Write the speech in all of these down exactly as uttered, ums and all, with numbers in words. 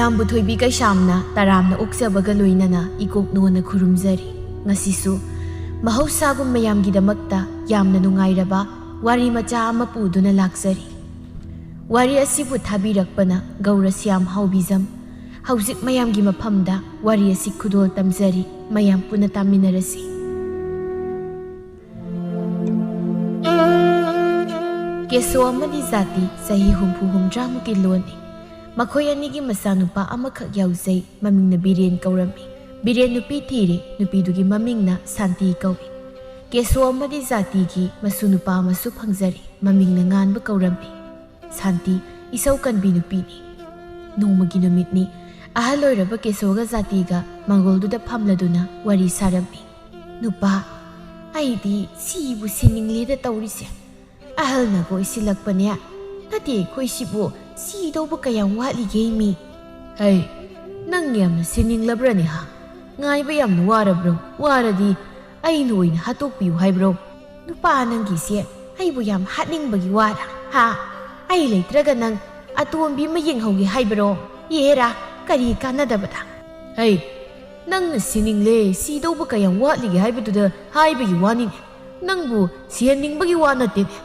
ꯅꯝꯕꯨ ꯊꯣꯏꯕꯤ ꯀꯩꯁꯥꯝꯅ ꯇꯔꯥꯝꯅ ꯑꯣꯛꯆꯕꯒ ꯂꯣꯏꯅꯅ ꯏꯀꯣꯛ ꯅꯣꯟꯅ ꯈꯨꯔꯨꯝꯖꯔꯤ꯫ ꯉꯁꯤꯁꯨ ꯃꯍꯧꯁꯥꯒꯨꯝ ꯃꯌꯥꯝꯒꯤꯗꯃꯛꯇ ꯌꯥꯝꯅ ꯅꯨꯡꯉꯥꯏꯔꯕ ꯋꯥꯔꯤ ꯃꯆꯥ ꯑꯃ ꯄꯨꯗꯨꯅ ꯂꯥꯛꯆꯔꯤ꯫ ꯋꯥꯔꯤ ꯑꯁꯤꯕꯨ ꯊꯥꯕꯤꯔꯛꯄꯅ ꯒꯧꯔ ꯁ꯭ꯌꯥꯝ ꯍꯥꯎꯕꯤꯖꯝ꯫ ꯍꯧꯖꯤꯛ ꯃꯌꯥꯝꯒꯤ ꯃꯐꯝꯗ ꯋꯥꯔꯤ ꯑꯁꯤ ꯈꯨꯗꯣꯜ ꯇꯝꯖꯔꯤ꯫ ꯃꯌꯥꯝ ꯄꯨꯟꯅ ꯇꯥꯃꯤꯟꯅꯔꯁꯤ꯫ ꯀꯦꯁꯣ ꯑꯃꯗꯤ ꯖꯥꯇꯤ ꯆꯍꯤ ꯍꯨꯝꯐꯨ ꯍꯨꯝꯗ꯭ꯔꯥꯃꯨꯛꯀꯤ ꯂꯣꯟꯅꯤ꯫ ꯃꯈꯣꯏ ꯑꯅꯤꯒꯤ ꯃꯆꯥꯅꯨꯄꯥ ꯑꯃꯈꯛ ꯌꯥꯎꯖꯩ, ꯃꯃꯤꯡꯅ ꯕꯤꯔꯦꯟ ꯀꯧꯔꯝꯃꯤ꯫ ꯕꯤꯔꯦꯟ ꯅꯨꯄꯤ ꯊꯤꯔꯦ, ꯅꯨꯄꯤꯗꯨꯒꯤ ꯃꯃꯤꯡꯅ ꯁꯥꯟꯇꯤ ꯀꯧꯏ꯫ ꯀꯦꯁꯣ ꯑꯃꯗꯤ ꯖꯥꯇꯤꯒꯤ ꯃꯁꯨ ꯅꯨꯄꯥ ꯑꯃꯁꯨ ꯐꯪꯖꯔꯦ, ꯃꯃꯤꯡꯅ ꯉꯥꯟꯕ ꯀꯧꯔꯝꯃꯤ꯫ ꯁꯥꯟꯇꯤ ꯏꯁꯧ ꯀꯟꯕꯤ ꯅꯨꯄꯤꯅꯤ꯫ ꯅꯣꯡꯃꯒꯤ ꯅꯨꯃꯤꯠꯅꯤ, ꯑꯍꯜ ꯑꯣꯏꯔꯕ ꯀꯦꯁꯣꯒ ꯖꯥꯇꯤꯒ ꯃꯪꯒꯣꯜꯗꯨꯗ ꯐꯝꯂꯗꯨꯅ ꯋꯥꯔꯤ ꯁꯥꯔꯝꯃꯤ꯫ "ꯅꯨꯄꯥ, ꯑꯩꯗꯤ ꯁꯤꯕꯨ ꯁꯤꯅꯤꯡꯂꯦꯗ ꯇꯧꯔꯤꯁꯦ꯫ ꯑꯍꯜꯅꯒ ꯑꯣꯏꯁꯤꯜꯂꯛꯄꯅꯦ꯫ ꯅꯠꯇꯦ, ꯑꯩꯈꯣꯏꯁꯤꯕꯨ ꯁꯤꯗꯧꯕ ꯀꯌꯥꯝ ꯋꯥꯠꯂꯤꯒꯦ ꯃꯤ?" "ꯍꯩ, ꯅꯪ ꯌꯥꯝꯅ ꯁꯤꯅꯤꯡꯂꯕ꯭ꯔꯅꯦ ꯍꯥ? ꯉꯥꯏꯕ ꯌꯥꯝꯅ ꯋꯥꯔꯕ꯭ꯔꯣ? ꯋꯥꯔꯗꯤ ꯑꯩꯅ ꯑꯣꯏꯅ ꯍꯥꯠꯇꯣꯛꯄꯤꯌꯨ ꯍꯥꯏꯕ꯭ꯔꯣ?" "ꯅꯨꯄꯥ, ꯅꯪꯒꯤꯁꯦ ꯑꯩꯕꯨ ꯌꯥꯝ ꯍꯥꯠꯅꯤꯡꯕꯒꯤ ꯋꯥꯔ? ꯍꯥ? ꯑꯩ ꯂꯩꯇ꯭ꯔꯒ ꯅꯪ ꯑꯇꯣꯝꯕꯤ ꯑꯃ ꯌꯦꯡꯍꯧꯒꯦ ꯍꯥꯏꯕ꯭ꯔꯣ? ꯌꯦꯔꯥ, ꯀꯔꯤ ꯀꯥꯟꯅꯗꯕꯗ?" "ꯍꯩ, ꯅꯪꯅ ꯁꯤꯅꯤꯡꯂꯦ, ꯁꯤꯗꯧꯕ ꯀꯌꯥꯝ ꯋꯥꯠꯂꯤꯒꯦ ꯍꯥꯏꯕꯗꯨꯗ ꯍꯥꯏꯕꯒꯤ ꯋꯥꯅꯤꯅꯦ꯫ ꯅꯪꯕꯨ ꯁꯤꯍꯟꯅꯤꯡꯕꯒꯤ ꯋꯥ ꯅꯠꯇꯦꯅꯦ꯫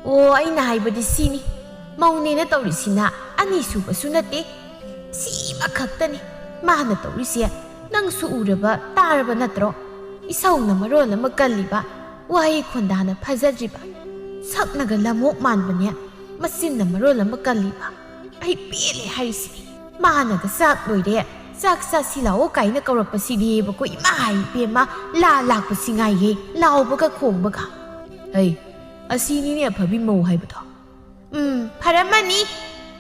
ꯑꯣ, ꯑꯩꯅ ꯍꯥꯏꯕꯗꯤ ꯁꯤꯅꯤ, ꯃꯧꯅꯦꯅ ꯇꯧꯔꯤꯁꯤꯅ ꯑꯅꯤꯁꯨꯕꯁꯨ ꯅꯠꯇꯦ, ꯁꯤꯃꯈꯛꯇꯅꯤ ꯃꯥꯅ ꯇꯧꯔꯤꯁꯦ꯫ ꯅꯪꯁꯨ ꯎꯔꯕ ꯇꯥꯔꯕ ꯅꯠꯇ꯭ꯔꯣ? ꯏꯁꯧꯅ ꯃꯔꯣꯜ ꯑꯃ ꯀꯜꯂꯤꯕ, ꯋꯥꯍꯩ ꯈꯣꯟꯗꯥꯅ ꯐꯖꯗ꯭ꯔꯤꯕ, ꯁꯛꯅꯒ ꯂꯝꯑꯣꯛ ꯃꯥꯟꯕꯅꯦ, ꯃꯆꯤꯟꯅ ꯃꯔꯣꯜ ꯑꯃ ꯀꯜꯂꯤꯕ꯫ ꯑꯩ ꯄꯦꯜꯂꯦ ꯍꯥꯏꯔꯤꯁꯤꯅꯤ꯫ ꯃꯥꯅꯒ ꯆꯥꯛ ꯂꯣꯏꯔꯦ, ꯆꯥꯛ ꯆꯥꯁꯤ ꯂꯥꯛꯑꯣ ꯀꯥꯏꯅ ꯀꯧꯔꯛꯄꯁꯤꯗꯤꯕꯀꯣ, ꯏꯃꯥ ꯏꯕꯦꯝꯃ, ꯂꯥ ꯂꯥꯛꯄꯁꯤ ꯉꯥꯏꯒꯦ, ꯂꯥꯎꯕꯒ ꯈꯣꯡꯕꯒ꯫ ꯍꯩ, ꯑꯁꯤꯅꯤꯅꯦ ꯑꯐꯕꯤ ꯃꯧ ꯍꯥꯏꯕꯗꯣ꯫ ꯎꯝ, ꯐꯔꯝꯃꯅꯤ꯫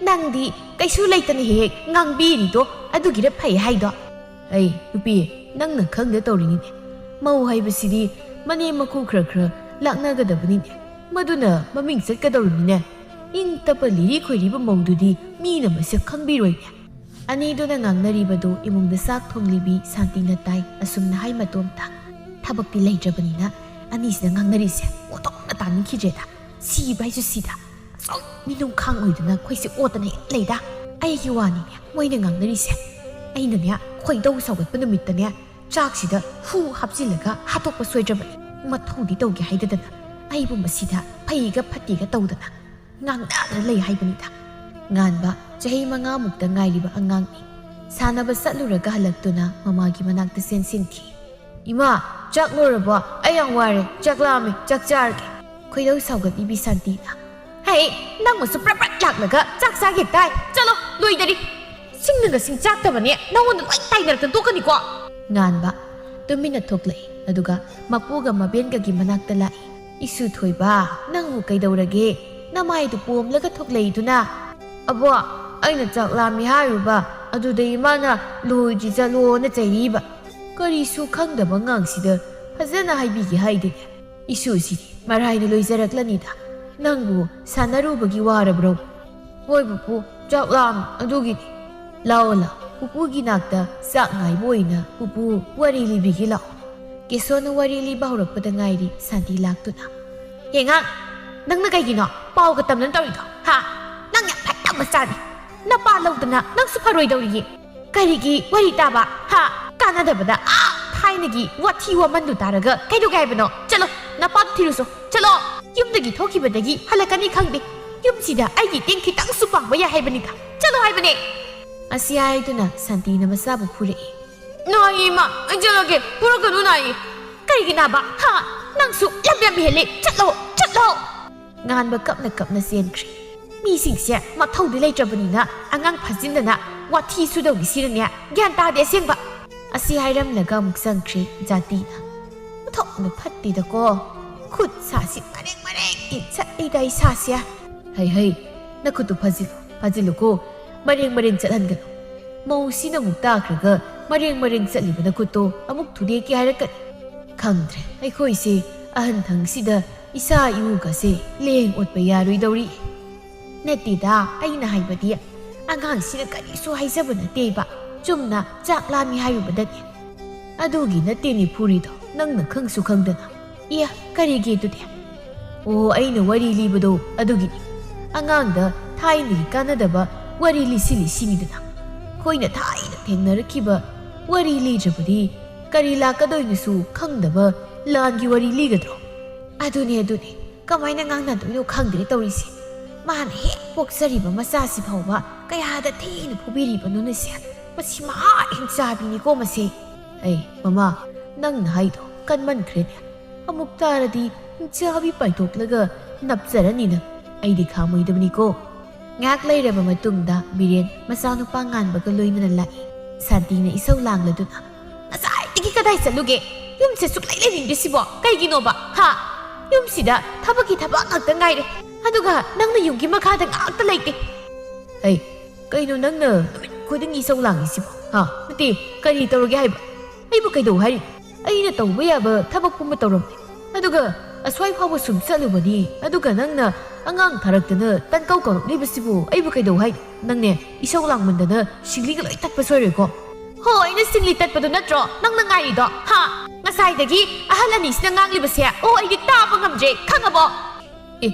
ꯅꯪꯗꯤ ꯀꯩꯁꯨ ꯂꯩꯇꯅ ꯍꯦꯛ ꯍꯦꯛ ꯉꯥꯡꯕꯤꯔꯤꯗꯣ, ꯑꯗꯨꯒꯤꯔ ꯐꯩ ꯍꯥꯏꯗꯣ?" "ꯑꯩ, ꯅꯨꯄꯤ, ꯅꯪꯅ ꯈꯪꯗ ꯇꯧꯔꯤꯅꯤꯅꯦ꯫ ꯃꯧ ꯍꯥꯏꯕꯁꯤꯗꯤ ꯃꯅꯦꯝ ꯃꯀꯨ ꯈꯔ ꯈꯔ ꯂꯥꯛꯅꯒꯗꯕꯅꯤꯅꯦ꯫ ꯃꯗꯨꯅ ꯃꯃꯤꯡ ꯆꯠꯀꯗꯧꯔꯤꯅꯤꯅꯦ꯫ ꯏꯪ ꯇꯞꯄ ꯂꯤꯔꯤ ꯈꯣꯏꯔꯤꯕ ꯃꯧꯗꯨꯗꯤ ꯃꯤꯅ ꯃꯁꯛ ꯈꯪꯕꯤꯔꯣꯏꯅꯦ꯫" ꯑꯅꯤꯗꯨꯅ ꯉꯥꯡꯅꯔꯤꯕꯗꯨ ꯏꯃꯨꯡꯗ ꯆꯥꯛ ꯊꯣꯡꯂꯤꯕꯤ ꯁꯥꯟꯇꯤꯅ ꯇꯥꯏ꯫ ꯑꯁꯨꯝꯅ ꯍꯥꯏ ꯃꯇꯣꯝꯇ, "ꯊꯕꯛꯇꯤ ꯂꯩꯇ꯭ꯔꯕꯅꯤꯅ ꯑꯅꯤꯁꯤꯅ ꯉꯥꯡꯅꯔꯤꯁꯦ ꯑꯣꯟꯊꯣꯛꯅ ꯇꯥꯅꯤꯡꯈꯤꯗ꯭ꯔꯦꯗ꯫ ꯁꯤꯕ ꯍꯥꯏꯁꯨ ꯁꯤꯗ, ꯑꯁꯨꯛ ꯃꯤꯅꯨꯡꯈꯥꯡ ꯑꯣꯏꯗꯅ ꯑꯩꯈꯣꯏꯁꯦ ꯑꯣꯠꯇꯅ ꯍꯦꯛ ꯂꯩꯗ꯫ ꯑꯩꯒꯤ ꯋꯥꯅꯤꯅꯦ ꯃꯣꯏꯅ ꯉꯥꯡꯅꯔꯤꯁꯦ꯫ ꯑꯩꯅꯅꯦ ꯈꯣꯏꯗꯧ ꯁꯥꯎꯒꯠꯄ ꯅꯨꯃꯤꯠꯇꯅꯦ ꯆꯥꯛꯁꯤꯗ ꯍꯨ ꯍꯥꯞꯆꯤꯜꯂꯒ ꯍꯥꯠꯇꯣꯛꯄ ꯁꯣꯏꯗ꯭ꯔꯕꯅꯤ꯫ ꯃꯊꯧꯗꯤ ꯇꯧꯒꯦ ꯍꯥꯏꯗꯗꯅ ꯑꯩꯕꯨ ꯃꯁꯤꯗ ꯐꯩꯒ ꯐꯠꯇꯦꯒ ꯇꯧꯗꯅ ꯉꯥꯡꯅꯗꯅ ꯂꯩ ꯍꯥꯏꯕꯅꯤꯗ꯫ ꯉꯥꯟꯕ ꯆꯍꯤ ꯃꯉꯥꯃꯨꯛꯇ ꯉꯥꯏꯔꯤꯕ ꯑꯉꯥꯡꯅꯤ꯫ ꯁꯥꯟꯅꯕ ꯆꯠꯂꯨꯔꯒ ꯍꯜꯂꯛꯇꯨꯅ ꯃꯃꯥꯒꯤ ꯃꯅꯥꯛꯇ ꯆꯦꯟꯁꯤꯟꯈꯤ꯫ "ꯏꯃꯥ, ꯆꯥꯛ ꯂꯣꯏꯔꯕꯣ? ꯑꯩ ꯌꯥꯝ ꯋꯥꯔꯦ, ꯆꯥꯛ ꯂꯥꯝꯃꯦ, ꯆꯥꯛ ꯆꯥꯔꯒꯦ꯫" ꯈꯣꯏꯗꯧ ꯁꯥꯎꯒꯠꯂꯤꯕꯤ ꯁꯥꯟꯇꯤꯅ, "ꯍꯩ, ꯅꯪ ꯃꯁꯨ ꯄ꯭ꯔꯞ ꯄ꯭ꯔꯞ ꯂꯥꯛꯂꯒ ꯆꯥꯛ ꯆꯥꯒꯦ ꯇꯥꯏ꯫ ꯆꯠꯂꯣ, ꯂꯣꯏꯗꯔꯤ꯫ ꯁꯤꯡꯅꯒ ꯁꯤꯡ ꯆꯥꯛꯇꯕꯅꯦ, ꯅꯉꯣꯟꯗ ꯂꯣꯏ ꯇꯥꯏꯅꯔꯛꯇꯅ ꯇꯣꯛꯀꯅꯤꯀꯣ꯫" ꯉꯥꯟꯕ ꯇꯨꯃꯤꯟꯅ ꯊꯣꯛꯂꯛꯏ, ꯑꯗꯨꯒ ꯃꯄꯨꯒ ꯃꯕꯦꯟꯒꯒꯤ ꯃꯅꯥꯛꯇ ꯂꯥꯛꯏ꯫ "ꯏꯁꯨ ꯊꯣꯏꯕ, ꯅꯪꯕꯨ ꯀꯩꯗꯧꯔꯒꯦ? ꯅꯃꯥꯏꯗꯨ ꯄꯣꯝꯂꯒ ꯊꯣꯛꯂꯛꯏꯗꯨꯅ?" "ꯑꯕꯣ, ꯑꯩꯅ ꯆꯥꯛ ꯂꯥꯝꯃꯤ ꯍꯥꯏꯔꯨꯕ, ꯑꯗꯨꯗ ꯏꯃꯥꯅ ꯂꯣꯏꯗ꯭ꯔꯤ ꯆꯠꯂꯣꯅ ꯆꯩꯔꯤꯕ꯫ ꯀꯔꯤꯁꯨ ꯈꯪꯗꯕ ꯑꯉꯥꯡꯁꯤꯗ ꯐꯖꯅ ꯍꯥꯏꯕꯤꯒꯦ ꯍꯥꯏꯗꯦꯅꯦ꯫ ꯏꯁꯨꯁꯤꯗꯤ ꯃꯔꯥꯏꯅ ꯂꯣꯏꯖꯔꯛꯂꯅꯤꯗ꯫ ꯅꯪꯕꯨ ꯁꯥꯟꯅꯔꯨꯕꯒꯤ ꯋꯥꯔꯕ꯭ꯔꯣ?" "ꯍꯣꯏ ꯄꯨꯄꯨ, ꯆꯥꯛ ꯂꯥꯝꯃꯤ, ꯑꯗꯨꯒꯤꯅꯤ꯫" "ꯂꯥꯛꯑꯣ ꯂꯥꯛꯑꯣ, ꯄꯨꯄꯨꯒꯤ ꯅꯥꯛꯇ ꯆꯥꯛ ꯉꯥꯏꯕ ꯑꯣꯏꯅ ꯄꯨꯄꯨ ꯋꯥꯔꯤ ꯂꯤꯕꯤꯒꯦ ꯂꯥꯛꯑꯣ꯫" ꯀꯦꯁꯣꯅ ꯋꯥꯔꯤ ꯂꯤꯕ ꯍꯧꯔꯛꯄꯗ ꯉꯥꯏꯔꯤ ꯁꯥꯟꯇꯤ ꯂꯥꯛꯇꯨꯅ꯫ "ꯍꯦ ꯑꯉꯥꯡ, ꯅꯪꯅ ꯀꯩꯒꯤꯅꯣ ꯄꯥꯎꯒ ꯇꯝꯗꯅ ꯇꯧꯔꯤꯗꯣ? ꯍꯥ? ꯅꯪ ꯌꯥꯝ ꯐꯠꯇꯕ ꯃꯆꯥꯅꯤ꯫ ꯅꯄꯥ ꯂꯧꯗꯅ ꯅꯪꯁꯨ ꯐꯔꯣꯏꯗꯧꯔꯤꯌꯦ꯫ ꯀꯔꯤꯒꯤ ꯋꯥꯔꯤ ꯇꯥꯕ? ꯍꯥ? ꯀꯥꯟꯅꯗꯕꯗ ꯑꯥ ꯊꯥꯏꯅꯒꯤ ꯋꯥꯊꯤ ꯋꯥꯃꯟꯗꯨ ꯇꯥꯔꯒ ꯀꯩꯗꯧꯒꯦ ꯍꯥꯏꯕꯅꯣ? ꯆꯠꯂꯣ, ꯅꯄꯥꯗꯨ ꯊꯤꯔꯨꯁꯣ꯫ ꯆꯠꯂꯣ꯫ ꯌꯨꯝꯗꯒꯤ ꯊꯣꯛꯈꯤꯕꯗꯒꯤ ꯍꯜꯂꯛꯀꯅꯤ ꯈꯪꯗꯦ꯫ ꯌꯨꯝꯁꯤꯗ ꯑꯩꯒꯤ ꯏꯇꯦꯡ ꯈꯤꯇꯪꯁꯨ ꯄꯥꯡꯕ ꯌꯥꯏ ꯍꯥꯏꯕꯅꯤꯗ꯫ ꯆꯠꯂꯣ ꯍꯥꯏꯕꯅꯦ꯫" ꯑꯁꯤ ꯍꯥꯏꯗꯨꯅ ꯁꯥꯟꯇꯤꯅ ꯃꯆꯥꯕꯨ ꯐꯨꯔꯛꯏ꯫ "ꯅꯥꯏ ꯏꯃꯥ, ꯑꯩ ꯆꯠꯂꯒꯦ, ꯐꯨꯔꯛꯀꯅꯨ ꯅꯥꯏ꯫" "ꯀꯔꯤꯒꯤ ꯅꯥꯕ? ꯍꯥ? ꯅꯪꯁꯨ ꯂꯝ ꯌꯥꯝ ꯍꯦꯜꯂꯦ꯫ ꯆꯠꯂꯣ, ꯆꯠꯂꯣ꯫" ꯉꯥꯟꯕ ꯀꯞꯅ ꯀꯞꯅ ꯆꯦꯟꯈ꯭ꯔꯦ꯫ "ꯃꯤꯁꯤꯡꯁꯦ ꯃꯊꯧꯗꯤ ꯂꯩꯇ꯭ꯔꯕꯅꯤꯅ ꯑꯉꯥꯡ ꯐꯥꯖꯤꯟꯗꯅ ꯋꯥꯊꯤ ꯁꯨꯗꯧꯒꯤ ꯁꯤꯔꯅꯦ꯫ ꯒ꯭ꯌꯥꯟ ꯇꯥꯗꯦ ꯑꯁꯦꯡꯕ꯫" ꯑꯁꯤ ꯍꯥꯏꯔꯝꯂꯒ ꯑꯃꯨꯛ ꯆꯪꯈ꯭ꯔꯦ ꯖꯥꯇꯤꯅ꯫ "ꯃꯊꯧꯅ ꯐꯠꯇꯦꯗꯀꯣ꯫ ꯈꯨꯠ ꯁꯥꯁꯤ ꯃꯔꯦꯡ ꯃꯔꯦꯡ ꯇꯤꯟꯁꯠꯂꯤꯗ ꯏꯁꯥꯁꯦ꯫" "ꯍꯩ ꯍꯩ, ꯅꯈꯨꯠꯇꯨ ꯐꯥꯖꯤꯜꯂꯨ, ꯐꯥꯖꯤꯜꯂꯨꯀꯣ꯫ ꯃꯔꯦꯡ ꯃꯔꯦꯡ ꯆꯠꯍꯟꯒꯅꯨ꯫ ꯃꯧꯁꯤꯅ ꯑꯃꯨꯛ ꯇꯥꯈ꯭ꯔꯒ ꯃꯔꯦꯡ ꯃꯔꯦꯡ ꯆꯠꯂꯤꯕ ꯅꯈꯨꯠꯇꯣ ꯑꯃꯨꯛ ꯊꯨꯗꯦꯛꯀꯦ ꯍꯥꯏꯔꯛꯀꯅꯤ꯫ ꯈꯪꯗ꯭ꯔꯦ, ꯑꯩꯈꯣꯏꯁꯦ ꯑꯍꯟ ꯊꯪꯁꯤꯗ ꯏꯆꯥ ꯏꯎꯒꯁꯦ ꯂꯦꯡ ꯑꯣꯠꯄ ꯌꯥꯔꯣꯏꯗꯧꯔꯤ꯫" "ꯅꯠꯇꯦꯗ, ꯑꯩꯅ ꯍꯥꯏꯕꯗꯤ ꯑꯉꯥꯡꯁꯤꯅ ꯀꯔꯤꯁꯨ ꯍꯥꯏꯖꯕ ꯅꯠꯇꯦꯕ, ꯆꯨꯝꯅ ꯆꯥꯛ ꯂꯥꯝꯃꯤ ꯍꯥꯏꯔꯨꯕꯗꯅꯦ꯫ ꯑꯗꯨꯒꯤ ꯅꯠꯇꯦꯅꯦ ꯐꯨꯔꯤꯗꯣ, ꯅꯪꯅ ꯈꯪꯁꯨ ꯈꯪꯗꯅ꯫" "ꯏꯌꯥ, ꯀꯔꯤꯒꯤ ꯑꯗꯨꯗꯤ?" "ꯑꯣ, ꯑꯩꯅ ꯋꯥꯔꯤ ꯂꯤꯕꯗꯣ ꯑꯗꯨꯒꯤꯅꯤ꯫ ꯑꯉꯥꯡꯗ ꯊꯥꯏꯅꯒꯤ ꯀꯥꯟꯅꯗꯕ ꯋꯥꯔꯤ ꯂꯤꯁꯤ ꯂꯤꯁꯤꯅꯤꯗꯅ꯫ ꯑꯩꯈꯣꯏꯅ ꯊꯥꯏꯅ ꯊꯦꯡꯅꯔꯛꯈꯤꯕ ꯋꯥꯔꯤ ꯂꯤꯗ꯭ꯔꯕꯗꯤ ꯀꯔꯤ ꯂꯥꯛꯀꯗꯣꯏꯅꯣꯁꯨ ꯈꯪꯗꯕ ꯂꯥꯟꯒꯤ ꯋꯥꯔꯤ ꯂꯤꯒꯗ꯭ꯔꯣ? ꯑꯗꯨꯅꯦ, ꯑꯗꯨꯅꯦ꯫ ꯀꯃꯥꯏꯅ ꯉꯥꯡꯅꯗꯣꯏꯅꯣ ꯈꯪꯗ꯭ꯔꯦ ꯇꯧꯔꯤꯁꯦ꯫ ꯃꯥꯅ ꯍꯦꯛ ꯄꯣꯛꯆꯔꯤꯕ ꯃꯆꯥꯁꯤ ꯐꯥꯎꯕ ꯀꯌꯥꯗ ꯊꯤꯅ ꯐꯨꯕꯤꯔꯤꯕꯅꯣꯅꯦꯁꯦ꯫ ꯃꯁꯤ ꯃꯍꯥ ꯍꯤꯡꯆꯥꯕꯤꯅꯤꯀꯣ ꯃꯁꯤ꯫ ꯑꯩ, ꯃꯃꯥ, ꯅꯪꯅ ꯍꯥꯏꯗꯣ ꯀꯟꯃꯟꯈ꯭ꯔꯦꯅꯦ꯫ ꯑꯃꯨꯛ ꯇꯥꯔꯗꯤ ꯍꯤꯡꯆꯥꯕꯤ ꯄꯥꯏꯊꯣꯛꯂꯒ ꯅꯞꯆꯔꯅꯤꯅ꯫ ꯑꯩꯗꯤ ꯈꯥꯝꯃꯣꯏꯗꯕꯅꯤꯀꯣ꯫ ꯉꯥꯏꯍꯥꯛ ꯂꯩꯔꯕ ꯃꯇꯨꯡꯗ ꯕꯤꯔꯦꯟ ꯃꯆꯥꯅꯨꯄꯥ ꯉꯥꯟꯕꯒ ꯂꯣꯏꯅꯅ ꯂꯥꯛꯏ꯫ ꯁꯥꯟꯇꯤꯅ ꯏꯁꯧ ꯂꯥꯡꯂꯗꯨꯅ, "ꯉꯁꯥꯏꯗꯒꯤ ꯀꯗꯥꯏ ꯆꯠꯂꯨꯒꯦ? ꯌꯨꯝꯁꯦ ꯁꯨꯛꯂꯩ ꯂꯩꯅꯤꯡꯗ꯭ꯔꯤꯁꯤꯕꯣ ꯀꯩꯒꯤꯅꯣꯕ? ꯍꯥ? ꯌꯨꯝꯁꯤꯗ ꯊꯕꯛꯀꯤ ꯊꯕꯛ ꯉꯥꯛꯇ ꯉꯥꯏꯔꯦ꯫ ꯑꯗꯨꯒ ꯅꯪꯅ ꯌꯨꯝꯒꯤ ꯃꯈꯥꯗ ꯉꯥꯛꯇ ꯂꯩꯇꯦ꯫" ꯑꯩ, ꯀꯩꯅꯣ ꯅꯪꯅ ꯅꯨꯃꯤꯠ ꯈꯨꯗꯤꯡꯒꯤ ꯏꯁꯧ ꯂꯥꯡꯉꯤꯁꯤꯕꯣ? ꯍꯥ? ꯅꯠꯇꯦ, ꯀꯔꯤ ꯇꯧꯔꯒꯦ ꯍꯥꯏꯕ? ꯑꯩꯕꯨ ꯀꯩꯗꯧ ꯍꯥꯏꯔꯤꯅꯣ? ꯑꯩꯅ ꯇꯧꯕ ꯌꯥꯕ ꯊꯕꯛ ꯄꯨꯝꯕ ꯇꯧꯔꯝꯃꯦ꯫ ꯑꯗꯨꯒ ꯑꯁ꯭ꯋꯥꯏ ꯐꯥꯎꯕ ꯁꯨꯝ ꯆꯠꯂꯨꯕꯅꯤ, ꯑꯗꯨꯒ ꯅꯪꯅ ꯑꯉꯥꯡ ꯊꯥꯔꯛꯇꯅ ꯇꯟꯀꯧ ꯀꯧꯔꯛꯂꯤꯕꯁꯤꯕꯨ ꯑꯩꯕꯨ ꯀꯩꯗꯧ ꯍꯥꯏꯅꯣ? ꯅꯪꯅꯦ, ꯏꯁꯧ ꯂꯥꯡꯃꯟꯗꯅ ꯁꯤꯡꯂꯤꯒ ꯂꯣꯏ ꯇꯠꯄ ꯁꯣꯏꯔꯣꯏꯀꯣ? ꯍꯣ, ꯑꯩꯅ ꯁꯤꯡꯂꯤ ꯇꯠꯄꯗꯨ ꯅꯠꯇ꯭ꯔꯣ ꯅꯪꯅ ꯉꯥꯏꯔꯤꯗꯣ? ꯍꯥ? ꯉꯁꯥꯏꯗꯒꯤ ꯑꯍꯜ ꯑꯅꯤꯁꯤꯅ ꯉꯥꯡꯂꯤꯕꯁꯦ, ꯑꯣ, ꯑꯩꯗꯤ ꯇꯥꯕ ꯉꯝꯗ꯭ꯔꯦ, ꯈꯪꯉꯕꯣ? ꯑꯦ,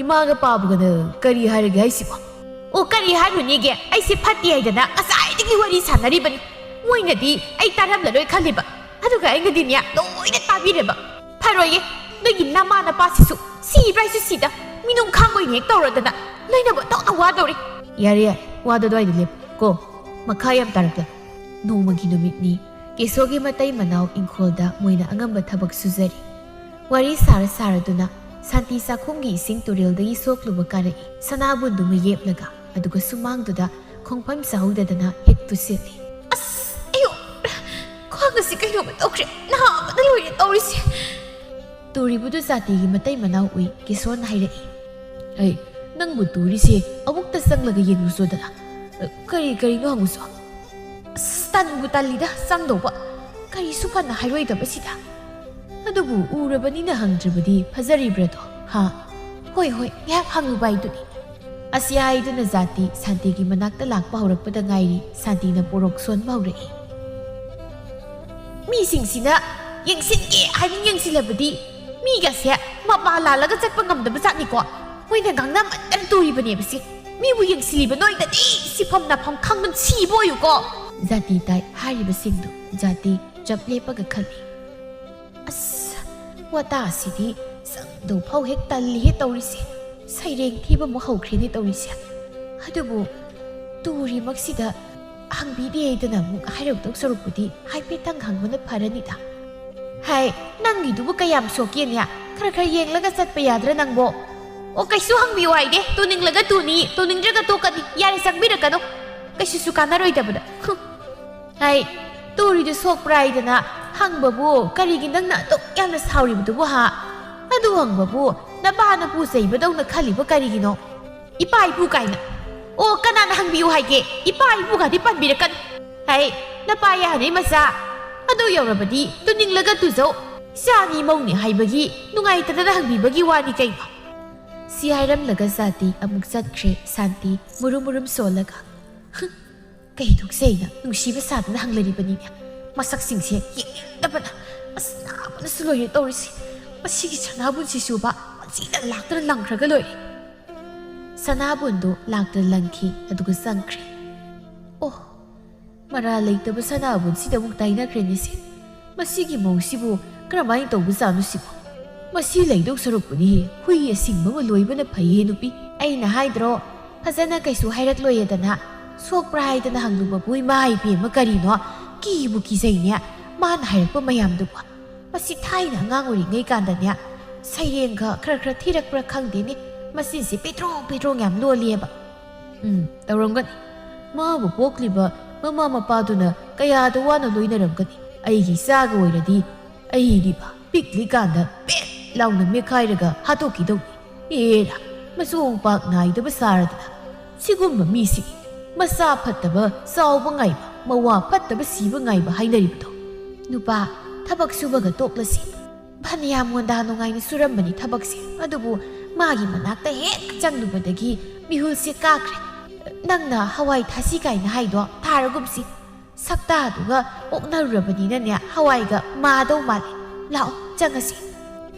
ꯏꯃꯥꯒ ꯄꯥꯕꯒꯅ ꯀꯔꯤ ꯍꯥꯏꯔꯒꯦ ꯍꯥꯏꯁꯤꯕꯣ? ꯑꯣ, ꯀꯔꯤ ꯍꯥꯏꯔꯨꯅꯤꯒꯦ? ꯑꯩꯁꯦ ꯐꯠꯇꯦ ꯍꯥꯏꯗꯅ ꯉꯁꯥꯏꯗꯒꯤ ꯋꯥꯔꯤ ꯁꯥꯟꯅꯔꯤꯕꯅꯤ꯫ ꯃꯣꯏꯅꯗꯤ ꯑꯩ ꯇꯥꯔꯝꯂꯔꯣꯏ ꯈꯜꯂꯤꯕ꯫ ꯑꯗꯨꯒ ꯑꯩꯅꯗꯤꯅꯦ, ꯂꯣꯏꯅ ꯇꯥꯕꯤꯔꯦꯕ꯫ ꯐꯔꯣꯏꯌꯦ, ꯅꯣꯏꯒꯤ ꯅꯃꯥ ꯅꯄꯥꯁꯤꯁꯨ ꯁꯤꯕ꯭ꯔꯥ ꯍꯥꯏꯁꯨ ꯁꯤꯗ, ꯃꯤꯅꯨꯡ ꯈꯥꯡꯕ ꯑꯣꯏꯅ ꯍꯦꯛ ꯇꯧꯔꯗꯅ ꯂꯣꯏꯅꯕ ꯇꯧꯅ ꯋꯥꯗꯧꯔꯤ꯫ ꯌꯥꯔꯦ, ꯌꯥꯔꯦ, ꯋꯥꯗꯣ ꯑꯗꯨꯋꯥꯏꯗ ꯂꯦꯞꯄꯨ ꯀꯣ꯫ ꯃꯈꯥ ꯌꯥꯝ ꯇꯥꯔꯛꯂꯦ꯫ ꯅꯣꯡꯃꯒꯤ ꯅꯨꯃꯤꯠꯅꯤ꯫ ꯀꯦꯁꯣꯒꯤ ꯃꯇꯩ ꯃꯅꯥꯎ ꯏꯪꯈꯣꯜꯗ ꯃꯣꯏꯅ ꯑꯉꯝꯕ ꯊꯕꯛ ꯁꯨꯖꯔꯤ꯫ ꯋꯥꯔꯤ ꯁꯥꯔ ꯁꯥꯔꯗꯨꯅ ꯁꯥꯟꯇꯤ ꯆꯥꯛꯈꯨꯝꯒꯤ ꯏꯁꯤꯡ ꯇꯨꯔꯦꯜꯗꯒꯤ ꯁꯣꯛꯂꯨꯕ ꯀꯥꯔꯛꯏ꯫ ꯁꯅꯥꯕꯨꯟꯗꯨꯃ ꯌꯦꯞꯂꯒ, ꯑꯗꯨꯒ ꯁꯨꯃꯥꯡꯗꯨꯗ ꯈꯣꯡꯐꯝ ꯆꯥꯍꯧꯗꯗꯅ ꯍꯤꯠꯄꯨ ꯁꯤꯠꯂꯤ꯫ ꯑꯁ! ꯑꯌꯣ! ꯈ꯭ꯋꯥꯡ ꯑꯁꯤ ꯀꯩꯅꯣꯝꯃ ꯇꯧꯈ꯭ꯔꯦ꯫ ꯅꯥꯕꯅ ꯂꯣꯏꯔꯦ ꯇꯧꯔꯤꯁꯦ꯫ ꯇꯨꯔꯤꯕꯗꯨ ꯖꯥꯇꯤꯒꯤ ꯃꯇꯩ ꯃꯅꯥꯎ ꯎꯏ꯫ ꯀꯤꯁꯣꯔꯅ ꯍꯥꯏꯔꯛꯏ꯫ ꯑꯩ, ꯅꯪꯕꯨ ꯇꯨꯔꯤꯁꯦ ꯑꯃꯨꯛꯇ ꯆꯪꯂꯒ ꯌꯦꯡꯂꯨꯆꯣꯗꯅ꯫ ꯀꯔꯤ ꯀꯔꯤꯅꯣ ꯍꯪꯉꯨꯆꯣ꯫ ꯑꯁ, ꯇꯟꯕꯨ ꯇꯜꯂꯤꯗ ꯆꯪꯗꯧꯕ꯫ ꯀꯔꯤꯁꯨ ꯐꯅ ꯍꯥꯏꯔꯣꯏꯗꯕꯁꯤꯗ꯫ ꯑꯗꯨꯕꯨ ꯎꯔꯕꯅꯤꯅ ꯍꯪꯗ꯭ꯔꯕꯗꯤ ꯐꯖꯔꯤꯕ꯭ꯔꯗꯣ, ꯍꯥ? ꯍꯣꯏ, ꯍꯣꯏ, ꯉꯥꯏꯍꯥꯛ ꯍꯪꯂꯨꯕ ꯍꯥꯏꯗꯨꯅꯤ꯫ ꯑꯁꯤ ꯍꯥꯏꯗꯨꯅ ꯖꯥꯇꯤ ꯁꯥꯟꯇꯤꯒꯤ ꯃꯅꯥꯛꯇ ꯂꯥꯛꯄ ꯍꯧꯔꯛꯄꯗ ꯉꯥꯏꯔꯤ꯫ ꯁꯥꯟꯇꯤꯅ ꯄꯣꯔꯣꯛ ꯁꯣꯟꯕ ꯍꯧꯔꯛꯏ꯫ ꯃꯤꯁꯤꯡꯁꯤꯅ ꯌꯦꯡꯁꯤꯟꯒꯦ ꯍꯥꯏꯅ ꯌꯦꯡꯁꯤꯜꯂꯕꯗꯤ ꯃꯤꯒꯁꯦ ꯃꯄꯥ ꯂꯥꯜꯂꯒ ꯆꯠꯄ ꯉꯝꯗꯕ ꯖꯥꯠꯅꯤꯀꯣ꯫ ꯃꯣꯏꯅ ꯉꯥꯡꯅꯃꯟꯗꯅ ꯇꯨꯔꯤꯕꯅꯦꯕ ꯁꯤ꯫ ꯃꯤꯕꯨ ꯌꯦꯡꯁꯤꯜꯂꯤꯕ ꯅꯣꯏꯗꯗꯤ ꯁꯤꯐꯝ ꯅꯥꯐꯝ ꯈꯪꯗꯅ ꯁꯤꯕ ꯑꯣꯏꯌꯨꯀꯣ꯫ ꯖꯥꯇꯤ ꯇꯥꯏ ꯍꯥꯏꯔꯤꯕꯁꯤꯡꯗꯨ ꯖꯥꯇꯤ ꯆꯞ ꯂꯦꯞꯄꯒ ꯈꯜꯂꯤ꯫ ꯑꯁ, ꯋꯥꯇꯥꯁꯤꯗꯤ ꯆꯪꯗꯧ ꯐꯥꯎ ꯍꯦꯛ ꯇꯜꯂꯤꯍꯦ ꯇꯧꯔꯤꯁꯦ꯫ ꯁꯩꯔꯦꯡ ꯊꯤꯕ ꯑꯃꯨꯛ ꯍꯧꯈ꯭ꯔꯦꯅꯦ ꯇꯧꯔꯤꯁꯦ꯫ ꯑꯗꯨꯕꯨ ꯇꯨꯔꯤꯃꯛꯁꯤꯗ ꯍꯪꯕꯤꯗꯦꯗꯅ ꯑꯃꯨꯛ ꯍꯥꯏꯔꯧꯗꯧ ꯁꯔꯨꯛꯄꯨꯗꯤ ꯍꯥꯏꯐꯦꯠꯇꯪ ꯍꯪꯕꯅ ꯐꯔꯅꯤꯗ꯫ ꯍꯥꯏ, ꯅꯪꯒꯤꯗꯨꯕꯨ ꯀꯌꯥꯝ ꯁꯣꯛꯀꯦꯅꯦ? ꯈꯔ ꯈꯔ ꯌꯦꯡꯂꯒ ꯆꯠꯄ ꯌꯥꯗ꯭ꯔꯥ ꯅꯪꯕꯣ? ꯑꯣ, ꯀꯩꯁꯨ ꯍꯪꯕꯤꯌꯨ ꯍꯥꯏꯗꯦ꯫ ꯇꯨꯅꯤꯡꯂꯒ ꯇꯨꯅꯤ, ꯇꯨꯅꯤꯡꯗ꯭ꯔꯒ ꯇꯣꯛꯀꯅꯤ꯫ ꯌꯥꯔꯦ, ꯆꯪꯕꯤꯔꯛꯀꯅꯨ꯫ ꯀꯩꯁꯨꯁꯨ ꯀꯥꯟꯅꯔꯣꯏꯗꯕꯗ꯫ ꯍꯨꯝ꯫ ꯍꯥꯏ, ꯇꯨꯔꯤꯗꯨ ꯁꯣꯛꯄ꯭ꯔꯥ ꯍꯥꯏꯗꯅ ꯍꯪꯕꯕꯨ ꯀꯔꯤꯒꯤ ꯅꯪꯅ ꯑꯗꯨꯛ ꯌꯥꯝꯅ ꯁꯥꯎꯔꯤꯕꯗꯨꯕꯨ ꯍꯥ? ꯑꯗꯨ ꯍꯪꯕꯕꯨ ꯅꯄꯥ ꯅꯄꯨ ꯆꯩꯕꯗꯧꯅ ꯈꯜꯂꯤꯕ ꯀꯔꯤꯒꯤꯅꯣ? ꯏꯄꯥ ꯏꯄꯨ ꯀꯥꯏꯅ꯫ ꯑꯣ, ꯀꯅꯥꯅ ꯍꯪꯕꯤꯌꯨ ꯍꯥꯏꯒꯦ? ꯏꯄꯥ ꯏꯄꯨꯒꯗꯤ ꯄꯟꯕꯤꯔꯛꯀꯅꯨ꯫ ꯍꯥꯏ, ꯅꯄꯥ ꯌꯥꯅꯩ ꯃꯆꯥ꯫ ꯑꯗꯨ ꯌꯧꯔꯕꯗꯤ ꯇꯨꯅꯤꯡꯂꯒ ꯇꯨꯖꯧ꯫ ꯏꯆꯥꯅꯤ ꯃꯧꯅꯤ ꯍꯥꯏꯕꯒꯤ ꯅꯨꯡꯉꯥꯏꯇꯗꯅ ꯍꯪꯕꯤꯕꯒꯤ ꯋꯥꯅꯤ ꯀꯩꯅꯣ꯫ ꯁꯤ ꯍꯥꯏꯔꯝꯂꯒ ꯖꯥꯇꯤ ꯑꯃꯨꯛ ꯆꯠꯈ꯭ꯔꯦ, ꯁꯥꯟꯇꯤ ꯃꯨꯔꯨꯝ ꯃꯨꯔꯨꯝ ꯁꯣꯜꯂꯒ꯫ ꯍꯨꯝ, ꯀꯩꯗꯧꯁꯦ ꯑꯩꯅ ꯅꯨꯡꯁꯤꯕ ꯁꯥꯗꯅ ꯍꯪꯂꯔꯤꯕꯅꯤꯅꯦ꯫ ꯃꯁꯛꯁꯤꯡꯁꯦ ꯌꯦꯡꯅꯤꯡꯗꯕꯅ꯫ ꯑꯁ, ꯅꯥꯕꯅꯁꯨ ꯂꯣꯏꯔꯦ ꯇꯧꯔꯤꯁꯦ꯫ ꯃꯁꯤꯒꯤ ꯁꯅꯥꯕꯨꯟꯁꯤꯁꯨꯕ ꯃꯁꯤꯅ ꯂꯥꯛꯇꯅ ꯂꯪꯈ꯭ꯔꯒ ꯂꯣꯏꯔꯦ꯫ ꯁꯅꯥꯕꯨꯟꯗꯨ ꯂꯥꯛꯇ ꯂꯪꯈꯤ, ꯑꯗꯨꯒ ꯆꯪꯈ꯭ꯔꯦ꯫ ꯑꯣ, ꯃꯔꯥꯜ ꯂꯩꯇꯕ ꯁꯅꯥꯕꯨꯟꯁꯤꯗ ꯑꯃꯨꯛ ꯇꯥꯏꯅꯈ꯭ꯔꯦꯅꯦꯁꯦ꯫ ꯃꯁꯤꯒꯤ ꯃꯧꯁꯤꯕꯨ ꯀꯔꯝꯍꯥꯏꯅ ꯇꯧꯕꯖꯥꯠꯅꯣ ꯁꯤꯕꯨ? ꯃꯁꯤ ꯂꯩꯗꯧ ꯁꯔꯨꯛꯄꯨꯗꯤ ꯍꯨꯏ ꯑꯁꯤꯡꯕ ꯑꯃ ꯂꯣꯏꯕꯅ ꯐꯩꯌꯦ ꯅꯨꯄꯤ꯫ ꯑꯩꯅ ꯍꯥꯏꯗ꯭ꯔꯣ, ꯐꯖꯅ ꯀꯩꯁꯨ ꯍꯥꯏꯔꯛꯂꯣꯏꯌꯦꯗꯅ꯫ ꯁꯣꯛꯄ꯭ꯔꯥ ꯍꯥꯏꯗꯅ ꯍꯪꯂꯨꯕꯕꯨ ꯏꯃꯥ ꯏꯕꯦꯝꯃ ꯀꯔꯤꯅꯣ? ꯀꯤꯕꯨ ꯀꯤꯖꯩꯅꯦ ꯃꯥꯅ ꯍꯥꯏꯔꯛꯄ ꯃꯌꯥꯝꯗꯨꯕꯨ꯫ ꯃꯁꯤ ꯊꯥꯏꯅ ꯑꯉꯥꯡ ꯑꯣꯏꯔꯤꯉꯩ ꯀꯥꯟꯗꯅꯦ, ꯁꯩꯔꯦꯡꯒ ꯈꯔ ꯈꯔ ꯊꯤꯔꯛꯄ꯭ꯔꯥ ꯈꯪꯗꯦꯅꯦ, ꯃꯁꯤꯁꯦ ꯄꯦꯇ꯭ꯔꯣꯡ ꯄꯦꯇ꯭ꯔꯣꯡ ꯌꯥꯝ ꯂꯣꯜꯂꯤꯑꯕ꯫ ꯎꯝ, ꯇꯧꯔꯝꯒꯅꯤ꯫ ꯃꯥꯕꯨ ꯄꯣꯛꯂꯤꯕ ꯃꯃꯥ ꯃꯄꯥꯗꯨꯅ ꯀꯌꯥꯗ ꯋꯥꯅ ꯂꯣꯏꯅꯔꯝꯒꯅꯤ꯫ ꯑꯩꯒꯤ ꯏꯆꯥꯒ ꯑꯣꯏꯔꯗꯤ ꯑꯩꯗꯤꯕ ꯄꯤꯛꯂꯤꯀꯥꯟꯗ ꯄꯦꯠ ꯂꯥꯎꯅ ꯃꯦꯠꯈꯥꯏꯔꯒ ꯍꯥꯠꯇꯣꯛꯈꯤꯗꯧꯅꯤ꯫ ꯑꯦꯔꯥ, ꯃꯆꯣꯡ ꯄꯥꯛ ꯅꯥꯏꯗꯕ ꯁꯥꯔꯗꯅ꯫ ꯁꯤꯒꯨꯝꯕ ꯃꯤꯁꯤ ꯃꯆꯥ ꯐꯠꯇꯕ ꯆꯥꯎꯕ ꯉꯥꯏꯕ, ꯃꯋꯥ ꯐꯠꯇꯕ ꯁꯤꯕ ꯉꯥꯏꯕ ꯍꯥꯏꯅꯔꯤꯕꯗꯣ꯫ ꯅꯨꯄꯥ ꯊꯕꯛ ꯁꯨꯕꯒ ꯇꯣꯛꯂꯁꯤ꯫ ꯐꯅꯌꯥꯝ ꯃꯣꯟꯗꯥ ꯅꯨꯡꯉꯥꯏꯅ ꯁꯨꯔꯝꯕꯅꯤ ꯊꯕꯛꯁꯦ, ꯑꯗꯨꯕꯨ ꯃꯥꯒꯤ ꯃꯅꯥꯛꯇ ꯍꯦꯛ ꯆꯪꯂꯨꯕꯗꯒꯤ ꯃꯤꯍꯨꯜꯁꯦ ꯀꯥꯈ꯭ꯔꯦ꯫ ꯅꯪꯅ ꯍꯋꯥꯏ ꯊꯥꯁꯤ ꯀꯥꯏꯅ ꯍꯥꯏꯗꯣ ꯊꯥꯔꯒꯨꯝꯁꯤ꯫ ꯁꯛꯇꯥꯗꯨꯒ ꯑꯣꯛꯅꯔꯨꯔꯕꯅꯤꯅꯅꯦ, ꯍꯋꯥꯏꯒ ꯃꯥꯗꯧ ꯃꯥꯜꯂꯦ꯫ ꯂꯥꯛꯑꯣ, ꯆꯪꯉꯁꯤ꯫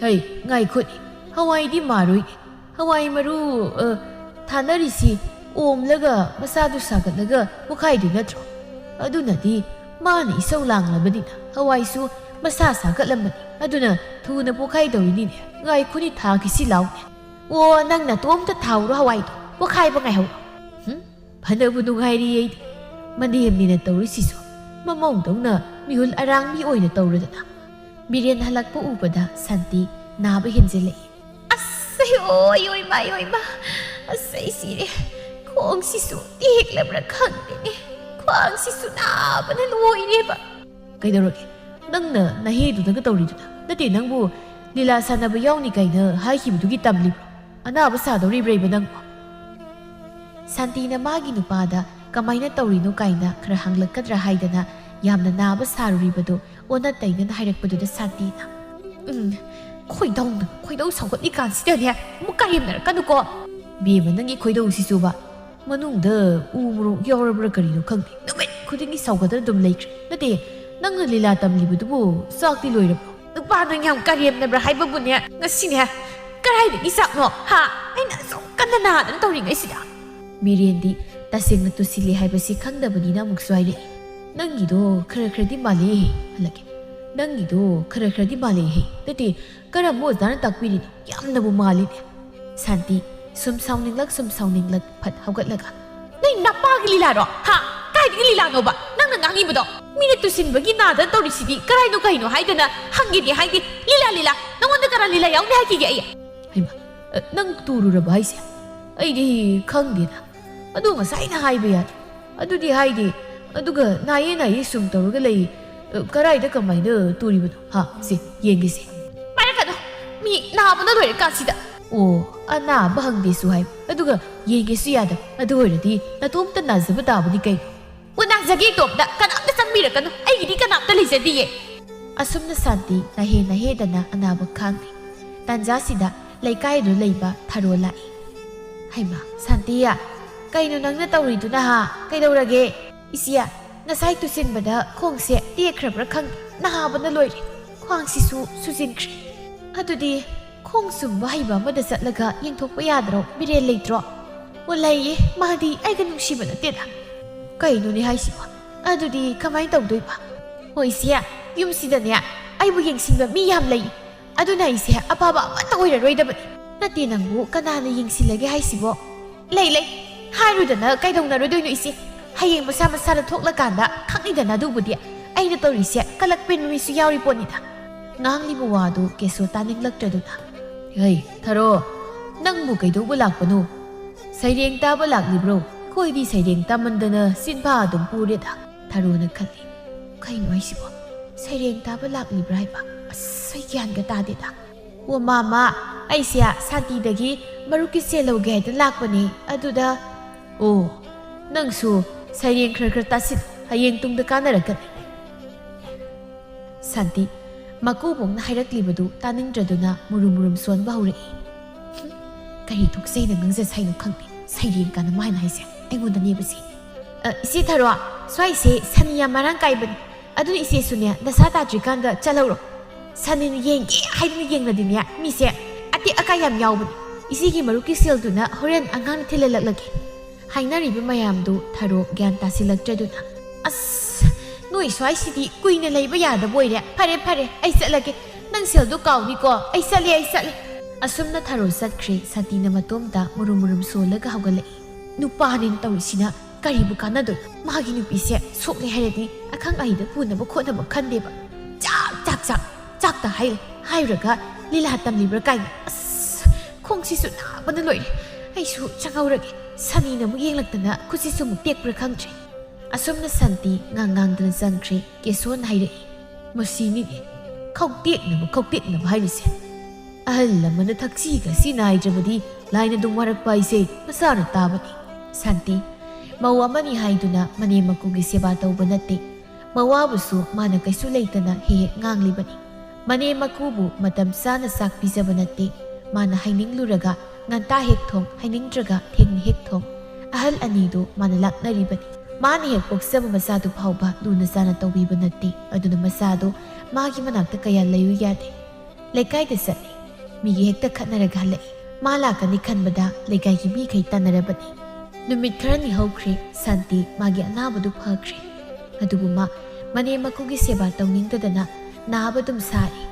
ꯍꯩ, ꯉꯥꯏꯈꯣꯅꯦ, ꯍꯋꯥꯏꯗꯤ ꯃꯥꯔꯣꯏꯅꯦ꯫ ꯍꯋꯥꯏ ꯃꯔꯨ, ꯑ, ꯊꯥꯅꯔꯤꯁꯤ ꯑꯣꯝꯂꯒ ꯃꯁꯥꯗꯨ ꯁꯥꯒꯠꯂꯒ ꯄꯣꯛꯈꯥꯏꯗꯣꯏ ꯅꯠꯇ꯭ꯔꯣ? ꯑꯗꯨꯅꯗꯤ ꯃꯥꯅ ꯏꯁꯧ ꯂꯥꯡꯂꯕꯅꯤꯅ ꯍꯋꯥꯏꯁꯨ ꯃꯁꯥ ꯁꯥꯒꯠꯂꯝꯃꯅꯤ꯫ ꯑꯗꯨꯅ ꯊꯨꯅ ꯄꯣꯛꯈꯥꯏꯗꯧꯔꯤꯅꯤꯅꯦ꯫ ꯉꯥꯏꯈꯣꯅꯤ, ꯊꯥꯈꯤꯁꯤ ꯂꯥꯎꯅꯦ꯫ ꯑꯣ, ꯅꯪ ꯅꯇꯣꯝꯇ ꯊꯥꯎꯔꯣ ꯍꯋꯥꯏꯗꯣ, ꯄꯣꯛꯈꯥꯏꯕ ꯉꯥꯏꯍꯧꯔꯣ꯫ ꯍꯨꯝ? ꯐꯅꯕꯨ ꯅꯨꯡꯉꯥꯏꯔꯤ ꯑꯩꯗꯤ꯫ ꯃꯅꯦꯝꯅꯤꯅ ꯇꯧꯔꯤꯁꯤꯁꯨ ꯃꯃꯧꯗꯧꯅ ꯃꯤꯍꯨꯜ ꯑꯔꯥꯡꯕꯤ ꯑꯣꯏꯅ ꯇꯧꯔꯗꯅ꯫ ꯕꯤꯔꯦꯟ ꯍꯜꯂꯛꯄ ꯎꯕꯗ ꯁꯥꯟꯇꯤ ꯅꯥꯕ ꯍꯦꯟꯖꯤꯜꯂꯛꯏ꯫ ꯑꯁ, ꯑꯌꯣ, ꯑꯌꯣ, ꯏꯃꯥ, ꯑꯌꯣ, ꯏꯃꯥ꯫ ꯑꯁ, ꯑꯩ ꯁꯤꯔꯦ꯫ ꯈꯣꯡꯁꯤꯁꯨ ꯇꯦꯛꯂꯕ꯭ꯔꯥ ꯈꯪꯗꯦꯅꯦ꯫ ꯈ꯭ꯋꯥꯡꯁꯤꯁꯨ ꯅꯥꯕꯅ ꯂꯣꯏꯔꯦꯕ꯫ ꯀꯩꯗꯧꯔꯒꯦ? ꯅꯪꯅ ꯅꯍꯦꯗꯨꯗꯒ ꯇꯧꯔꯤꯗꯨꯅ? ꯅꯠꯇꯦ, ꯅꯪꯕꯨ ꯂꯤꯂꯥ ꯁꯥꯟꯅꯕ ꯌꯥꯎꯅꯤ ꯀꯥꯏꯅ ꯍꯥꯏꯈꯤꯕꯗꯨꯒꯤ ꯇꯝꯂꯤꯕ꯭ꯔꯣ? ꯑꯅꯥꯕ ꯁꯥꯗꯧꯔꯤꯕ꯭ꯔꯥ ꯏꯕ ꯅꯪꯕꯨ? ꯁꯥꯟꯇꯤꯅ ꯃꯥꯒꯤ ꯅꯨꯄꯥꯗ ꯀꯃꯥꯏꯅ ꯇꯧꯔꯤꯅꯣ ꯀꯥꯏꯅ ꯈꯔ ꯍꯪꯂꯛꯀꯗ꯭ꯔꯥ ꯍꯥꯏꯗꯅ ꯌꯥꯝꯅ ꯅꯥꯕ ꯁꯥꯔꯨꯔꯤꯕꯗꯨ ꯑꯣꯟꯅ ꯇꯩꯅꯅ ꯍꯥꯏꯔꯛꯄꯗꯨꯗ ꯁꯥꯟꯇꯤꯅ, "ꯎꯝ, ꯈꯣꯏꯗꯧꯅ ꯈꯣꯏꯗꯧ ꯁꯥꯎꯒꯠꯂꯤꯀꯥꯟꯁꯤꯗꯅꯦ ꯑꯃꯨꯛ ꯀꯔꯦꯝꯅꯔꯛꯀꯅꯨꯀꯣ꯫ ꯕꯦꯝꯃ, ꯅꯪꯒꯤ ꯈꯣꯏꯗꯧꯁꯤꯁꯨꯕ꯫ ꯃꯅꯨꯡꯗ ꯎ ꯃꯣꯔꯣꯛ ꯌꯥꯎꯔꯕ꯭ꯔꯥ ꯀꯔꯤꯅꯣ ꯈꯪꯗꯦ, ꯅꯨꯃꯤꯠ ꯈꯨꯗꯤꯡꯒꯤ ꯁꯥꯎꯒꯠꯇꯅ ꯑꯗꯨꯝ ꯂꯩꯈ꯭ꯔꯦ꯫ ꯅꯠꯇꯦ, ꯅꯪꯅ ꯂꯤꯂꯥ ꯇꯝꯂꯤꯕꯗꯨꯕꯨ ꯆꯥꯛꯇꯤ ꯂꯣꯏꯔꯕ꯭ꯔꯣ?" ꯅꯨꯄꯥ ꯅꯪ ꯌꯥꯝ ꯀꯔꯦꯝꯅꯕ꯭ꯔꯥ ꯍꯥꯏꯕꯕꯨꯅꯦ, ꯉꯁꯤꯅꯦ ꯀꯔꯥꯏꯗꯒꯤ ꯆꯥꯛꯅꯣ, ꯍꯥ? ꯑꯩꯅ ꯑꯁꯨꯛ ꯀꯟꯅ ꯅꯥꯗꯅ ꯇꯧꯔꯤꯉꯩꯁꯤꯗ꯫ ꯃꯤꯔꯦꯟꯗꯤ ꯇꯁꯦꯡꯅ ꯇꯨꯁꯤꯜꯂꯤ ꯍꯥꯏꯕꯁꯤ ꯈꯪꯗꯕꯅꯤꯅ ꯑꯃꯨꯛꯁꯨ ꯍꯥꯏꯔꯛꯏ, "ꯅꯪꯒꯤꯗꯣ ꯈꯔ ꯈꯔꯗꯤ ꯃꯥꯜꯂꯦ, ꯍꯜꯂꯛꯀꯦ꯫ ꯅꯪꯒꯤꯗꯣ ꯈꯔ ꯈꯔꯗꯤ ꯃꯥꯜꯂꯦ꯫ ꯅꯠꯇꯦ, ꯀꯔꯝꯕ ꯑꯣꯖꯥꯅ ꯇꯥꯛꯄꯤꯔꯤꯅꯣ? ꯌꯥꯝꯅꯕꯨ ꯃꯥꯜꯂꯤꯅꯦ꯫" ꯁꯥꯟꯇꯤ ꯁꯨꯝ ꯁꯥꯎꯅꯤꯡꯂꯛ, ꯁꯨꯝ ꯁꯥꯎꯅꯤꯡꯂꯛ, ꯐꯠ ꯍꯧꯒꯠꯂꯒ, "ꯅꯣꯏ ꯅꯄꯥꯒꯤ ꯂꯤꯂꯥꯔꯣ? ꯍꯥ? ꯀꯥꯏꯗꯒꯤ ꯂꯤꯂꯥꯅꯣꯕ? ꯅꯪꯅ ꯉꯥꯡꯉꯤꯕꯗꯣ? ꯃꯤꯅ ꯇꯨꯁꯤꯟꯕꯒꯤ ꯅꯥꯗꯅ ꯇꯧꯔꯤꯁꯤꯗꯤ ꯀꯔꯥꯏꯅꯣ ꯀꯩꯅꯣ ꯍꯥꯏꯗꯅ ꯍꯪꯒꯦꯗꯤ ꯍꯥꯏꯗꯦ꯫ ꯂꯤꯂꯥ, ꯂꯤꯂꯥ꯫ ꯅꯉꯣꯟꯗ ꯀꯅꯥ ꯂꯤꯂꯥ ꯌꯥꯎꯅꯤ ꯍꯥꯏꯈꯤꯒꯦ ꯑꯩ?" ꯍꯩꯃꯥ, ꯑ, ꯅꯪ ꯇꯨꯔꯨꯔꯕ ꯍꯥꯏꯁꯦ? ꯑꯩꯗꯤ ꯈꯪꯗꯦꯅ꯫ ꯑꯗꯨ ꯉꯁꯥꯏꯅ ꯍꯥꯏꯕ ꯌꯥꯗ꯭ꯔꯣ? ꯑꯗꯨꯗꯤ ꯍꯥꯏꯗꯦ꯫ ꯑꯗꯨꯒ ꯅꯥꯏꯌꯦ ꯅꯥꯏꯌꯦ ꯁꯨꯝ ꯇꯧꯔꯒ ꯂꯩ꯫ ꯑ, ꯀꯔꯥꯏꯗ ꯀꯃꯥꯏꯅ ꯇꯨꯔꯤꯕꯅꯣ? ꯍꯥ? ꯁꯦ, ꯌꯦꯡꯒꯦꯁꯦ꯫ ꯄꯥꯏꯔꯛꯀꯅꯨ꯫ ꯃꯤ ꯅꯥꯕꯅ ꯂꯣꯏꯔꯀꯥꯟꯁꯤꯗ꯫ ꯑꯣ, ꯑꯅꯥꯕ ꯍꯪꯗꯦꯁꯨ ꯍꯥꯏ꯫ ꯑꯗꯨꯒ ꯌꯦꯡꯒꯦꯁꯨ ꯌꯥꯗꯕ꯫ ꯑꯗꯨ ꯑꯣꯏꯔꯗꯤ ꯅꯇꯣꯝꯇ ꯅꯥꯖꯕ ꯇꯥꯕꯅꯤ ꯀꯩꯅꯣ꯫ ꯑꯣ, ꯅꯥꯖꯒꯦ ꯏꯇꯣꯝꯇ꯫ ꯀꯅꯥꯝꯇ ꯆꯪꯕꯤꯔꯛꯀꯅꯨ꯫ ꯑꯩꯒꯤꯗꯤ ꯀꯅꯥꯝꯇ ꯂꯩꯖꯗꯤꯌꯦ꯫ ꯑꯁꯨꯝꯅ ꯁꯥꯟꯇꯤ ꯅꯥꯍꯦ ꯅꯥꯍꯦꯗꯅ ꯑꯅꯥꯕ ꯈꯥꯡꯂꯤ꯫ ꯇꯥꯟꯖꯥꯁꯤꯗ ꯂꯩꯀꯥꯏꯗꯨ ꯂꯩꯕ ꯊꯔꯣ ꯂꯥꯛꯏ꯫ ꯍꯩꯃꯥ, ꯁꯥꯟꯇꯤꯌꯥ, ꯀꯩꯅꯣ ꯅꯪꯅ ꯇꯧꯔꯤꯗꯨꯅ ꯍꯥ? ꯀꯩꯗꯧꯔꯒꯦ? ꯏꯆꯦ, ꯉꯁꯥꯏ ꯇꯨꯁꯤꯟꯕꯗ ꯈꯣꯡꯁꯦ ꯇꯦꯛꯈ꯭ꯔꯕ꯭ꯔꯥ ꯈꯪꯗꯦ, ꯅꯥꯕꯅ ꯂꯣꯏꯔꯦ꯫ ꯈ꯭ꯋꯥꯡꯁꯤꯁꯨ ꯁꯨꯖꯤꯟꯈ꯭ꯔꯦ꯫ ꯑꯗꯨꯗꯤ ꯈꯣꯡ ꯁꯨꯝꯕ ꯍꯩꯕ ꯑꯃꯗ ꯆꯠꯂꯒ ꯌꯦꯡꯊꯣꯛꯄ ꯌꯥꯗ꯭ꯔꯣ? ꯃꯤꯔꯦꯜ ꯂꯩꯇ꯭ꯔꯣ? ꯑꯣ, ꯂꯩꯌꯦ꯫ ꯃꯥꯗꯤ ꯑꯩꯒ ꯅꯨꯡꯁꯤꯕ ꯅꯠꯇꯦꯗ꯫ ꯀꯩꯅꯣꯅꯦ ꯍꯥꯏꯁꯤꯕꯣ? ꯑꯗꯨꯗꯤ ꯀꯃꯥꯏꯅ ꯇꯧꯗꯣꯏꯕ? ꯍꯣꯏꯁꯦ, ꯌꯨꯝꯁꯤꯗꯅꯦ ꯑꯩꯕꯨ ꯌꯦꯡꯁꯤꯟꯕ ꯃꯤ ꯌꯥꯝ ꯂꯩ꯫ ꯑꯗꯨꯅ ꯑꯩꯁꯦ ꯑꯐꯕ ꯑꯃꯠꯇ ꯑꯣꯏꯔꯔꯣꯏꯗꯕꯅꯤ꯫ ꯅꯠꯇꯦ, ꯅꯪꯕꯨ ꯀꯅꯥꯅ ꯌꯦꯡꯁꯤꯜꯂꯒꯦ ꯍꯥꯏꯁꯤꯕꯣ? ꯂꯩ, ꯂꯩ꯫ ꯍꯥꯏꯔꯨꯗꯅ ꯀꯩꯗꯧꯅꯔꯨꯗꯣꯏꯅꯣ ꯏꯆꯦ? ꯍꯌꯦꯡ ꯃꯁꯥ ꯃꯁꯥꯅ ꯊꯣꯛꯂꯀꯥꯟꯗ ꯈꯪꯅꯤꯗꯅ ꯑꯗꯨꯕꯨꯗꯤ꯫ ꯑꯩꯅ ꯇꯧꯔꯤꯁꯦ ꯀꯂꯛ ꯄꯦꯟꯕ ꯃꯤꯁꯨ ꯌꯥꯎꯔꯤ ꯄꯣꯠꯅꯤꯗ꯫ ꯉꯥꯡꯂꯤꯕ ꯋꯥꯗꯨ ꯀꯦꯁꯣ ꯇꯥꯅꯤꯡꯂꯛꯇ꯭ꯔꯗꯨꯅ, "ꯍꯩ, ꯊꯔꯣ, ꯅꯪꯕꯨ ꯀꯩꯗꯧꯕ ꯂꯥꯛꯄꯅꯣ? ꯁꯩꯔꯦꯡ ꯇꯥꯕ ꯂꯥꯛꯂꯤꯕ꯭ꯔꯣ? ꯑꯩꯈꯣꯏꯗꯤ ꯁꯩꯔꯦꯡ ꯇꯥꯃꯟꯗꯅ ꯆꯤꯟꯐꯥ ꯑꯗꯨꯝ ꯄꯨꯔꯦꯗ", ꯊꯔꯣꯅ ꯈꯜꯂꯤ꯫ "ꯀꯩꯅꯣ ꯍꯥꯏꯁꯤꯕꯣ? ꯁꯩꯔꯦꯡ ꯇꯥꯕ ꯂꯥꯛꯂꯤꯕ꯭ꯔꯥ ꯍꯥꯏꯕ? ꯑꯁ, ꯑꯩ ꯒ꯭ꯌꯥꯟꯒ ꯇꯥꯗꯦꯗ꯫ ꯑꯣ ꯃꯥꯃ, ꯑꯩꯁꯦ ꯁꯥꯟꯇꯤꯗꯒꯤ ꯃꯔꯨꯞꯀꯤ ꯁꯦꯜ ꯂꯧꯒꯦ ꯍꯥꯏꯗꯅ ꯂꯥꯛꯄꯅꯦ꯫ ꯑꯗꯨꯗ..." "ꯑꯣ, ꯅꯪꯁꯨ ꯁꯩꯔꯦꯡ ꯈꯔ ꯈꯔ ꯇꯥꯁꯤꯜ, ꯍꯌꯦꯡ ꯇꯨꯡꯗ ꯀꯥꯟꯅꯔꯛꯀꯅꯤ꯫" ꯁꯥꯟꯇꯤ ꯃꯀꯨꯕꯣꯛꯅ ꯍꯥꯏꯔꯛꯂꯤꯕꯗꯨ ꯇꯥꯅꯤꯡꯗ꯭ꯔꯗꯨꯅ ꯃꯨꯔꯨꯝ ꯃꯨꯔꯨꯝ ꯁꯣꯟꯕ ꯍꯧꯔꯛꯏ꯫ "ꯍꯨꯝ, ꯀꯔꯤ ꯊꯣꯛꯆꯩꯅ ꯉꯥꯡꯖꯁ ꯍꯥꯏꯅꯣ ꯈꯪꯗꯦ꯫ ꯁꯩꯔꯦꯡ ꯀꯥꯟꯅ ꯃꯥꯏꯅ ꯍꯥꯏꯁꯦ ꯑꯩꯉꯣꯟꯗꯅꯦꯕꯁꯦ꯫ ꯑ, ꯏꯆꯦ ꯊꯔꯣ, ꯁ꯭ꯋꯥꯏꯁꯦ ꯁꯟ ꯌꯥꯝ ꯃꯔꯥꯡ ꯀꯥꯏꯕꯅꯤ꯫ ꯑꯗꯨꯅ ꯏꯆꯦꯁꯨꯅꯦ ꯅꯁꯥ ꯇꯥꯗ꯭ꯔꯤꯀꯥꯟꯗ ꯆꯠꯍꯧꯔꯣ꯫ ꯁꯟ ꯌꯦꯡꯒꯦ ꯍꯥꯏꯗꯅ ꯌꯦꯡꯂꯗꯤꯅꯦ ꯃꯤꯁꯦ ꯑꯇꯦꯛ ꯑꯀꯥꯏ ꯌꯥꯝ ꯌꯥꯎꯕꯅꯤ꯫ ꯏꯆꯦꯒꯤ ꯃꯔꯨꯞꯀꯤ ꯁꯦꯜꯗꯨꯅ ꯍꯣꯔꯦꯟ ꯑꯉꯥꯡꯅ ꯊꯤꯜꯍꯜꯂꯛꯂꯒꯦ꯫" ꯍꯥꯏꯅꯔꯤꯕ ꯃꯌꯥꯝꯗꯨ ꯊꯔꯣ ꯒ꯭ꯌꯥꯟ ꯇꯥꯁꯤꯜꯂꯛꯇ꯭ꯔꯗꯨꯅ, "ꯑꯁ, ꯅꯣꯏ ꯁ꯭ꯋꯥꯏꯁꯤꯗꯤ ꯀꯨꯏꯅ ꯂꯩꯕ ꯌꯥꯗꯕ ꯑꯣꯏꯔꯦ꯫ ꯐꯔꯦ, ꯐꯔꯦ, ꯑꯩ ꯆꯠꯂꯒꯦ꯫ ꯅꯪ ꯁꯦꯜꯗꯨ ꯀꯥꯎꯅꯤꯀꯣ꯫ ꯑꯩ ꯆꯠꯂꯦ, ꯑꯩ ꯆꯠꯂꯦ꯫" ꯑꯁꯨꯝꯅ ꯊꯔꯣ ꯆꯠꯈ꯭ꯔꯦ꯫ ꯁꯥꯟꯇꯤꯅ ꯃꯇꯣꯝꯇ ꯃꯨꯔꯨꯝ ꯃꯨꯔꯨꯝ ꯁꯣꯜꯂꯒ ꯍꯧꯒꯠꯂꯛꯏ꯫ "ꯅꯨꯄꯥꯅꯦꯅ ꯇꯧꯔꯤꯁꯤꯅ ꯀꯔꯤꯕꯨ ꯀꯥꯟꯅꯗꯣꯏ? ꯃꯥꯒꯤ ꯅꯨꯄꯤꯁꯦ ꯁꯣꯛꯂꯦ ꯍꯥꯏꯔꯗꯤ ꯑꯈꯪ ꯑꯍꯩꯗ ꯄꯨꯅꯕ ꯈꯣꯠꯅꯕ ꯈꯟꯗꯦꯕ꯫ ꯆꯥꯛ, ꯆꯥꯛ, ꯆꯥꯛ, ꯆꯥꯛꯇ ꯍꯥꯏ-, ꯍꯥꯏꯔꯨꯔꯒ ꯂꯤꯂꯥ ꯇꯝꯂꯤꯕ꯭ꯔꯥ ꯀꯥꯏꯅ꯫ ꯑꯁ, ꯈꯣꯡꯁꯤꯁꯨ ꯅꯥꯕꯅ ꯂꯣꯏꯔꯦ꯫ ꯑꯩꯁꯨ ꯆꯪꯍꯧꯔꯒꯦ꯫ ꯁꯅꯤꯅ ꯑꯃꯨꯛ ꯌꯦꯡꯂꯛꯇꯅ ꯈꯨꯠꯁꯤꯁꯨ ꯑꯃꯨꯛ ꯇꯦꯛꯄ꯭ꯔꯥ ꯈꯪꯗ꯭ꯔꯦ꯫" ꯑꯁꯨꯝꯅ ꯁꯥꯟꯇꯤ ꯉꯥꯡ ꯉꯥꯡꯗꯨꯅ ꯆꯪꯈ꯭ꯔꯦ꯫ ꯀꯦꯁꯣꯅ ꯍꯥꯏꯔꯛꯏ, "ꯃꯁꯤꯅꯤꯅꯦ ꯈꯧꯇꯦꯛꯅꯕ, ꯈꯧꯇꯦꯛꯅꯕ ꯍꯥꯏꯔꯤꯁꯦ꯫ ꯑꯍꯜ ꯑꯃꯅ ꯊꯛꯁꯤ ꯈꯥꯁꯤ ꯅꯥꯏꯗ꯭ꯔꯕꯗꯤ ꯂꯥꯏꯅ ꯑꯗꯨꯝ ꯋꯥꯔꯛꯄ ꯍꯥꯏꯁꯦ ꯃꯁꯥꯅ ꯇꯥꯕꯅꯤ꯫" ꯁꯥꯟꯇꯤ ꯃꯧ ꯑꯃꯅꯤ ꯍꯥꯏꯗꯨꯅ ꯃꯅꯦꯝ ꯃꯀꯨꯒꯤ ꯁꯦꯕꯥ ꯇꯧꯕ ꯅꯠꯇꯦ꯫ ꯃꯋꯥꯕꯨꯁꯨ ꯃꯥꯅ ꯀꯩꯁꯨ ꯂꯩꯇꯅ ꯍꯦꯛ ꯍꯦꯛ ꯉꯥꯡꯂꯤꯕꯅꯤ꯫ ꯃꯅꯦꯝ ꯃꯀꯨꯕꯨ ꯃꯇꯝ ꯆꯥꯅ ꯆꯥꯛ ꯄꯤꯖꯕ ꯅꯠꯇꯦ꯫ ꯃꯥꯅ ꯍꯥꯏꯅꯤꯡꯂꯨꯔꯒ ꯉꯟꯇꯥ ꯍꯦꯛ ꯊꯣꯡ, ꯍꯥꯏꯅꯤꯡꯗ꯭ꯔꯒ ꯊꯦꯡꯅ ꯍꯦꯛ ꯊꯣꯡ꯫ ꯑꯍꯜ ꯑꯅꯤꯗꯨ ꯃꯥꯅ ꯂꯥꯛꯅꯔꯤꯕꯅꯤ꯫ ꯃꯥꯅ ꯍꯦꯛ ꯄꯣꯛꯆꯕ ꯃꯆꯥꯗꯨ ꯐꯥꯎꯕ ꯂꯨꯅ ꯆꯥꯅ ꯇꯧꯕꯤꯕ ꯅꯠꯇꯦ꯫ ꯑꯗꯨꯅ ꯃꯆꯥꯗꯨ ꯃꯥꯒꯤ ꯃꯅꯥꯛꯇ ꯀꯌꯥ ꯂꯩꯌꯨ ꯌꯥꯗꯦ꯫ ꯂꯩꯀꯥꯏꯗ ꯆꯠꯂꯤ꯫ ꯃꯤꯒ ꯍꯦꯛꯇ ꯈꯠꯅꯔꯒ ꯍꯜꯂꯛꯏ꯫ ꯃꯥ ꯂꯥꯛꯀꯅꯤ ꯈꯟꯕꯗ ꯂꯩꯀꯥꯏꯒꯤ ꯃꯤꯈꯩ ꯇꯟꯅꯔꯕꯅꯤ꯫ ꯅꯨꯃꯤꯠ ꯈꯔꯅꯤ ꯍꯧꯈ꯭ꯔꯦ, ꯁꯥꯟꯇꯤ ꯃꯥꯒꯤ ꯑꯅꯥꯕꯗꯨ ꯐꯈ꯭ꯔꯦ꯫ ꯑꯗꯨꯕꯨ ꯃꯥ ꯃꯅꯦꯝ ꯃꯀꯨꯒꯤ ꯁꯦꯕꯥ ꯇꯧꯅꯤꯡꯗꯗꯅ ꯅꯥꯕ ꯑꯗꯨꯝ ꯁꯥꯔꯤ꯫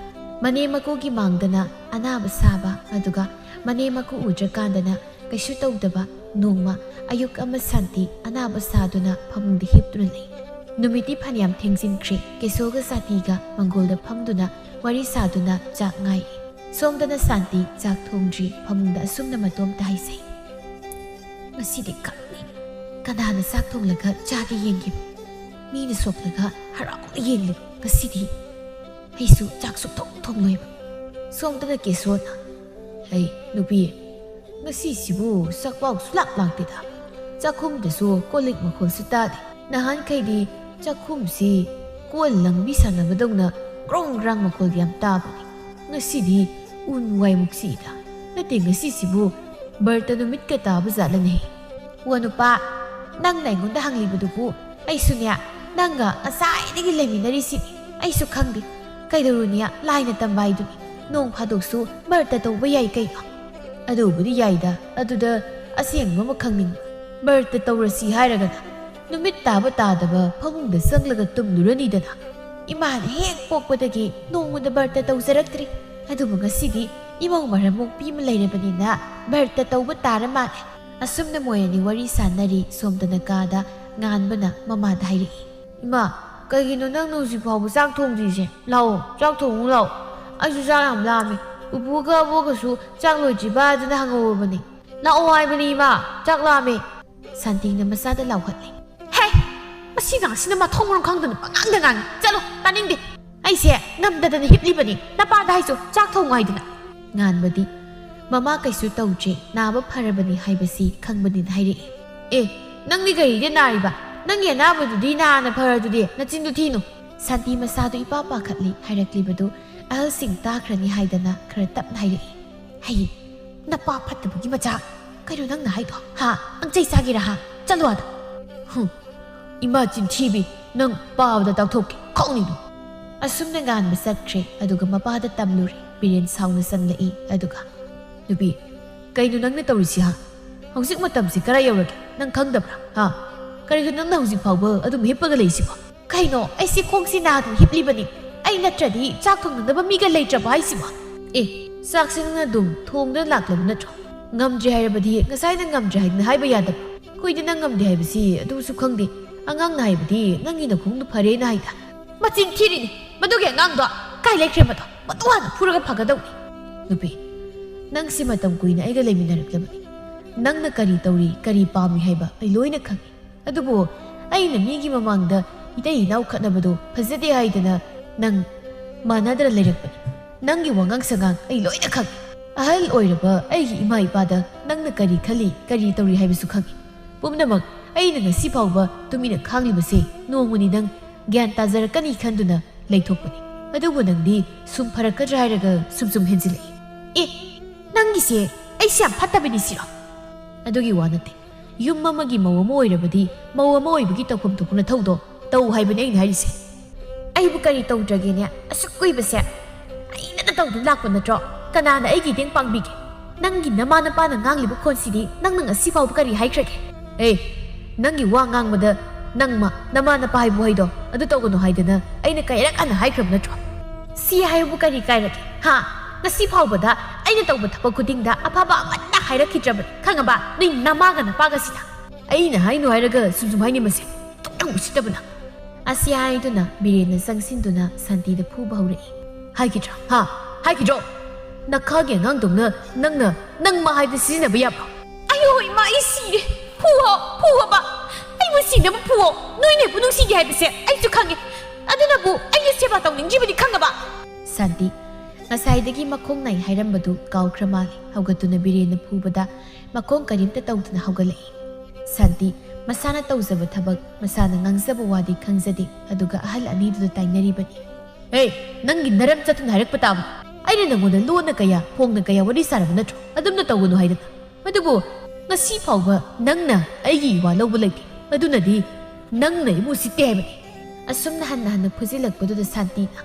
ꯃꯅꯦꯝ ꯃꯀꯨꯒꯤ ꯃꯥꯡꯗꯅ ꯑꯅꯥꯕ ꯁꯥꯕ, ꯑꯗꯨꯒ ꯃꯅꯦꯝ ꯃꯀꯨ ꯎꯗ꯭ꯔꯀꯥꯟꯗꯅ ꯀꯩꯁꯨ ꯇꯧꯗꯕ꯫ ꯅꯣꯡꯃ ꯑꯌꯨꯛ ꯑꯃ ꯁꯥꯟꯇꯤ ꯑꯅꯥꯕ ꯁꯥꯗꯨꯅ ꯐꯃꯨꯡꯗ ꯍꯤꯞꯇꯨꯅ ꯂꯩ꯫ ꯅꯨꯃꯤꯠꯇꯤ ꯐꯅꯌꯥꯝ ꯊꯦꯡꯖꯤꯟꯈ꯭ꯔꯦ꯫ ꯀꯦꯁꯣꯒ ꯁꯥꯟꯇꯤꯒ ꯃꯪꯒꯣꯜꯗ ꯐꯝꯗꯨꯅ ꯋꯥꯔꯤ ꯁꯥꯗꯨꯅ ꯆꯥꯛ ꯉꯥꯏꯔꯤ꯫ ꯁꯣꯝꯗꯅ ꯁꯥꯟꯇꯤ ꯆꯥꯛ ꯊꯣꯡꯗ꯭ꯔꯤ, ꯐꯃꯨꯡꯗ ꯑꯁꯨꯝꯅ ꯃꯇꯣꯝꯇ ꯍꯥꯏꯖꯩ꯫ "ꯉꯁꯤꯗꯤ ꯈꯪꯗꯦ, ꯀꯅꯥꯅ ꯆꯥꯛ ꯊꯣꯡꯂꯒ ꯆꯥꯒꯦ ꯌꯦꯡꯒꯦ꯫ ꯃꯤꯅ ꯁꯣꯛꯂꯒ ꯍꯔꯥꯎꯅ ꯌꯦꯡꯂꯤ꯫ ꯉꯁꯤꯗꯤ ꯑꯩꯁꯨ ꯆꯥꯛ ꯁꯨꯛꯊꯣꯡ ꯊꯣꯡꯂꯣꯏꯕ"꯫ ꯁꯣꯝꯗꯅ ꯀꯦꯁꯣꯅ, "ꯍꯩ ꯅꯨꯄꯤ, ꯉꯁꯤꯁꯤꯕꯨ ꯆꯥꯛꯄꯥꯎ ꯁꯨꯂꯥꯛ ꯂꯥꯛꯇꯦꯗ꯫ ꯆꯥꯛꯈꯨꯝꯗꯁꯨ ꯀꯣꯜ ꯂꯤꯛ ꯃꯈꯣꯜꯁꯨ ꯇꯥꯗꯦ꯫ ꯅꯍꯥꯟꯈꯩꯗꯤ ꯆꯥꯛꯈꯨꯝꯁꯤ ꯀꯣꯜ ꯂꯪꯕꯤ ꯁꯥꯟꯅꯕꯗꯧꯅ ꯒ꯭ꯔꯣꯡ ꯒ꯭ꯔꯥꯡ ꯃꯈꯣꯜ ꯌꯥꯝ ꯇꯥꯕꯅꯤ꯫ ꯉꯁꯤꯗꯤ ꯎꯟ ꯋꯥꯏꯃꯨꯛ ꯁꯤꯗ꯫ ꯅꯠꯇꯦ, ꯉꯁꯤꯁꯤꯕꯨ ꯕꯔꯇ ꯅꯨꯃꯤꯠꯀ ꯇꯥꯕ ꯖꯥꯠꯂꯅꯦ?" "ꯑꯣ ꯅꯨꯄꯥ, ꯅꯪꯅ ꯑꯩꯉꯣꯟꯗ ꯍꯪꯂꯤꯕꯗꯨꯕꯨ ꯑꯩꯁꯨꯅꯦ, ꯅꯪꯒ ꯉꯁꯥꯏꯗꯒꯤ ꯂꯩꯃꯤꯟꯅꯔꯤꯁꯤꯅꯤ꯫ ꯑꯩꯁꯨ ꯈꯪꯗꯦ꯫ ꯀꯩꯗꯧꯔꯨꯅꯤ, ꯂꯥꯏꯅ ꯇꯝꯕ ꯍꯥꯏꯗꯨꯅꯤ꯫ ꯅꯣꯡ ꯐꯥꯗꯣꯛꯁꯨ ꯕꯔꯇ ꯇꯧꯕ ꯌꯥꯏ ꯀꯩꯅꯣ?" "ꯑꯗꯨꯕꯨꯗꯤ ꯌꯥꯏꯗ, ꯑꯗꯨꯗ ꯑꯁꯦꯡꯕ ꯑꯃ ꯈꯪꯅꯤꯡꯕ꯫ ꯕꯔꯇ ꯇꯧꯔꯁꯤ ꯍꯥꯏꯔꯒꯅ ꯅꯨꯃꯤꯠ ꯇꯥꯕ ꯇꯥꯗꯕ ꯐꯃꯨꯡꯗ ꯆꯪꯂꯒ ꯇꯨꯝꯂꯨꯔꯅꯤꯗꯅ꯫ ꯏꯃꯥꯅ ꯍꯦꯛ ꯄꯣꯛꯄꯗꯒꯤ ꯅꯣꯡꯃꯗ ꯕꯔꯇ ꯇꯧꯖꯔꯛꯇ꯭ꯔꯤ꯫ ꯑꯗꯨꯕꯨ ꯉꯁꯤꯗꯤ ꯏꯃꯧ ꯃꯔꯝ ꯃꯣꯛꯄꯤ ꯑꯃ ꯂꯩꯔꯕꯅꯤꯅ ꯕꯔꯇ ꯇꯧꯕ ꯇꯥꯔ ꯃꯥꯜꯂꯦ"꯫ ꯑꯁꯨꯝꯅ ꯃꯣꯏ ꯑꯅꯤ ꯋꯥꯔꯤ ꯁꯥꯟꯅꯔꯤ꯫ ꯁꯣꯝꯗꯅ ꯀꯥꯗ ꯉꯥꯟꯕꯅ ꯃꯃꯥꯗ ꯍꯥꯏꯔꯛꯏ, "ꯏꯃꯥ, ꯀꯩꯒꯤꯅꯣ ꯅꯪꯅ ꯍꯧꯖꯤꯛ ꯐꯥꯎꯕ ꯆꯥꯛ ꯊꯣꯡꯗ꯭ꯔꯤꯁꯦ? ꯂꯥꯛꯑꯣ, ꯆꯥꯛ ꯊꯣꯡꯉꯨ ꯂꯥꯛꯑꯣ꯫ ꯑꯩꯁꯨ ꯆꯥꯛ ꯌꯥꯝ ꯂꯥꯝꯃꯦ꯫ ꯄꯨꯄꯨꯒ ꯑꯕꯣꯛꯀꯁꯨ ꯆꯥꯛ ꯂꯣꯏꯗ꯭ꯔꯤꯕ ꯑꯗꯨꯅ ꯍꯪꯍꯧꯔꯕꯅꯤ꯫ ꯂꯥꯛꯑꯣ ꯍꯥꯏꯕꯅꯤ ꯏꯃꯥ, ꯆꯥꯛ ꯂꯥꯝꯃꯦ"꯫ ꯁꯥꯟꯇꯤꯅ ꯃꯆꯥꯗ ꯂꯥꯎꯍꯠꯂꯤ꯫ "ꯍꯦ! ꯃꯁꯤ ꯑꯉꯥꯡꯁꯤꯅ ꯃꯊꯣꯡ ꯃꯔꯝ ꯈꯪꯗꯅ ꯄꯉꯥꯡꯗ ꯉꯥꯡꯉꯤ꯫ ꯆꯠꯂꯣ, ꯇꯥꯅꯤꯡꯗꯦ꯫ ꯑꯩꯁꯦ ꯉꯝꯗꯗꯅ ꯍꯤꯞꯂꯤꯕꯅꯤ꯫ ꯅꯄꯥꯗ ꯍꯥꯏꯁꯨ ꯆꯥꯛ ꯊꯣꯡꯉꯨ ꯍꯥꯏꯗꯅ"꯫ ꯉꯥꯟꯕꯗꯤ ꯃꯃꯥ ꯀꯩꯁꯨ ꯇꯧꯗ꯭ꯔꯦ, ꯅꯥꯕ ꯐꯔꯕꯅꯤ ꯍꯥꯏꯕꯁꯤ ꯈꯪꯕꯅꯤꯅ ꯍꯥꯏꯔꯛꯏ꯫ "ꯑꯦ, ꯅꯪꯗꯤ ꯀꯔꯤꯗ ꯅꯥꯔꯤꯕ? ꯅꯪꯒꯤ ꯑꯅꯥꯕꯗꯨꯗꯤ ꯅꯥꯅ ꯐꯔꯗꯨꯗꯤ, ꯅꯆꯤꯟꯗꯨ ꯊꯤꯅꯨ"꯫ ꯁꯥꯟꯇꯤ ꯃꯁꯥꯗꯨ ꯏꯄꯥ ꯄꯥꯈꯠꯂꯤ꯫ ꯍꯥꯏꯔꯛꯂꯤꯕꯗꯨ ꯑꯍꯜꯁꯤꯡ ꯇꯥꯈ꯭ꯔꯅꯤ ꯍꯥꯏꯗꯅ ꯈꯔ ꯇꯞꯅ ꯍꯥꯏꯔꯛꯏ꯫ "ꯍꯩ, ꯅꯄꯥ ꯐꯠꯇꯕꯒꯤ ꯃꯆꯥ! ꯀꯩꯅꯣ ꯅꯪꯅ ꯍꯥꯏꯗꯣ? ꯍꯥ? ꯅꯪ ꯆꯩ ꯆꯥꯒꯦꯔꯥ ꯍꯥ? ꯆꯠꯂꯣ ꯑꯥꯗ!" "ꯍꯨꯝ, ꯏꯃꯥ ꯆꯤꯟꯊꯤꯕꯤ, ꯅꯪ ꯄꯥꯕꯗ ꯇꯥꯛꯊꯣꯛꯀꯦ ꯈꯧꯅꯤꯗꯣ"꯫ ꯑꯁꯨꯝꯅ ꯉꯥꯟꯕ ꯆꯠꯈ꯭ꯔꯦ, ꯑꯗꯨꯒ ꯃꯄꯥꯗ ꯇꯝꯂꯨꯔꯦ꯫ ꯕꯤꯔꯦꯟ ꯁꯥꯎꯅ ꯆꯪꯂꯛꯏ, ꯑꯗꯨꯒ, "ꯅꯨꯄꯤ, ꯀꯩꯅꯣ ꯅꯪꯅ ꯇꯧꯔꯤꯁꯤ, ꯍꯥ? ꯍꯧꯖꯤꯛ ꯃꯇꯝꯁꯤ ꯀꯔꯥꯏ ꯌꯧꯔꯒꯦ? ꯅꯪ ꯈꯪꯗꯕ꯭ꯔꯥ, ꯍꯥ? ꯀꯔꯤꯒꯤꯅꯣ ꯅꯪꯅ ꯍꯧꯖꯤꯛ ꯐꯥꯎꯕ ꯑꯗꯨꯝ ꯍꯤꯞꯄꯒ ꯂꯩꯁꯤꯕꯣ? ꯀꯩꯅꯣ, ꯑꯩꯁꯤ ꯈꯣꯡꯁꯤ ꯅꯥꯗꯅ ꯍꯤꯞꯂꯤꯕꯅꯤ꯫ ꯑꯩ ꯅꯠꯇ꯭ꯔꯗꯤ ꯆꯥꯛ ꯊꯣꯡꯅꯅꯕ ꯃꯤꯒ ꯂꯩꯇ꯭ꯔꯕ ꯍꯥꯏꯁꯤꯕꯣ? ꯑꯦ, ꯆꯥꯛꯁꯤ ꯅꯪꯅ ꯑꯗꯨꯝ ꯊꯣꯡꯗꯨꯅ ꯂꯥꯛꯂꯕ ꯅꯠꯇ꯭ꯔꯣ? ꯉꯝꯗ꯭ꯔꯦ ꯍꯥꯏꯔꯕꯗꯤ ꯉꯁꯥꯏꯅ ꯉꯝꯗ꯭ꯔꯦ ꯍꯥꯏꯗꯅ ꯍꯥꯏꯕ ꯌꯥꯗꯕ꯭ꯔꯥ? ꯑꯩꯈꯣꯏꯗꯤ ꯅꯪ ꯉꯝꯗꯦ ꯍꯥꯏꯕꯁꯤ ꯑꯗꯨꯁꯨ ꯈꯪꯗꯦ꯫ ꯑꯉꯥꯡꯅ ꯍꯥꯏꯕꯗꯤ ꯅꯪꯒꯤ ꯅꯈꯣꯡꯗꯨ ꯐꯔꯦꯅ ꯍꯥꯏꯗ꯫ ꯃꯆꯤꯟ ꯊꯤꯔꯤꯅꯤ꯫ ꯃꯗꯨꯒꯤ ꯑꯉꯥꯡꯗꯣ ꯀꯥꯏ ꯂꯩꯈ꯭ꯔꯦ? ꯃꯗꯣ, ꯃꯗꯨ ꯍꯥꯟꯅ ꯐꯨꯔꯒ ꯐꯒꯗꯧꯅꯤ꯫ ꯅꯨꯄꯤ, ꯅꯪꯁꯤ ꯃꯇꯝ ꯀꯨꯏꯅ ꯑꯩꯒ ꯂꯩꯃꯤꯟꯅꯔꯛꯂꯕꯅꯤ꯫ ꯅꯪꯅ ꯀꯔꯤ ꯇꯧꯔꯤ, ꯀꯔꯤ ꯄꯥꯝꯃꯤ ꯍꯥꯏꯕ ꯑꯩ ꯂꯣꯏꯅ ꯈꯪꯏ꯫ ꯑꯗꯨꯕꯨ ꯑꯩꯅ ꯃꯤꯒꯤ ꯃꯃꯥꯡꯗ ꯏꯇꯩ ꯏꯅꯥꯎ ꯈꯠꯅꯕꯗꯣ ꯐꯖꯗꯦ ꯍꯥꯏꯗꯅ ꯅꯪ ꯃꯥꯟꯅꯗꯅ ꯂꯩꯔꯛꯄꯅꯤ꯫ ꯅꯪꯒꯤ ꯋꯥꯉꯥꯡ ꯁꯉꯥꯡ ꯑꯩ ꯂꯣꯏꯅ ꯈꯪꯏ꯫ ꯑꯍꯜ ꯑꯣꯏꯔꯕ ꯑꯩꯒꯤ ꯏꯃꯥ ꯏꯄꯥꯗ ꯅꯪꯅ ꯀꯔꯤ ꯈꯜꯂꯤ, ꯀꯔꯤ ꯇꯧꯔꯤ ꯍꯥꯏꯕꯁꯨ ꯈꯪꯏ꯫ ꯄꯨꯝꯅꯃꯛ ꯑꯩꯅ ꯉꯁꯤ ꯐꯥꯎꯕ ꯇꯨꯃꯤꯟꯅ ꯈꯥꯡꯂꯤꯕꯁꯦ ꯅꯣꯡꯃꯅꯤ ꯅꯪ ꯒ꯭ꯌꯥꯟ ꯇꯥꯖꯔꯛꯀꯅꯤ ꯈꯟꯗꯨꯅ ꯂꯩꯊꯣꯛꯄꯅꯤ꯫ ꯑꯗꯨꯕꯨ ꯅꯪꯗꯤ ꯁꯨꯝ ꯐꯔꯛꯀꯗ꯭ꯔꯥ ꯍꯥꯏꯔꯒ ꯁꯨꯝ ꯁꯨꯝ ꯍꯦꯟꯖꯤꯜꯂꯛꯏ꯫ ꯑꯦ, ꯅꯪꯒꯤꯁꯦ ꯑꯩꯁꯦ ꯌꯥꯝ ꯐꯠꯇꯕꯅꯤ ꯁꯤꯔꯣ? ꯑꯗꯨꯒꯤ ꯋꯥ ꯅꯠꯇꯦ꯫ ꯌꯨꯝ ꯑꯃꯒꯤ ꯃꯧ ꯑꯃ ꯑꯣꯏꯔꯕꯗꯤ ꯃꯧ ꯑꯃ ꯑꯣꯏꯕꯒꯤ ꯇꯧꯐꯝ ꯊꯣꯛꯄ ꯅꯊꯧꯗꯣ ꯇꯧ ꯍꯥꯏꯕꯅꯦ ꯑꯩꯅ ꯍꯥꯏꯔꯤꯁꯦ꯫ ꯑꯩꯕꯨ ꯀꯔꯤ ꯇꯧꯗ꯭ꯔꯒꯦꯅꯦ? ꯑꯁꯨꯛ ꯀꯨꯏꯕꯁꯦ ꯑꯩꯅꯗ ꯇꯧꯗꯨꯅ ꯂꯥꯛꯄ ꯅꯠꯇ꯭ꯔꯣ? ꯀꯅꯥꯅ ꯑꯩꯒꯤ ꯏꯇꯦꯡ ꯄꯥꯡꯕꯤꯒꯦ? ꯅꯪꯒꯤ ꯅꯃꯥ ꯅꯄꯥꯅ ꯉꯥꯡꯂꯤꯕ ꯈꯣꯟꯁꯤꯗꯤ ꯅꯪꯅ ꯉꯁꯤ ꯐꯥꯎꯕ ꯀꯔꯤ ꯍꯥꯏꯈ꯭ꯔꯒꯦ? ꯑꯦ, ꯅꯪꯒꯤ ꯋꯥ ꯉꯥꯡꯕꯗ ꯅꯪꯃ ꯅꯃꯥ ꯅꯄꯥ ꯍꯥꯏꯕꯨ ꯍꯩꯗꯣ ꯑꯗꯨ ꯇꯧꯒꯅꯨ ꯍꯥꯏꯗꯅ ꯑꯩꯅ ꯀꯌꯥꯔꯛ ꯍꯟꯅ ꯍꯥꯏꯈ꯭ꯔꯕ ꯅꯠꯇ꯭ꯔꯣ? ꯁꯤ ꯍꯥꯏꯕꯨ ꯀꯔꯤ ꯀꯥꯏꯔꯒꯦ? ꯍꯥ? ꯉꯁꯤ ꯐꯥꯎꯕꯗ ꯑꯩꯅ ꯇꯧꯕ ꯊꯕꯛ ꯈꯨꯗꯤꯡꯗ ꯑꯐꯕ ꯑꯃꯠꯇ ꯍꯥꯏꯔꯛꯈꯤꯗ꯭ꯔꯕꯅꯤ, ꯈꯪꯉꯕ? ꯅꯣꯏ ꯅꯃꯥꯒ ꯅꯄꯥꯒꯁꯤꯅ꯫ ꯑꯩꯅ ꯍꯥꯏꯅꯨ ꯍꯥꯏꯔꯒ ꯁꯨꯝ ꯁꯨꯝ ꯍꯥꯏꯅꯤꯡꯕꯁꯦ ꯇꯨꯝꯅ ꯎꯁꯤꯠꯇꯕꯅ꯫ ꯑꯁꯤ ꯍꯥꯏꯗꯨꯅ ꯕꯤꯔꯦꯟꯅ ꯆꯪꯁꯤꯟꯗꯨꯅ ꯁꯥꯟꯇꯤꯗ ꯐꯨꯕ ꯍꯧꯔꯛꯏ꯫ ꯍꯥꯏꯈꯤꯗ꯭ꯔꯥ? ꯍꯥ? ꯍꯥꯏꯈꯤꯗ꯭ꯔꯣ? ꯅꯈꯥꯒꯤ ꯑꯉꯥꯡꯗꯧꯅ ꯅꯪꯅ ꯅꯪ ꯃꯥ ꯍꯥꯏꯕꯗ ꯁꯤꯖꯤꯟꯅꯕ ꯌꯥꯕ꯭ꯔꯣ? ꯑꯌꯣ ꯏꯃꯥ, ꯑꯩ ꯁꯤꯔꯦ꯫ ꯐꯨꯋꯣ, ꯐꯨꯋꯣꯕ꯫ ꯑꯩꯕꯨ ꯁꯤꯅꯕ ꯐꯨꯋꯣ꯫ ꯅꯣꯏꯅ ꯑꯩꯕꯨ ꯅꯨꯡꯁꯤꯗꯦ ꯍꯥꯏꯕꯁꯦ ꯑꯩꯁꯨ ꯈꯪꯉꯦ꯫ ꯑꯗꯨꯅꯕꯨ ꯑꯩꯒꯤ ꯁꯦꯕꯥ ꯇꯧꯅꯤꯡꯗ꯭ꯔꯤꯕꯅꯤ, ꯈꯪꯉꯕ? ꯁꯥꯟꯇꯤ, ꯉꯁꯥꯏꯗꯒꯤ ꯃꯈꯣꯡ ꯅꯥꯏ ꯍꯥꯏꯔꯝꯕꯗꯨ ꯀꯥꯎꯈ꯭ꯔ ꯃꯥꯜꯂꯦ꯫ ꯍꯧꯒꯠꯇꯨꯅ ꯕꯤꯔꯦꯟꯅ ꯐꯨꯕꯗ ꯃꯈꯣꯡ ꯀꯔꯤꯝꯇ ꯇꯧꯗꯅ ꯍꯧꯒꯠꯂꯛꯏ꯫ ꯁꯥꯟꯇꯤ, ꯃꯁꯥꯅ ꯇꯧꯖꯕ ꯊꯕꯛ, ꯃꯁꯥꯅ ꯉꯥꯡꯖꯕ ꯋꯥꯗꯤ ꯈꯪꯖꯗꯦ, ꯑꯗꯨꯒ ꯑꯍꯜ ꯑꯅꯤꯗꯨꯗ ꯇꯥꯏꯅꯔꯤꯕꯅꯤ꯫ "ꯍꯦ, ꯅꯪꯒꯤ ꯅꯔꯝ ꯆꯠꯇꯨꯅ ꯍꯥꯏꯔꯛꯄ ꯇꯥꯕ꯫ ꯑꯩꯅ ꯅꯪꯉꯣꯟꯗ ꯂꯣꯟꯅ ꯀꯌꯥ, ꯐꯣꯡꯅ ꯀꯌꯥ ꯋꯥꯔꯤ ꯁꯥꯔꯕ ꯅꯠꯇ꯭ꯔꯣ? ꯑꯗꯨꯝꯅ ꯇꯧꯒꯅꯨ ꯍꯥꯏꯗꯅ꯫ ꯑꯗꯨꯕꯨ ꯉꯁꯤ ꯐꯥꯎꯕ ꯅꯪꯅ ꯑꯩꯒꯤ ꯏꯋꯥ ꯂꯧꯕ ꯂꯩꯇꯦ꯫ ꯑꯗꯨꯅꯗꯤ ꯅꯪꯅ ꯑꯩꯕꯨ ꯎꯁꯤꯠꯇꯦ ꯍꯥꯏꯕꯅꯤ꯫" ꯑꯁꯨꯝꯅ ꯍꯟꯅ ꯍꯟꯅ ꯐꯨꯖꯤꯜꯂꯛꯄꯗꯨꯗ ꯁꯥꯟꯇꯤꯅ,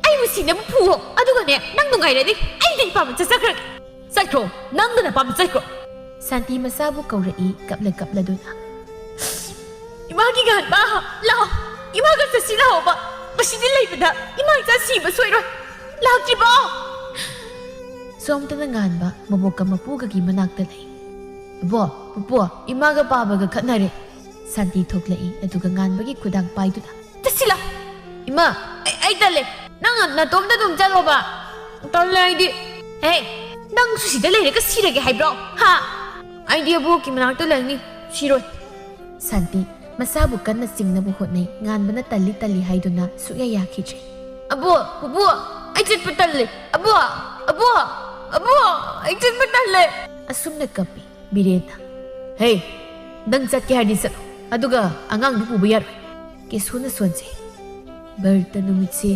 "ꯑꯩꯕꯨ ꯁꯤꯅꯕ ꯐꯨꯋꯣ, ꯑꯗꯨꯒꯅꯦ, ꯅꯪ ꯅꯨꯡꯉꯥꯏꯔꯗꯤ ꯑꯩ ꯏꯄꯥꯝꯗ ꯆꯠꯆꯈ꯭ꯔꯒꯦ꯫" ꯆꯠꯈ꯭ꯔꯣ, ꯅꯪꯒ ꯅꯄꯥꯝ ꯆꯠꯈ꯭ꯔꯣ꯫ ꯁꯥꯟꯇꯤ ꯃꯆꯥꯕꯨ ꯀꯧꯔꯛꯏ ꯀꯞꯂ ꯀꯞꯂꯗꯨꯅ꯫ ꯏꯃꯥꯒꯤ ꯉꯥꯟꯕ, ꯂꯥꯛꯑꯣ, ꯏꯃꯥꯒ ꯆꯠꯁꯤ ꯂꯥꯛꯑꯣꯕ꯫ ꯃꯁꯤꯗꯤ ꯂꯩꯕꯗ ꯏꯃꯥ ꯏꯆꯥ ꯁꯤꯕ ꯁꯣꯏꯔꯣꯏ꯫ ꯂꯥꯛꯇ꯭ꯔꯤꯕꯣ? ꯁꯣꯝꯗꯅ ꯉꯥꯟꯕ ꯃꯕꯣꯛꯀ ꯃꯄꯨꯒꯒꯤ ꯃꯅꯥꯛꯇ ꯂꯩ꯫ ꯕꯣ, ꯄꯨꯄꯨ, ꯏꯃꯥꯒ ꯄꯥꯕꯒ ꯈꯠꯅꯔꯦ꯫ ꯁꯥꯟꯇꯤ ꯊꯣꯛꯂꯛꯏ, ꯑꯗꯨꯒ ꯉꯥꯟꯕꯒꯤ ꯈꯨꯗꯥꯡ ꯄꯥꯏꯗꯨꯅ꯫ ꯆꯠꯁꯤꯂꯥ꯫ ꯏꯃꯥ, ꯑꯩ, ꯑꯩ ꯇꯜꯂꯦ꯫ ꯅꯪ ꯅꯇꯣꯝꯇ ꯑꯗꯨꯝ ꯆꯠꯂꯣꯕ꯫ ꯇꯜꯂꯦ ꯑꯩꯗꯤ꯫ ꯍꯦ, ꯅꯪꯁꯨ ꯁꯤꯗ ꯂꯩꯔꯒ ꯁꯤꯔꯒꯦ ꯍꯥꯏꯕ꯭ꯔꯣ? ꯍꯥ? ꯑꯩꯗꯤ ꯑꯕꯣꯛꯀꯤ ꯃꯅꯥꯛꯇ ꯂꯩꯅꯤ꯫ ꯁꯤꯔꯣꯏ꯫ ꯁꯥꯟꯇꯤ ꯃꯁꯥꯕꯨ ꯀꯟꯅ ꯆꯤꯡꯅꯕ ꯍꯣꯠꯅꯩ꯫ ꯉꯥꯟꯕꯅ ꯇꯜꯂꯤ ꯇꯜꯂꯤ ꯍꯥꯏꯗꯨꯅ ꯁꯨꯛꯌꯥ ꯌꯥꯈꯤꯗ꯭ꯔꯦ꯫ ꯑꯕꯣ, ꯄꯨꯄꯨ, ꯑꯩ ꯆꯠꯄ ꯇꯜꯂꯦ꯫ ꯑꯕꯣ, ꯑꯕꯣ, ꯑꯕꯣ, ꯑꯩ ꯆꯠꯄ ꯇꯜꯂꯦ꯫ ꯑꯁꯨꯝꯅ ꯀꯞꯄꯤ ꯕꯤꯔꯦꯟꯅ꯫ ꯍꯦ, ꯅꯪ ꯆꯠꯀꯦ ꯍꯥꯏꯔꯗꯤ ꯆꯠꯂꯣ, ꯑꯗꯨꯒ ꯑꯉꯥꯡꯗꯨ ꯄꯨꯕ ꯌꯥꯔꯣꯏ꯫ ꯀꯦꯁꯣꯅ ꯁꯣꯟꯖꯩ꯫ ꯕꯔꯇ ꯅꯨꯃꯤꯠꯁꯦ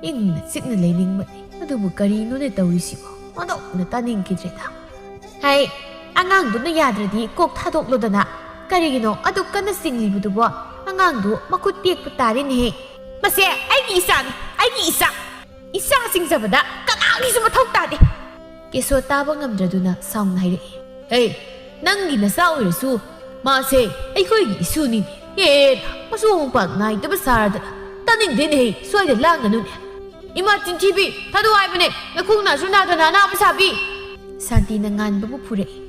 ꯏꯪꯅ ꯆꯤꯛꯅ ꯂꯩꯅꯤꯡꯕꯅꯤ, ꯑꯗꯨꯕꯨ ꯀꯔꯤꯅꯣꯅꯦ ꯇꯧꯔꯤꯁꯤꯕꯣ? ꯑꯣꯟꯊꯣꯛꯅ ꯇꯥꯅꯤꯡꯈꯤꯗ꯭ꯔꯦꯗ꯫ ꯍꯩ, ꯑꯉꯥꯡꯗꯨꯅ ꯌꯥꯗ꯭ꯔꯗꯤ ꯀꯣꯛ ꯊꯥꯗꯣꯛꯂꯣꯗꯅ꯫ ꯀꯔꯤꯒꯤꯅꯣ ꯑꯗꯨꯛ ꯀꯟꯅ ꯆꯤꯡꯂꯤꯕꯗꯨꯕꯣ? ꯑꯉꯥꯡꯗꯨ ꯃꯈꯨꯠ ꯇꯦꯛꯄ ꯇꯥꯔꯦꯅꯦꯍꯦ꯫ ꯃꯁꯦ ꯑꯩꯒꯤ ꯏꯆꯥꯅꯤ, ꯑꯩꯒꯤ ꯏꯆꯥ꯫ ꯏꯆꯥ ꯆꯤꯡꯖꯕꯗ ꯀꯅꯥꯒꯤꯁꯨ ꯃꯊꯧ ꯇꯥꯗꯦ꯫ ꯀꯦꯁꯣ ꯇꯥꯕ ꯉꯝꯗ꯭ꯔꯗꯨꯅ ꯁꯥꯎꯅ ꯍꯥꯏꯔꯛꯏ꯫ ꯍꯦ, ꯅꯪꯒꯤ ꯅꯆꯥ ꯑꯣꯏꯔꯁꯨ ꯃꯥꯁꯦ ꯑꯩꯈꯣꯏꯒꯤ ꯏꯁꯨꯅꯤꯅꯦ꯫ ꯑꯦ, ꯃꯆꯨ ꯃꯄꯥꯟ ꯅꯥꯏꯗꯕ ꯁꯥꯔꯗꯅ꯫ ꯇꯥꯅꯤꯡꯗꯦꯅꯦꯍꯦ, ꯁ꯭ꯋꯥꯏꯗ ꯂꯥꯡꯒꯅꯨꯅꯦ꯫ ꯏꯃꯥ ꯆꯤꯟꯊꯤꯕꯤ, ꯊꯥꯗꯣꯛꯑꯣ ꯍꯥꯏꯕꯅꯦ, ꯅꯈꯣꯡ ꯅꯥꯁꯨ ꯅꯥꯗꯅ ꯑꯅꯥꯕ ꯁꯥꯕꯤ꯫ ꯁꯥꯟꯇꯤꯅ ꯉꯥꯟꯕꯕꯨ ꯐꯨꯔꯛꯏ꯫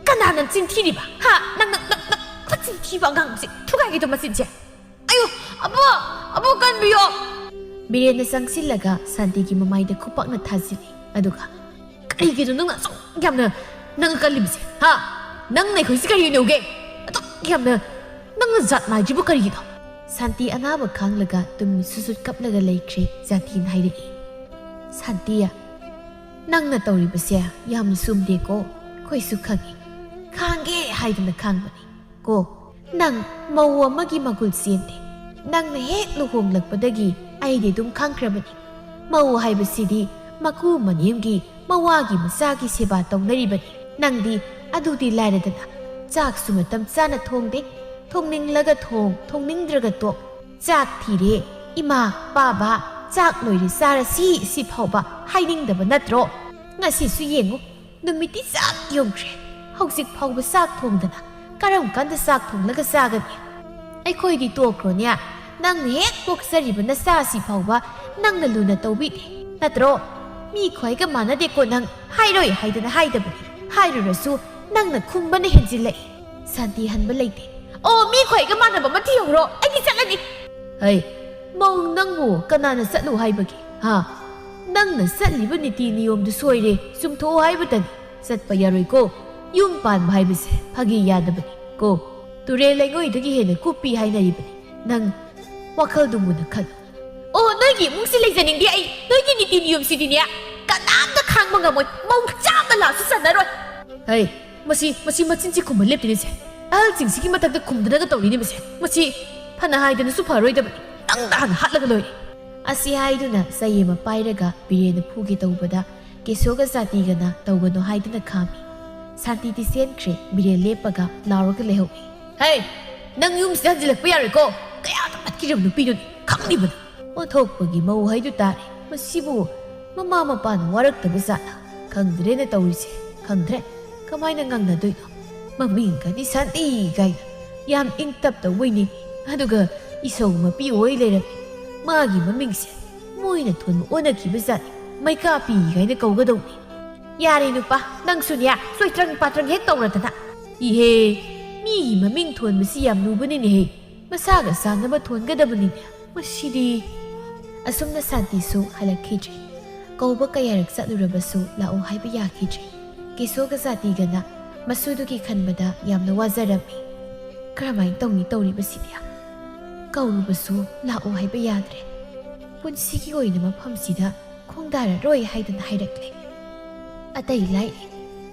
ꯀꯅꯥꯅ ꯆꯤꯟꯊꯤꯔꯤꯕ? ꯍꯥ? ꯅꯪ, ꯅꯪ, ꯅꯪ, ꯅꯪ, ꯃꯆꯤꯟ ꯊꯤꯕ ꯑꯉꯥꯡꯁꯦ ꯊꯨꯒꯥꯏꯒꯦ ꯇꯧ ꯃꯆꯤꯟꯁꯦ꯫ ꯑꯌꯣ, ꯑꯕꯣ, ꯑꯕꯣ ꯀꯟꯕꯤꯌꯣ꯫ ꯕꯤꯔꯦꯟꯅ ꯆꯪꯁꯤꯜꯂꯒ ꯁꯥꯟꯇꯤꯒꯤ ꯃꯃꯥꯏꯗ ꯈꯨꯄꯥꯛꯅ ꯊꯥꯖꯤꯜꯂꯤ꯫ ꯑꯗꯨꯒ, ꯀꯔꯤꯒꯤꯅꯣ ꯅꯪꯅ ꯑꯁꯨꯛ ꯌꯥꯝꯅ ꯅꯪ ꯀꯜꯂꯤꯕꯁꯦ? ꯍꯥ? ꯅꯪꯅ ꯑꯩꯈꯣꯏꯁꯦ ꯀꯔꯤ ꯌꯧꯒꯦ? ꯑꯗꯨꯛ ꯌꯥꯝꯅ ꯅꯪꯅ ꯖꯥꯠ ꯃꯥꯏꯗ꯭ꯔꯤꯕ ꯀꯔꯤꯒꯤꯅꯣ? ꯁꯥꯟꯇꯤ ꯑꯅꯥꯕ ꯈꯥꯡꯂꯒ ꯇꯨꯝꯃꯤ ꯁꯨꯁꯨꯠ ꯀꯞꯂꯒ ꯂꯩꯈ꯭ꯔꯦ꯫ ꯖꯥꯇꯤꯅ ꯍꯥꯏꯔꯛꯏ꯫ ꯁꯥꯟꯇꯤ, ꯅꯪꯅ ꯇꯧꯔꯤꯕꯁꯦ ꯌꯥꯝꯅ ꯆꯨꯝꯗꯦꯀꯣ꯫ ꯑꯩꯈꯣꯏꯁꯨ ꯈꯪꯉꯤ꯫ ꯈꯥꯡꯒꯦ ꯍꯥꯏꯗꯅ ꯈꯥꯡꯕꯅꯤ꯫ ꯀꯣ, ꯅꯪ ꯃꯧ ꯑꯃꯒꯤ ꯃꯒꯨꯜ ꯆꯦꯟꯗꯦ꯫ ꯅꯪꯅ ꯍꯦꯛ ꯂꯨꯍꯣꯡꯂꯛꯄꯗꯒꯤ ꯑꯩꯗꯤ ꯑꯗꯨꯝ ꯈꯪꯈ꯭ꯔꯕꯅꯤ꯫ ꯃꯧ ꯍꯥꯏꯕꯁꯤꯗꯤ ꯃꯀꯨ ꯃꯅꯦꯝꯒꯤ, ꯃꯋꯥꯒꯤ ꯃꯆꯥꯒꯤ ꯁꯦꯕꯥ ꯇꯧꯅꯔꯤꯕꯅꯤ꯫ ꯅꯪꯗꯤ ꯑꯗꯨꯗꯤ ꯂꯥꯏꯔꯗꯅ, ꯆꯥꯛꯁꯨ ꯃꯇꯝ ꯆꯥꯅ ꯊꯣꯡꯗꯦ꯫ ꯊꯣꯡꯅꯤꯡꯂꯒ ꯊꯣꯡ, ꯊꯣꯡꯅꯤꯡꯗ꯭ꯔꯒ ꯇꯣꯛ꯫ ꯆꯥꯛ ꯊꯤꯔꯦ, ꯏꯃꯥ, ꯄꯥꯕ, ꯆꯥꯛ ꯂꯣꯏꯔꯦ, ꯆꯥꯔꯁꯤ, ꯁꯤ ꯐꯥꯎꯕ ꯍꯥꯏꯅꯤꯡꯗꯕ ꯅꯠꯇ꯭ꯔꯣ? ꯉꯁꯤꯁꯨ ꯌꯦꯡꯉꯨ, ꯅꯨꯃꯤꯠꯇꯤ ꯆꯞ ꯌꯨꯡꯈ꯭ꯔꯦ꯫ ꯍꯧꯖꯤꯛ ꯐꯥꯎꯕ ꯆꯥꯛ ꯊꯣꯡꯗꯅ ꯀꯔꯝ ꯀꯥꯟꯗ ꯆꯥꯛ ꯊꯣꯡꯂꯒ ꯆꯥꯒꯅꯤ? ꯑꯩꯈꯣꯏꯗꯤ ꯇꯣꯛꯈ꯭ꯔꯣꯅꯦ, ꯅꯪꯅ ꯍꯦꯛ ꯄꯣꯛꯆꯔꯤꯕ ꯅꯆꯥꯁꯤ ꯐꯥꯎꯕ ꯅꯪꯅ ꯂꯨꯅ ꯇꯧꯕꯤꯗꯦ, ꯅꯠꯇ꯭ꯔꯣ? ꯃꯤ ꯈ꯭ꯋꯥꯏꯒ ꯃꯥꯟꯅꯗꯦꯀꯣ ꯅꯪ꯫ ꯍꯥꯏꯔꯣꯏ ꯍꯥꯏꯗꯅ ꯍꯥꯏꯗꯕꯅꯤ, ꯍꯥꯏꯔꯨꯔꯁꯨ ꯅꯪꯅ ꯈꯨꯝꯕꯅ ꯍꯦꯟꯖꯤꯜꯂꯛꯏ꯫ ꯁꯥꯟꯇꯤ ꯍꯟꯕ ꯂꯩꯇꯦ꯫ ꯑꯣ, ꯃꯤ ꯈ꯭ꯋꯥꯏꯒ ꯃꯥꯟꯅꯕ ꯑꯃ ꯊꯤꯍꯧꯔꯣ, ꯑꯩꯗꯤ ꯆꯠꯂꯅꯤ꯫ ꯍꯩ, ꯃꯧ ꯅꯪꯕꯨ ꯀꯅꯥꯅ ꯆꯠꯂꯨ ꯍꯥꯏꯕꯒꯦ? ꯍꯥ? ꯅꯪꯅ ꯆꯠꯂꯤꯕ ꯅꯤꯇꯤ ꯅꯤꯌꯣꯝꯗꯨ ꯁꯣꯏꯔꯦ, ꯆꯨꯝꯊꯣꯛꯑꯣ ꯍꯥꯏꯕꯇꯅꯤ꯫ ꯆꯠꯄ ꯌꯥꯔꯣꯏꯀꯣ꯫ ꯌꯨꯝ ꯄꯥꯟꯕ ꯍꯥꯏꯕꯁꯦ ꯐꯥꯒꯤ ꯌꯥꯗꯕꯅꯤ ꯀꯣ꯫ ꯇꯨꯔꯦꯜ ꯂꯩꯉꯣꯏꯗꯒꯤ ꯍꯦꯟꯅ ꯀꯨꯞꯄꯤ ꯍꯥꯏꯅꯔꯤꯕꯅꯤ꯫ ꯅꯪ ꯋꯥꯈꯜꯗꯨ ꯃꯨꯟꯅ ꯈꯜꯂꯨ꯫ ꯑꯣ, ꯅꯣꯏꯒꯤ ꯏꯃꯨꯡꯁꯤ ꯂꯩꯖꯅꯤꯡꯗꯦ ꯑꯩ꯫ ꯅꯣꯏꯒꯤ ꯅꯤꯇꯤ ꯅꯤꯌꯣꯝꯁꯤꯗꯤꯅꯦ, ꯀꯅꯥꯝꯇ ꯈꯥꯡꯕ ꯉꯝꯃꯣꯏ꯫ ꯃꯧ ꯆꯥꯝꯃ ꯂꯥꯛꯁꯨ ꯆꯟꯅꯔꯣꯏ꯫ ꯍꯩ, ꯃꯁꯤ, ꯃꯁꯤ ꯃꯆꯤꯟꯁꯤ ꯈꯨꯝꯕ ꯂꯦꯞꯇꯦꯅꯦꯁꯦ꯫ ꯑꯍꯜꯁꯤꯡꯁꯤꯒꯤ ꯃꯊꯛꯇ ꯈꯨꯝꯗꯅꯒ ꯇꯧꯔꯤꯅꯦ ꯃꯁꯦ꯫ ꯃꯁꯤ ꯐꯅ ꯍꯥꯏꯗꯅꯁꯨ ꯐꯔꯣꯏꯗꯕꯅꯤ꯫ ꯅꯪꯗ ꯍꯥꯟꯅ ꯍꯥꯠꯂꯒ ꯂꯣꯏꯔꯦ꯫ ꯑꯁꯤ ꯍꯥꯏꯗꯨꯅ ꯆꯩ ꯑꯃ ꯄꯥꯏꯔꯒ ꯕꯤꯔꯦꯟꯅ ꯐꯨꯒꯦ ꯇꯧꯕꯗ ꯀꯦꯁꯣꯒ ꯖꯥꯇꯤꯒꯅ ꯇꯧꯒꯅꯨ ꯍꯥꯏꯗꯨꯅ ꯈꯥꯝꯃꯤ꯫ ꯁꯥꯟꯇꯤꯗꯤ ꯆꯦꯟꯈ꯭ꯔꯦ, ꯕꯤꯔꯦꯟ ꯂꯦꯞꯄꯒ ꯂꯥꯎꯔꯒ ꯂꯩꯍꯧꯏ꯫ ꯍꯦ! ꯅꯪ ꯌꯨꯝꯁꯤꯗ ꯍꯟꯖꯤꯜꯂꯛꯄ ꯌꯥꯔꯣꯏꯀꯣ꯫ ꯀꯌꯥꯗ ꯐꯠꯈꯤꯗ꯭ꯔꯕ ꯅꯨꯄꯤꯅꯣꯅꯦ, ꯈꯪꯂꯤꯕꯅꯤ꯫ ꯑꯣꯟꯊꯣꯛꯄꯒꯤ ꯃꯧ ꯍꯥꯏꯗꯨ ꯇꯥꯔꯦ꯫ ꯃꯁꯤꯕꯨ ꯃꯃꯥ ꯃꯄꯥꯅ ꯋꯥꯔꯛꯇꯕ ꯖꯥꯠꯂ? ꯈꯪꯗ꯭ꯔꯦꯅ ꯇꯧꯔꯤꯁꯦ, ꯈꯪꯗ꯭ꯔꯦ꯫ ꯀꯃꯥꯏꯅ ꯉꯥꯡꯅꯗꯣꯏꯅꯣ? ꯃꯃꯤꯡꯒꯗꯤ ꯁꯥꯟꯇꯤ ꯀꯥꯏꯅ ꯌꯥꯝ ꯏꯪ ꯇꯞ ꯇꯧꯕꯩꯅꯤ, ꯑꯗꯨꯒ ꯏꯁꯧ ꯃꯄꯤ ꯑꯣꯏ ꯂꯩꯔꯝꯃꯤ꯫ ꯃꯥꯒꯤ ꯃꯃꯤꯡꯁꯦ ꯃꯣꯏꯅ ꯊꯣꯟꯕ ꯑꯣꯟꯅꯈꯤꯕ ꯖꯥꯠꯅꯤ, ꯃꯩꯀꯥꯄꯤ ꯀꯥꯏꯅ ꯀꯧꯒꯗꯧꯅꯤ꯫ ꯌꯥꯔꯦ ꯅꯨꯄꯥ, ꯅꯪꯁꯨꯅꯦ ꯆꯣꯏꯇ꯭ꯔꯪ ꯄꯥꯇ꯭ꯔꯪ ꯍꯦꯛ ꯇꯧꯔꯗꯅ꯫ ꯏꯍꯦ, ꯃꯤꯒꯤ ꯃꯃꯤꯡ ꯊꯣꯟꯕꯁꯤ ꯌꯥꯝ ꯂꯨꯕꯅꯤꯅꯦꯍꯦ, ꯃꯁꯥꯒ ꯆꯥꯟꯅꯕ ꯊꯣꯟꯒꯗꯕꯅꯤꯅꯦ꯫ ꯃꯁꯤꯗꯤ꯫ ꯑꯁꯨꯝꯅ ꯁꯥꯟꯇꯤꯁꯨ ꯍꯜꯂꯛꯈꯤꯗ꯭ꯔꯦ꯫ ꯀꯧꯕ ꯀꯌꯥꯔꯛ ꯆꯠꯂꯨꯔꯕꯁꯨ ꯂꯥꯛꯑꯣ ꯍꯥꯏꯕ ꯌꯥꯈꯤꯗ꯭ꯔꯦ꯫ ꯀꯦꯁꯣꯒ ꯖꯥꯇꯤꯒꯅ ꯃꯁꯨꯗꯨꯒꯤ ꯈꯟꯕꯗ ꯌꯥꯝꯅ ꯋꯥꯖꯔꯝꯃꯤ꯫ ꯀꯔꯝꯍꯥꯏꯅ ꯇꯧꯅꯤ ꯇꯧꯔꯤꯕꯁꯤꯗꯤ? ꯀꯧꯔꯨꯕꯁꯨ ꯂꯥꯛꯑꯣ ꯍꯥꯏꯕ ꯌꯥꯗ꯭ꯔꯦ꯫ ꯄꯨꯟꯁꯤꯒꯤ ꯑꯣꯏꯅ ꯃꯐꯝꯁꯤꯗ ꯈꯣꯡꯗꯥꯔꯔꯣꯏ ꯍꯥꯏꯗꯅ ꯍꯥꯏꯔꯛꯂꯦ꯫ ꯑꯇꯩ ꯂꯥꯏꯔꯤ,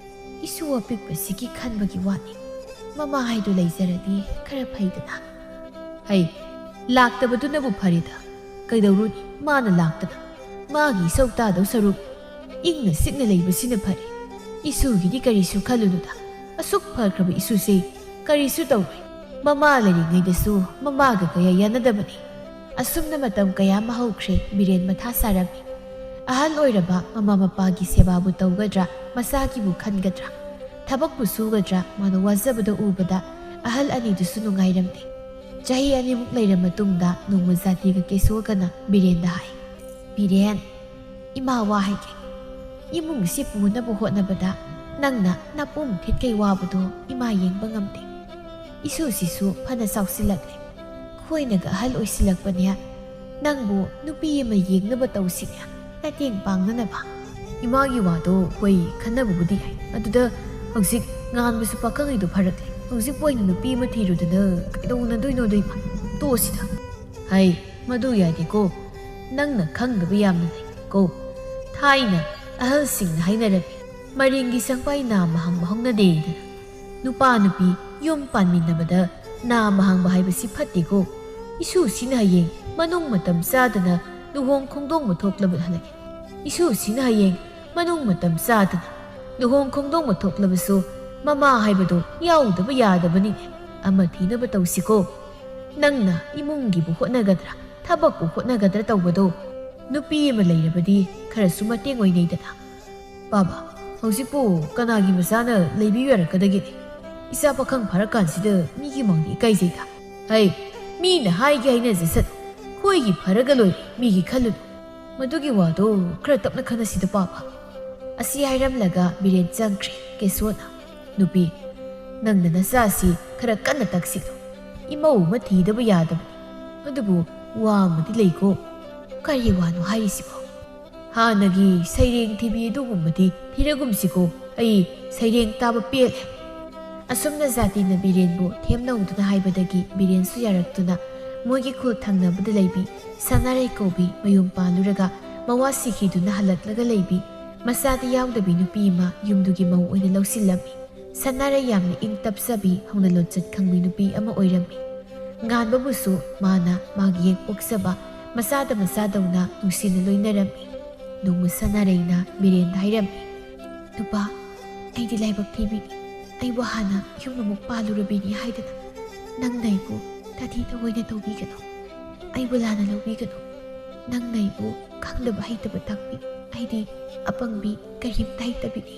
ꯏꯁꯨ ꯑꯄꯤꯛꯄꯁꯤꯒꯤ ꯈꯟꯕꯒꯤ ꯋꯥꯅꯤ꯫ ꯃꯃꯥ ꯍꯥꯏꯗꯨ ꯂꯩꯖꯔꯗꯤ ꯈꯔ ꯐꯩꯗꯅ꯫ ꯍꯩ, ꯂꯥꯛꯇꯕꯗꯨꯅꯕꯨ ꯐꯔꯦꯗ꯫ ꯀꯩꯗꯧꯔꯨꯅꯤ, ꯃꯥꯅ ꯂꯥꯛꯇꯅ꯫ ꯃꯥꯒꯤ ꯏꯁꯧ ꯇꯥꯗꯧ ꯁꯔꯨꯛ ꯏꯪꯅ ꯆꯤꯛꯅ ꯂꯩꯕꯁꯤꯅ ꯐꯔꯦ꯫ ꯏꯁꯨꯒꯤꯗꯤ ꯀꯔꯤꯁꯨ ꯈꯜꯂꯨꯅꯨꯗ꯫ ꯑꯁꯨꯛ ꯐꯈ꯭ꯔꯕ ꯏꯁꯨꯁꯦ ꯀꯔꯤꯁꯨ ꯇꯧꯔꯣꯏ꯫ ꯃꯃꯥ ꯂꯩꯔꯤꯉꯩꯗꯁꯨ ꯃꯃꯥꯒ ꯀꯌꯥ ꯌꯥꯅꯗꯕꯅꯤ꯫ ꯑꯁꯨꯝꯅ ꯃꯇꯝ ꯀꯌꯥ ꯑꯃ ꯍꯧꯈ꯭ꯔꯦ꯫ ꯕꯤꯔꯦꯟ ꯃꯊꯥ ꯁꯥꯔꯝꯃꯤ꯫ ꯑꯍꯜ ꯑꯣꯏꯔꯕ ꯃꯃꯥ ꯃꯄꯥꯒꯤ ꯁꯦꯕꯥꯕꯨ ꯇꯧꯒꯗ꯭ꯔꯥ, ꯃꯆꯥꯒꯤꯕꯨ ꯈꯟꯒꯗ꯭ꯔꯥ, ꯊꯕꯛꯄꯨ ꯁꯨꯒꯗ꯭ꯔꯥ, ꯃꯥꯅ ꯋꯥꯖꯕꯗ ꯎꯕꯗ ꯑꯍꯜ ꯑꯅꯤꯗꯨꯁꯨ ꯅꯨꯡꯉꯥꯏꯔꯝꯗꯦ꯫ ꯆꯍꯤ ꯑꯅꯤꯃꯨꯛ ꯂꯩꯔ ꯃꯇꯨꯡꯗ ꯅꯣꯡꯃ ꯖꯥꯇꯤꯒ ꯀꯦꯁꯣꯒꯅ ꯕꯤꯔꯦꯟꯗ ꯍꯥꯏ, "ꯕꯤꯔꯦꯟ, ꯏꯃꯥ ꯋꯥ ꯍꯥꯏꯒꯦ꯫ ꯏꯃꯨꯡꯁꯤ ꯄꯨꯅꯕ ꯍꯣꯠꯅꯕꯗ ꯅꯪꯅ ꯅꯄꯨꯝ ꯊꯤꯠꯀꯩ ꯋꯥꯕꯗꯣ ꯏꯃꯥ ꯌꯦꯡꯕ ꯉꯝꯗꯦ꯫ ꯏꯁꯨꯁꯤꯁꯨ ꯐꯅ ꯆꯥꯎꯁꯤꯜꯂꯛꯂꯦ꯫ ꯑꯩꯈꯣꯏꯅꯒ ꯑꯍꯜ ꯑꯣꯏꯁꯤꯜꯂꯛꯄꯅꯦ, ꯅꯪꯕꯨ ꯅꯨꯄꯤ ꯑꯃ ꯌꯦꯡꯅꯕ ꯇꯧꯁꯤꯅꯦ, ꯃꯇꯦꯡ ꯄꯥꯡꯅꯅꯕ꯫" ꯏꯃꯥꯒꯤ ꯋꯥꯗꯣ ꯍꯣꯏ, ꯈꯟꯅꯕꯕꯨꯗꯤ ꯌꯥꯏ꯫ ꯑꯗꯨꯗ ꯍꯧꯖꯤꯛ ꯉꯥꯟꯕꯁꯨ ꯄꯥꯈꯪꯉꯩꯗꯣ ꯐꯔꯛꯂꯦ꯫ ꯍꯧꯖꯤꯛꯄꯨ ꯑꯩꯅ ꯅꯨꯄꯤ ꯑꯃ ꯊꯤꯔꯨꯗꯅ ꯀꯩꯗꯧꯅꯗꯣꯏꯅꯣꯗꯣ ꯏꯃꯥ? ꯇꯣꯛꯑꯁꯤꯗ꯫ ꯍꯩ, ꯃꯗꯨ ꯌꯥꯗꯦꯀꯣ꯫ ꯅꯪꯅ ꯈꯪꯗꯕ ꯌꯥꯝꯅ ꯂꯩꯀꯣ꯫ ꯊꯥꯏꯅ ꯑꯍꯜꯁꯤꯡꯅ ꯍꯥꯏꯅꯔꯝꯃꯤ, "ꯃꯔꯤꯡꯒꯤ ꯁꯪꯄꯥꯏ ꯅꯥꯝꯃ ꯍꯪꯕ ꯍꯧꯅꯗꯦ" ꯍꯥꯏꯗꯅ꯫ ꯅꯨꯄꯥ ꯅꯨꯄꯤ ꯌꯨꯝ ꯄꯥꯟꯃꯤꯟꯅꯕꯗ ꯅꯥꯝꯃ ꯍꯪꯕ ꯍꯥꯏꯕꯁꯤ ꯐꯠꯇꯦꯀꯣ꯫ ꯏꯁꯨꯁꯤꯅ ꯍꯌꯦꯡ ꯃꯅꯨꯡ ꯃꯇꯝ ꯆꯥꯗꯅ ꯂꯨꯍꯣꯡ ꯈꯣꯡꯗꯣꯡꯕ ꯊꯣꯛꯂꯕ ꯍꯜꯂꯛꯑꯦ꯫ ꯏꯁꯨꯁꯤꯅ ꯍꯌꯦꯡ ꯃꯅꯨꯡ ꯃꯇꯝ ꯆꯥꯗꯅ ꯂꯨꯍꯣꯡ ꯈꯣꯡꯗꯣꯡꯕ ꯊꯣꯛꯂꯕꯁꯨ ꯃꯃꯥ ꯍꯥꯏꯕꯗꯣ ꯌꯥꯎꯗꯕ ꯌꯥꯗꯕꯅꯤꯅꯦ꯫ ꯑꯃ ꯊꯤꯅꯕ ꯇꯧꯁꯤꯀꯣ꯫ ꯅꯪꯅ ꯏꯃꯨꯡꯒꯤꯕꯨ ꯍꯣꯠꯅꯒꯗ꯭ꯔꯥ, ꯊꯕꯛꯄꯨ ꯍꯣꯠꯅꯒꯗ꯭ꯔꯥ ꯇꯧꯕꯗꯣ, ꯅꯨꯄꯤ ꯑꯃ ꯂꯩꯔꯕꯗꯤ ꯈꯔꯁꯨ ꯃꯇꯦꯡ ꯑꯣꯏꯅꯩꯗꯅ꯫ ꯄꯥꯕ, ꯍꯧꯖꯤꯛꯄꯨ ꯀꯅꯥꯒꯤ ꯃꯆꯥꯅ ꯂꯩꯕꯤꯌꯨ ꯌꯥꯔꯛꯀꯗꯒꯦ? ꯏꯆꯥ ꯄꯥꯈꯪ ꯐꯥꯔꯀꯥꯟꯁꯤꯗ ꯃꯤꯒꯤ ꯃꯥꯡꯗ ꯏꯀꯥꯏꯖꯩꯗ꯫ ꯍꯩ, ꯃꯤꯅ ꯍꯥꯏꯒꯦ ꯍꯥꯏꯅꯖꯁꯅꯨ, ꯑꯩꯈꯣꯏꯒꯤ ꯐꯔꯒ ꯂꯣꯏꯔꯦ, ꯃꯤꯒꯤ ꯈꯜꯂꯨꯅꯨ꯫ ꯃꯗꯨꯒꯤ ꯋꯥꯗꯣ ꯈꯔ ꯇꯞꯅ ꯈꯟꯅꯁꯤꯗ, ꯄꯥꯕ꯫ ꯑꯁꯤ ꯍꯥꯏꯔꯝꯂꯒ ꯕꯤꯔꯦꯟ ꯆꯪꯈ꯭ꯔꯦ꯫ ꯀꯦꯁꯣꯅ, "ꯅꯨꯄꯤ, ꯅꯪꯅ ꯅꯆꯥꯁꯤ ꯈꯔ ꯀꯟꯅ ꯇꯥꯛꯁꯤꯜꯂꯨ꯫ ꯏꯃꯧ ꯑꯃ ꯊꯤꯗꯕ ꯌꯥꯗꯕꯅꯤ꯫ ꯑꯗꯨꯕꯨ ꯋꯥ ꯑꯃꯗꯤ ꯂꯩꯀꯣ꯫" "ꯀꯔꯤ ꯋꯥꯅꯣ ꯍꯥꯏꯔꯤꯁꯤꯕꯣ?" "ꯍꯥꯟꯅꯒꯤ ꯁꯩꯔꯦꯡ ꯊꯤꯕꯤ ꯑꯗꯨꯒꯨꯝꯕꯗꯤ ꯊꯤꯔꯒꯨꯝꯁꯤꯀꯣ꯫ ꯑꯩ ꯁꯩꯔꯦꯡ ꯇꯥꯕ ꯄꯦꯜꯂꯦ꯫" ꯑꯁꯨꯝꯅ ꯖꯥꯇꯤꯅ ꯕꯤꯔꯦꯟꯕꯨ ꯊꯦꯝꯅꯧꯗꯨꯅ ꯍꯥꯏꯕꯗꯒꯤ ꯕꯤꯔꯦꯟꯁꯨ ꯌꯥꯔꯛꯇꯨꯅ ꯃꯣꯏꯒꯤ ꯈꯨꯜ ꯊꯪꯅꯕꯗ ꯂꯩꯕꯤ ꯁꯅꯥꯔꯩ ꯀꯧꯕꯤ ꯃꯌꯨꯝ ꯄꯥꯜꯂꯨꯔꯒ ꯃꯋꯥ ꯁꯤꯈꯤꯗꯨꯅ ꯍꯜꯂꯛꯂꯒ ꯂꯩꯕꯤ ꯃꯆꯥꯗꯤ ꯌꯥꯎꯗꯕꯤ ꯅꯨꯄꯤ ꯑꯃ ꯌꯨꯝꯗꯨꯒꯤ ꯃꯧ ꯑꯣꯏꯅ ꯂꯧꯁꯤꯜꯂꯝꯃꯤ꯫ ꯁꯅꯥꯔꯩ ꯌꯥꯝꯅ ꯏꯪ ꯇꯞꯆꯕꯤ, ꯍꯧꯅ ꯂꯣꯟꯆꯠ ꯈꯪꯕꯤ ꯅꯨꯄꯤ ꯑꯃ ꯑꯣꯏꯔꯝꯃꯤ꯫ ꯉꯥꯟꯕꯕꯨꯁꯨ ꯃꯥꯅ ꯃꯥꯒꯤ ꯌꯦꯛ ꯄꯣꯛꯆꯕ ꯃꯆꯥꯗ ꯃꯆꯥꯗꯧꯅ ꯅꯨꯡꯁꯤꯅ ꯂꯣꯏꯅꯔꯝꯃꯤ꯫ ꯅꯣꯡꯃ ꯁꯅꯥꯔꯩꯅ ꯕꯤꯔꯦꯟꯗ ꯍꯥꯏꯔꯝꯃꯤ, "ꯅꯨꯄꯥ, ꯑꯩꯗꯤ ꯂꯥꯏꯕꯛ ꯊꯤꯕꯤꯅꯤ꯫ ꯑꯩꯕꯨ ꯍꯥꯟꯅ ꯌꯨꯝ ꯑꯃꯨꯛ ꯄꯥꯜꯂꯨꯔꯕꯤꯅꯤ ꯍꯥꯏꯗꯅ ꯅꯪꯅ ꯑꯩꯕꯨ ꯇꯥꯊꯤ ꯇꯑꯣꯏꯅ ꯇꯧꯕꯤꯒꯅꯨ꯫ ꯑꯩꯕꯨ ꯂꯥꯟꯅ ꯂꯧꯕꯤꯒꯅꯨ꯫ ꯅꯪꯅ ꯑꯩꯕꯨ ꯈꯪꯗꯕ ꯍꯩꯇꯕ ꯇꯥꯛꯄꯤ꯫ ꯑꯩꯗꯤ ꯑꯄꯪꯕꯤ, ꯀꯔꯤꯝꯇ ꯍꯩꯇꯕꯤꯅꯤ꯫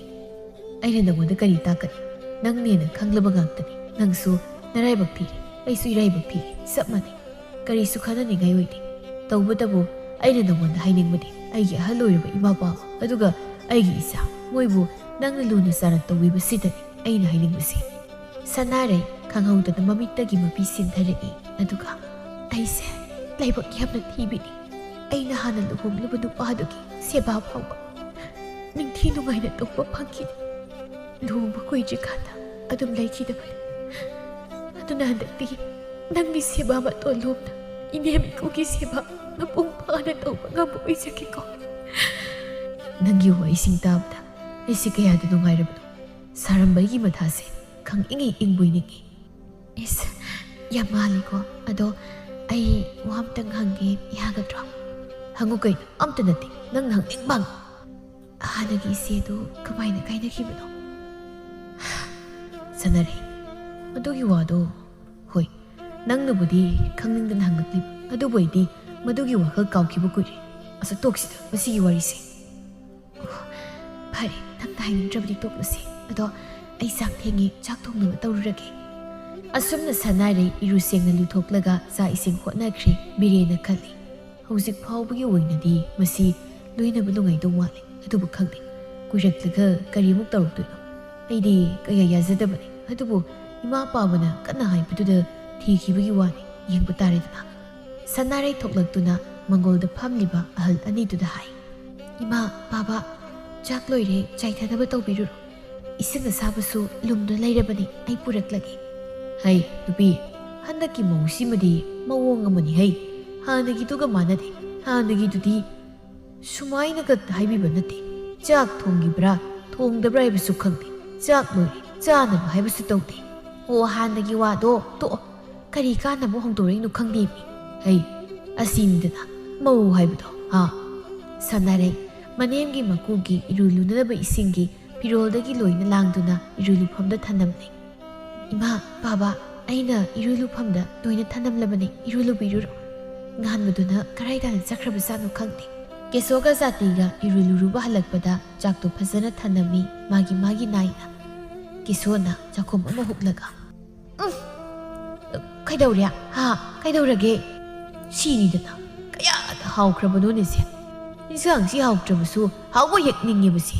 ꯑꯩꯅ ꯅꯪꯉꯣꯟꯗ ꯀꯔꯤ ꯇꯥꯛꯀꯅꯤ? ꯅꯪꯅ ꯍꯦꯟꯅ ꯈꯪꯂꯕ ꯉꯥꯛꯇꯅꯤ꯫ ꯅꯪꯁꯨ ꯅꯔꯥꯏꯕꯛ ꯊꯤꯔꯤ, ꯑꯩꯁꯨ ꯏꯔꯥꯏꯕꯛ ꯊꯤꯔꯤ, ꯆꯞ ꯃꯥꯟꯅꯩ꯫ ꯀꯔꯤꯁꯨ ꯈꯟꯅꯅꯤꯡꯉꯥꯏ ꯑꯣꯏꯗꯦ꯫ ꯇꯧꯕꯇꯕꯨ ꯑꯩꯅ ꯅꯪꯉꯣꯟꯗ ꯍꯥꯏꯅꯤꯡꯕꯗꯤ ꯑꯩꯒꯤ ꯑꯍꯜ ꯑꯣꯏꯔꯕ ꯏꯃꯥ ꯄꯥꯕ ꯑꯗꯨꯒ ꯑꯩꯒꯤ ꯏꯆꯥ, ꯃꯣꯏꯕꯨ ꯅꯪꯅ ꯂꯨꯅ ꯆꯥꯟꯅ ꯇꯧꯕꯤꯕꯁꯤꯗꯅꯤ ꯑꯩꯅ ꯍꯥꯏꯅꯤꯡꯕꯁꯤ꯫ ꯁꯅꯥꯔꯩ ꯈꯪꯍꯧꯗꯅ ꯃꯃꯤꯠꯇꯒꯤ ꯃꯄꯤ ꯁꯤꯟꯊꯔꯛꯏ꯫ ꯑꯗꯨꯒ ꯑꯩꯁꯦ ꯂꯥꯏꯕꯛ ꯌꯥꯝꯅ ꯊꯤꯕꯤꯅꯤ꯫ ꯑꯩꯅ ꯍꯥꯟꯅ ꯂꯨꯍꯣꯡꯂꯨꯕ ꯅꯨꯄꯥꯗꯨꯒꯤ ꯁꯦꯕꯥ ꯐꯥꯎꯕ ꯅꯤꯡꯊꯤ ꯅꯨꯡꯉꯥꯏꯅ ꯇꯧꯕ ꯐꯪꯈꯤꯗꯦ꯫ ꯂꯨꯍꯣꯡꯕ ꯀꯨꯏꯗ꯭ꯔꯤꯀꯥꯟꯗ ꯑꯗꯨꯝ ꯂꯩꯈꯤꯗꯕꯅꯤ꯫ ꯑꯗꯨꯅ ꯍꯟꯗꯛꯇꯤ ꯅꯪꯒꯤ ꯁꯦꯕꯥ ꯃꯇꯣꯟ ꯂꯣꯝꯅ ꯏꯅꯦꯝ ꯏꯀꯨꯒꯤ ꯁꯦꯕꯥ ꯃꯄꯨꯡ ꯐꯥꯅ ꯇꯧꯕ ꯉꯝꯕ ꯑꯣꯏꯖꯒꯦꯀꯣ꯫ ꯅꯪꯒꯤ ꯋꯥꯍꯩꯁꯤꯡ ꯇꯥꯕꯗ ꯑꯩꯁꯦ ꯀꯌꯥꯗ ꯅꯨꯡꯉꯥꯏꯔꯕꯅꯣ꯫ ꯁꯥꯔꯝꯕꯒꯤ ꯃꯊꯥꯁꯦ ꯈꯪ ꯏꯪ ꯏꯪꯕꯣꯏ ꯅꯤꯡꯏ꯫ ꯏꯁ, ꯌꯥꯝ ꯃꯥꯜꯂꯤꯀꯣ꯫ ꯑꯗꯣ ꯑꯩ ꯋꯥ ꯑꯝꯇꯪ ꯍꯪꯒꯦ, ꯌꯥꯒꯗ꯭ꯔꯣ? ꯍꯪꯉꯨ ꯀꯩꯅꯣ, ꯑꯝꯇ ꯅꯠꯇꯦ, ꯅꯪꯅ ꯍꯪꯅꯤꯡꯕ ꯍꯪꯉꯨ꯫ ꯍꯥꯟꯅꯒꯤ ꯏꯆꯦꯗꯨ ꯀꯃꯥꯏꯅ ꯀꯥꯏꯅꯈꯤꯕꯅꯣ? ꯁꯥꯟꯅꯔꯦ꯫ ꯑꯗꯨꯒꯤ ꯋꯥꯗꯣ, ꯍꯣꯏ, ꯅꯪꯅꯕꯨꯗꯤ ꯈꯪꯅꯤꯡꯗꯅ ꯍꯪꯂꯛꯂꯤꯕ, ꯑꯗꯨꯕꯨ ꯑꯩꯗꯤ ꯃꯗꯨꯒꯤ ꯋꯥꯈꯜ ꯀꯥꯎꯈꯤꯕ ꯀꯨꯏꯔꯦ꯫ ꯑꯁ, ꯇꯣꯛꯁꯤꯗ ꯃꯁꯤꯒꯤ ꯋꯥꯔꯤꯁꯦ꯫ ꯑꯣ, ꯐꯔꯦ, ꯅꯪꯅ ꯍꯥꯏꯅꯤꯡꯗ꯭ꯔꯕꯗꯤ ꯇꯣꯛꯂꯁꯦ꯫ ꯑꯗꯣ ꯑꯩ ꯆꯥꯛ ꯊꯦꯡꯉꯦ, ꯆꯥꯛ ꯊꯣꯡꯅꯕ ꯇꯧꯔꯨꯔꯒꯦ꯫ ꯑꯁꯨꯝꯅ ꯁꯥꯟꯅꯔꯩ ꯏꯔꯨ ꯁꯦꯡꯅ ꯂꯨꯊꯣꯛꯂꯒ ꯆꯥꯛ ꯏꯁꯤꯡ ꯍꯣꯠꯅꯈ꯭ꯔꯦ ꯕꯤꯔꯦꯟꯅ ꯈꯜꯂꯤ꯫ ꯍꯧꯖꯤꯛ ꯐꯥꯎꯕꯒꯤ ꯑꯣꯏꯅꯗꯤ ꯃꯁꯤ ꯂꯣꯏꯅꯕ ꯅꯨꯡꯉꯥꯏꯗꯧ ꯃꯥꯜꯂꯦ, ꯑꯗꯨꯕꯨ ꯈꯪꯗꯦ, ꯀꯨꯏꯔꯛꯂꯒ ꯀꯔꯤꯃꯨꯛ ꯇꯧꯔꯛꯇꯣꯏꯅꯣ꯫ ꯑꯩꯗꯤ ꯀꯌꯥ ꯌꯥꯖꯗꯕꯅꯤ, ꯑꯗꯨꯕꯨ ꯏꯃꯥ ꯄꯥꯕꯅ ꯀꯟꯅ ꯍꯥꯏꯕꯗꯨꯗ ꯊꯤꯈꯤꯕꯒꯤ ꯋꯥꯅꯤ, ꯌꯦꯡꯕ ꯇꯥꯔꯦꯗꯅ꯫ ꯁꯅꯥꯔꯩ ꯊꯣꯛꯂꯛꯇꯨꯅ ꯃꯪꯒꯣꯜꯗ ꯐꯝꯂꯤꯕ ꯑꯍꯜ ꯑꯅꯤꯗꯨꯗ ꯍꯥꯏ, "ꯏꯃꯥ, ꯄꯥꯕ, ꯆꯥꯛ ꯂꯣꯏꯔꯦ, ꯆꯥꯏꯊꯅꯕ ꯇꯧꯕꯤꯔꯨꯔꯣ꯫ ꯏꯁꯤꯡ ꯑꯁꯥꯕꯁꯨ ꯂꯨꯝꯗꯨꯅ ꯂꯩꯔꯕꯅꯤ, ꯑꯩ ꯄꯨꯔꯛꯂꯒꯦ꯫" ꯍꯩ, ꯅꯨꯄꯤ, ꯍꯟꯗꯛꯀꯤ ꯃꯧꯁꯤꯃꯗꯤ ꯃꯑꯣꯡ ꯑꯃꯅꯤ ꯍꯩ꯫ ꯍꯥꯟꯅꯒꯤꯗꯨꯒ ꯃꯥꯟꯅꯗꯦ꯫ ꯍꯥꯟꯅꯒꯤꯗꯨꯗꯤ ꯁꯨꯃꯥꯏꯅꯒ ꯍꯥꯏꯕꯤꯕ ꯅꯠꯇꯦ꯫ ꯆꯥꯛ ꯊꯣꯡꯈꯤꯕ꯭ꯔꯥ, ꯊꯣꯡꯗꯕ꯭ꯔꯥ ꯍꯥꯏꯕꯁꯨ ꯈꯪꯗꯦ꯫ ꯆꯥꯛ ꯂꯣꯏꯔꯦ, ꯆꯥꯅꯕ ꯍꯥꯏꯕꯁꯨ ꯇꯧꯗꯦ꯫ ꯑꯣ, ꯍꯥꯟꯅꯒꯤ ꯋꯥꯗꯣ ꯇꯣꯛꯑꯣ꯫ ꯀꯔꯤ ꯀꯥꯟꯅꯕ ꯍꯣꯡꯗꯣꯔꯛꯏꯅꯣ ꯈꯪꯗꯦꯃꯤ꯫ ꯍꯩ, ꯑꯁꯤꯅꯤꯗꯅ ꯃꯧ ꯍꯥꯏꯕꯗꯣ, ꯍꯥ? ꯁꯥꯟꯅꯔꯩ ꯃꯅꯦꯝꯒꯤ ꯃꯀꯨꯒꯤ ꯏꯔꯨ ꯂꯨꯅꯅꯕ ꯏꯁꯤꯡꯒꯤ ꯐꯤꯔꯣꯜꯗꯒꯤ ꯂꯣꯏꯅ ꯂꯥꯡꯗꯨꯅ ꯏꯔꯨ ꯂꯨꯐꯝꯗ ꯊꯅꯝꯂꯦ꯫ "ꯏꯃꯥ, ꯄꯥꯕ, ꯑꯩꯅ ꯏꯔꯨ ꯂꯨꯐꯝꯗ ꯂꯣꯏꯅ ꯊꯅꯝꯂꯕꯅꯦ, ꯏꯔꯨ ꯂꯨꯕꯤꯔꯨꯔꯣ꯫" ꯉꯍꯥꯟꯕꯗꯨꯅ ꯀꯔꯥꯏ ꯇꯥꯅ ꯆꯠꯈ꯭ꯔꯕꯖꯥꯠꯅꯣ ꯈꯪꯗꯦ꯫ ꯀꯦꯁꯣꯒ ꯖꯥꯇꯤꯒ ꯏꯔꯨ ꯂꯨꯔꯨꯕ ꯍꯜꯂꯛꯄꯗ ꯆꯥꯛꯇꯣ ꯐꯖꯅ ꯊꯅꯝꯃꯤ, ꯃꯥꯒꯤ ꯃꯥꯒꯤ ꯅꯥꯏꯅ꯫ ꯀꯦꯁꯣꯅ ꯆꯥꯛꯈꯨꯝ ꯑꯃ ꯍꯨꯛꯂꯒ, "ꯎꯝ, ꯀꯩꯗꯧꯔꯦ? ꯍꯥ? ꯀꯩꯗꯧꯔꯒꯦ? ꯁꯤꯅꯤꯗꯅ, ꯀꯌꯥꯗ ꯍꯥꯎꯈ꯭ꯔꯕꯅꯣꯅꯦ ꯁꯦ꯫ ꯏꯟꯁꯥꯡꯁꯤ ꯍꯥꯎꯇ꯭ꯔꯕꯁꯨ ꯍꯥꯎꯕ ꯌꯦꯛꯅꯤꯡꯉꯦꯕꯁꯦ꯫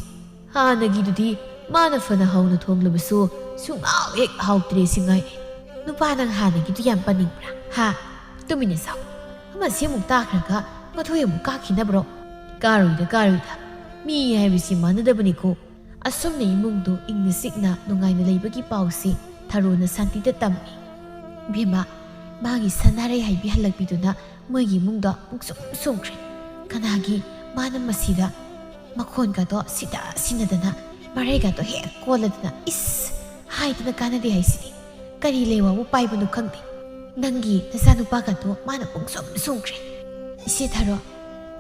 ꯍꯥꯟꯅꯒꯤꯗꯨꯗꯤ ꯃꯥꯅ ꯐꯅ ꯍꯥꯎꯅ ꯊꯣꯡꯂꯕꯁꯨ ꯁꯨꯡꯍꯥꯎ ꯍꯦꯛ ꯍꯥꯎꯇ꯭ꯔꯦ ꯁꯤ ꯉꯥꯏꯔꯦ꯫ ꯅꯨꯄꯥ ꯅꯪ ꯍꯥꯟꯅꯒꯤꯗꯨ ꯌꯥꯝ ꯄꯥꯅꯤꯡꯕ꯭ꯔꯥ? ꯍꯥ? ꯇꯨꯃꯤꯟꯅ ꯁꯥꯎ꯫ ꯑꯃꯁꯤ ꯑꯃꯨꯛ ꯇꯥꯈ꯭ꯔꯒ ꯃꯊꯣꯏ ꯑꯃꯨꯛ ꯀꯥꯈꯤꯅꯕ꯭ꯔꯣ? ꯀꯥꯔꯣꯏꯗ, ꯀꯥꯔꯣꯏꯗ꯫ ꯃꯤ ꯍꯥꯏꯕꯁꯤ ꯃꯥꯟꯅꯗꯕꯅꯤꯀꯣ꯫" ꯑꯁꯨꯝꯅ ꯏꯃꯨꯡꯗꯨ ꯏꯪꯅ ꯆꯤꯛꯅ ꯅꯨꯡꯉꯥꯏꯅ ꯂꯩꯕꯒꯤ ꯄꯥꯎꯁꯤ ꯊꯔꯣꯅ ꯁꯥꯟꯇꯤꯗ ꯇꯝꯃꯤ꯫ ꯏꯕꯦꯝꯃ, ꯃꯥꯒꯤ ꯁꯅꯥꯔꯩ ꯍꯥꯏꯕꯤ ꯍꯜꯂꯛꯄꯤꯗꯨꯅ ꯃꯣꯏꯒꯤ ꯏꯃꯨꯡꯗ ꯄꯨꯡꯁꯨꯝ ꯁꯨꯝꯈ꯭ꯔꯦ꯫ ꯀꯅꯥꯒꯤ ꯃꯥꯅ ꯃꯁꯤꯗ ꯃꯈꯣꯟꯒꯗꯣ ꯁꯤꯗ ꯁꯤꯟꯅꯗꯅ, ꯃꯔꯩꯒꯗꯣ ꯍꯦꯛ ꯀꯣꯜꯂꯗꯅ, ꯏꯁ! ꯍꯥꯏꯗꯅ ꯀꯥꯟꯅꯗꯦ ꯍꯥꯏꯁꯤꯗꯤ꯫ ꯀꯔꯤ ꯂꯩꯋꯥꯕꯨ ꯄꯥꯏꯕꯅꯣ ꯈꯪꯗꯦ꯫ ꯅꯪꯒꯤ ꯅꯆꯥꯅꯨꯄꯥꯒꯗꯣ ꯃꯥꯅ ꯄꯨꯡꯁꯨꯝ ꯁꯨꯝꯈ꯭ꯔꯦ꯫ ꯏꯆꯦ ꯊꯔꯣ,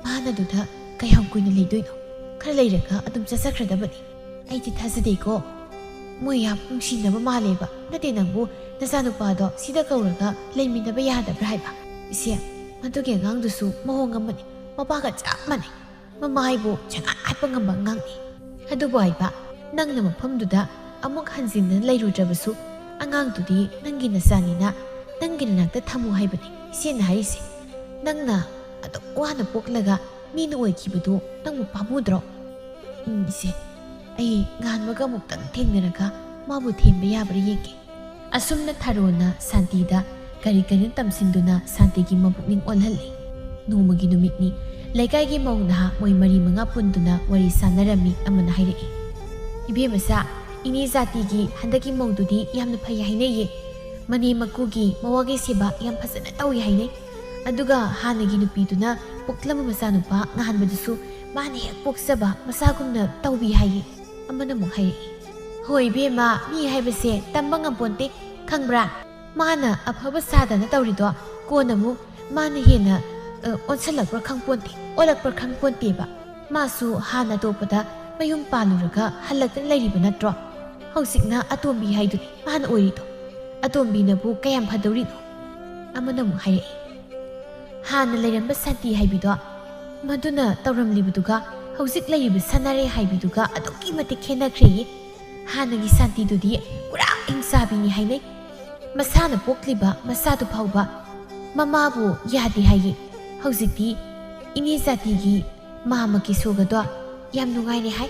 ꯃꯥꯅꯗꯨꯗ ꯀꯌꯥꯝ ꯀꯨꯏꯅ ꯂꯩꯗꯣꯏꯅꯣ? ꯈꯔ ꯂꯩꯔꯒ ꯑꯗꯨꯝ ꯆꯠꯆꯈ꯭ꯔꯗꯕꯅꯤ꯫ ꯑꯩꯗꯤ ꯊꯥꯖꯗꯦꯀꯣ꯫ ꯃꯣꯏ ꯌꯥꯝ ꯅꯨꯡꯁꯤꯅꯕ ꯃꯥꯜꯂꯦꯕ꯫ ꯅꯠꯇꯦ, ꯅꯪꯕꯨ ꯅꯆꯥꯅꯨꯄꯥꯗꯣ ꯁꯤꯗ ꯀꯧꯔꯒ ꯂꯩꯃꯤꯟꯅꯕ ꯌꯥꯗꯕ꯭ꯔꯥ ꯍꯥꯏꯕ? ꯏꯆꯦ, ꯃꯗꯨꯒꯤ ꯑꯉꯥꯡꯗꯨꯁꯨ ꯃꯑꯣꯡ ꯑꯃꯅꯤ꯫ ꯃꯄꯥꯒ ꯆꯞ ꯃꯥꯟꯅꯩ꯫ ꯃꯃꯥ ꯍꯥꯏꯕꯨ ꯁꯦꯡꯍꯥꯠ ꯍꯥꯠꯄ ꯉꯝꯕ ꯑꯉꯥꯡꯅꯤ꯫ ꯑꯗꯨꯕꯨ ꯍꯥꯏꯕ, ꯅꯪꯅ ꯃꯐꯝꯗꯨꯗ ꯑꯃꯨꯛ ꯍꯟꯖꯤꯟꯅ ꯂꯩꯔꯨꯗ꯭ꯔꯕꯁꯨ, ꯑꯉꯥꯡꯗꯨꯗꯤ ꯅꯪꯒꯤ ꯅꯆꯥꯅꯤꯅ ꯅꯪꯒꯤ ꯅꯅꯥꯛꯇ ꯊꯝꯃꯨ ꯍꯥꯏꯕꯅꯤ ꯏꯆꯦꯅ ꯍꯥꯏꯔꯤꯁꯦ꯫ ꯅꯪꯅ ꯑꯗꯨꯛ ꯋꯥꯅ ꯄꯣꯛꯂꯒ ꯃꯤꯅ ꯑꯣꯏꯈꯤꯕꯗꯨ ꯅꯪꯕꯨ ꯄꯥꯝꯃꯨꯗ꯭ꯔꯣ? ꯎꯝ, ꯏꯆꯦ, ꯑꯩ ꯉꯍꯥꯟꯃꯒ ꯑꯃꯨꯛꯇꯪ ꯊꯦꯡꯅꯔꯒ ꯃꯥꯕꯨ ꯊꯦꯝꯕ ꯌꯥꯕ꯭ꯔꯥ ꯌꯦꯡꯒꯦ꯫ ꯑꯁꯨꯝꯅ ꯊꯔꯣꯅ ꯁꯥꯟꯇꯤꯗ ꯀꯔꯤ ꯀꯔꯤꯅꯣ ꯇꯝꯁꯤꯟꯗꯨꯅ ꯁꯥꯟꯇꯤꯒꯤ ꯃꯄꯨꯛꯅꯤꯡ ꯑꯣꯜꯍꯜꯂꯤ꯫ ꯅꯣꯡꯃꯒꯤ ꯅꯨꯃꯤꯠꯅꯤ꯫ ꯂꯩꯀꯥꯏꯒꯤ ꯃꯧ ꯅꯍꯥ ꯃꯣꯏ ꯃꯔꯤ ꯃꯉꯥ ꯄꯨꯟꯗꯨꯅ ꯋꯥꯔꯤ ꯁꯥꯟꯅꯔꯝꯃꯤ꯫ ꯑꯃꯅ ꯍꯥꯏꯔꯛꯏ, "ꯏꯕꯦꯝꯃꯆꯥ, ꯏꯅꯦ ꯖꯥꯇꯤꯒꯤ ꯍꯟꯗꯛꯀꯤ ꯃꯧꯗꯨꯗꯤ ꯌꯥꯝꯅ ꯐꯩ ꯍꯥꯏꯅꯩꯌꯦ꯫ ꯃꯅꯦ ꯃꯀꯨꯒꯤ ꯃꯋꯥꯒꯤ ꯁꯦꯕꯥ ꯌꯥꯝ ꯐꯖꯅ ꯇꯧꯏ ꯍꯥꯏꯅꯩ꯫ ꯑꯗꯨꯒ ꯍꯥꯟꯅꯒꯤ ꯅꯨꯄꯤꯗꯨꯅ ꯄꯣꯛꯂꯝꯕ ꯃꯆꯥꯅꯨꯄꯥ ꯉꯍꯥꯟꯕꯗꯨꯁꯨ ꯃꯥꯅ ꯍꯦꯛ ꯄꯣꯛꯆꯕ ꯃꯆꯥꯒꯨꯝꯅ ꯇꯧꯕꯤ ꯍꯥꯏꯌꯦ꯫" ꯑꯃꯅ ꯑꯃꯨꯛ ꯍꯥꯏꯔꯛꯏ, "ꯍꯣꯏ ꯏꯕꯦꯝꯃ, ꯃꯤ ꯍꯥꯏꯕꯁꯦ ꯇꯝꯕ ꯉꯝꯄꯣꯟꯇꯦ, ꯈꯪꯕ꯭ꯔꯥ? ꯃꯥꯅ ꯑꯐꯕ ꯁꯥꯗꯅ ꯇꯧꯔꯤꯗꯣ ꯀꯣꯟꯅ ꯑꯃꯨꯛ ꯃꯥꯅ ꯍꯦꯟꯅ, ꯑ, ꯑꯣꯟꯁꯜꯂꯛꯄ꯭ꯔꯥ ꯈꯪꯄꯣꯟꯇꯦ, ꯑꯣꯜꯂꯛꯄ꯭ꯔꯥ ꯈꯪꯄꯣꯟꯇꯦꯕ꯫ ꯃꯥꯁꯨ ꯍꯥꯟꯅ ꯑꯇꯣꯞꯄꯗ ꯃꯌꯨꯝ ꯄꯥꯜꯂꯨꯔꯒ ꯍꯜꯂꯛꯇꯅ ꯂꯩꯔꯤꯕ ꯅꯠꯇ꯭ꯔꯣ? ꯍꯧꯖꯤꯛꯅ ꯑꯇꯣꯝꯕꯤ ꯍꯥꯏꯗꯨꯅꯤ ꯃꯥꯅ ꯑꯣꯏꯔꯤꯗꯣ꯫ ꯑꯇꯣꯝꯕꯤꯅꯕꯨ ꯀꯌꯥꯝ ꯐꯗꯧꯔꯤꯅꯣ?" ꯑꯃꯅ ꯑꯃꯨꯛ ꯍꯥꯏꯔꯛꯏ, ꯍꯥꯟꯅ ꯂꯩꯔꯝꯕ ꯁꯥꯟꯇꯤ ꯍꯥꯏꯕꯤꯗꯣ, ꯃꯗꯨꯅ ꯇꯧꯔꯝꯂꯤꯕꯗꯨꯒ ꯍꯧꯖꯤꯛ ꯂꯩꯔꯤꯕ ꯁꯥꯟꯅꯔꯩ ꯍꯥꯏꯕꯤꯗꯨꯒ ꯑꯗꯨꯛꯀꯤ ꯃꯇꯤꯛ ꯈꯦꯠꯅꯈ꯭ꯔꯦꯌꯦ꯫ ꯍꯥꯟꯅꯒꯤ ꯁꯥꯟꯇꯤꯗꯨꯗꯤ ꯄꯨꯔꯥ ꯍꯤꯡꯆꯥꯕꯤꯅꯤ ꯍꯥꯏꯅꯩ꯫ ꯃꯁꯥꯅ ꯄꯣꯛꯂꯤꯕ ꯃꯆꯥꯗꯨ ꯐꯥꯎꯕ ꯃꯃꯥꯕꯨ ꯌꯥꯗꯦ ꯍꯥꯏꯌꯦ꯫ ꯍꯧꯖꯤꯛꯇꯤ ꯏꯅꯦ ꯖꯥꯇꯤꯒꯤ ꯃꯥꯃ ꯀꯦꯁꯣꯒꯗꯣ ꯌꯥꯝ ꯅꯨꯡꯉꯥꯏꯔꯦ ꯍꯥꯏ꯫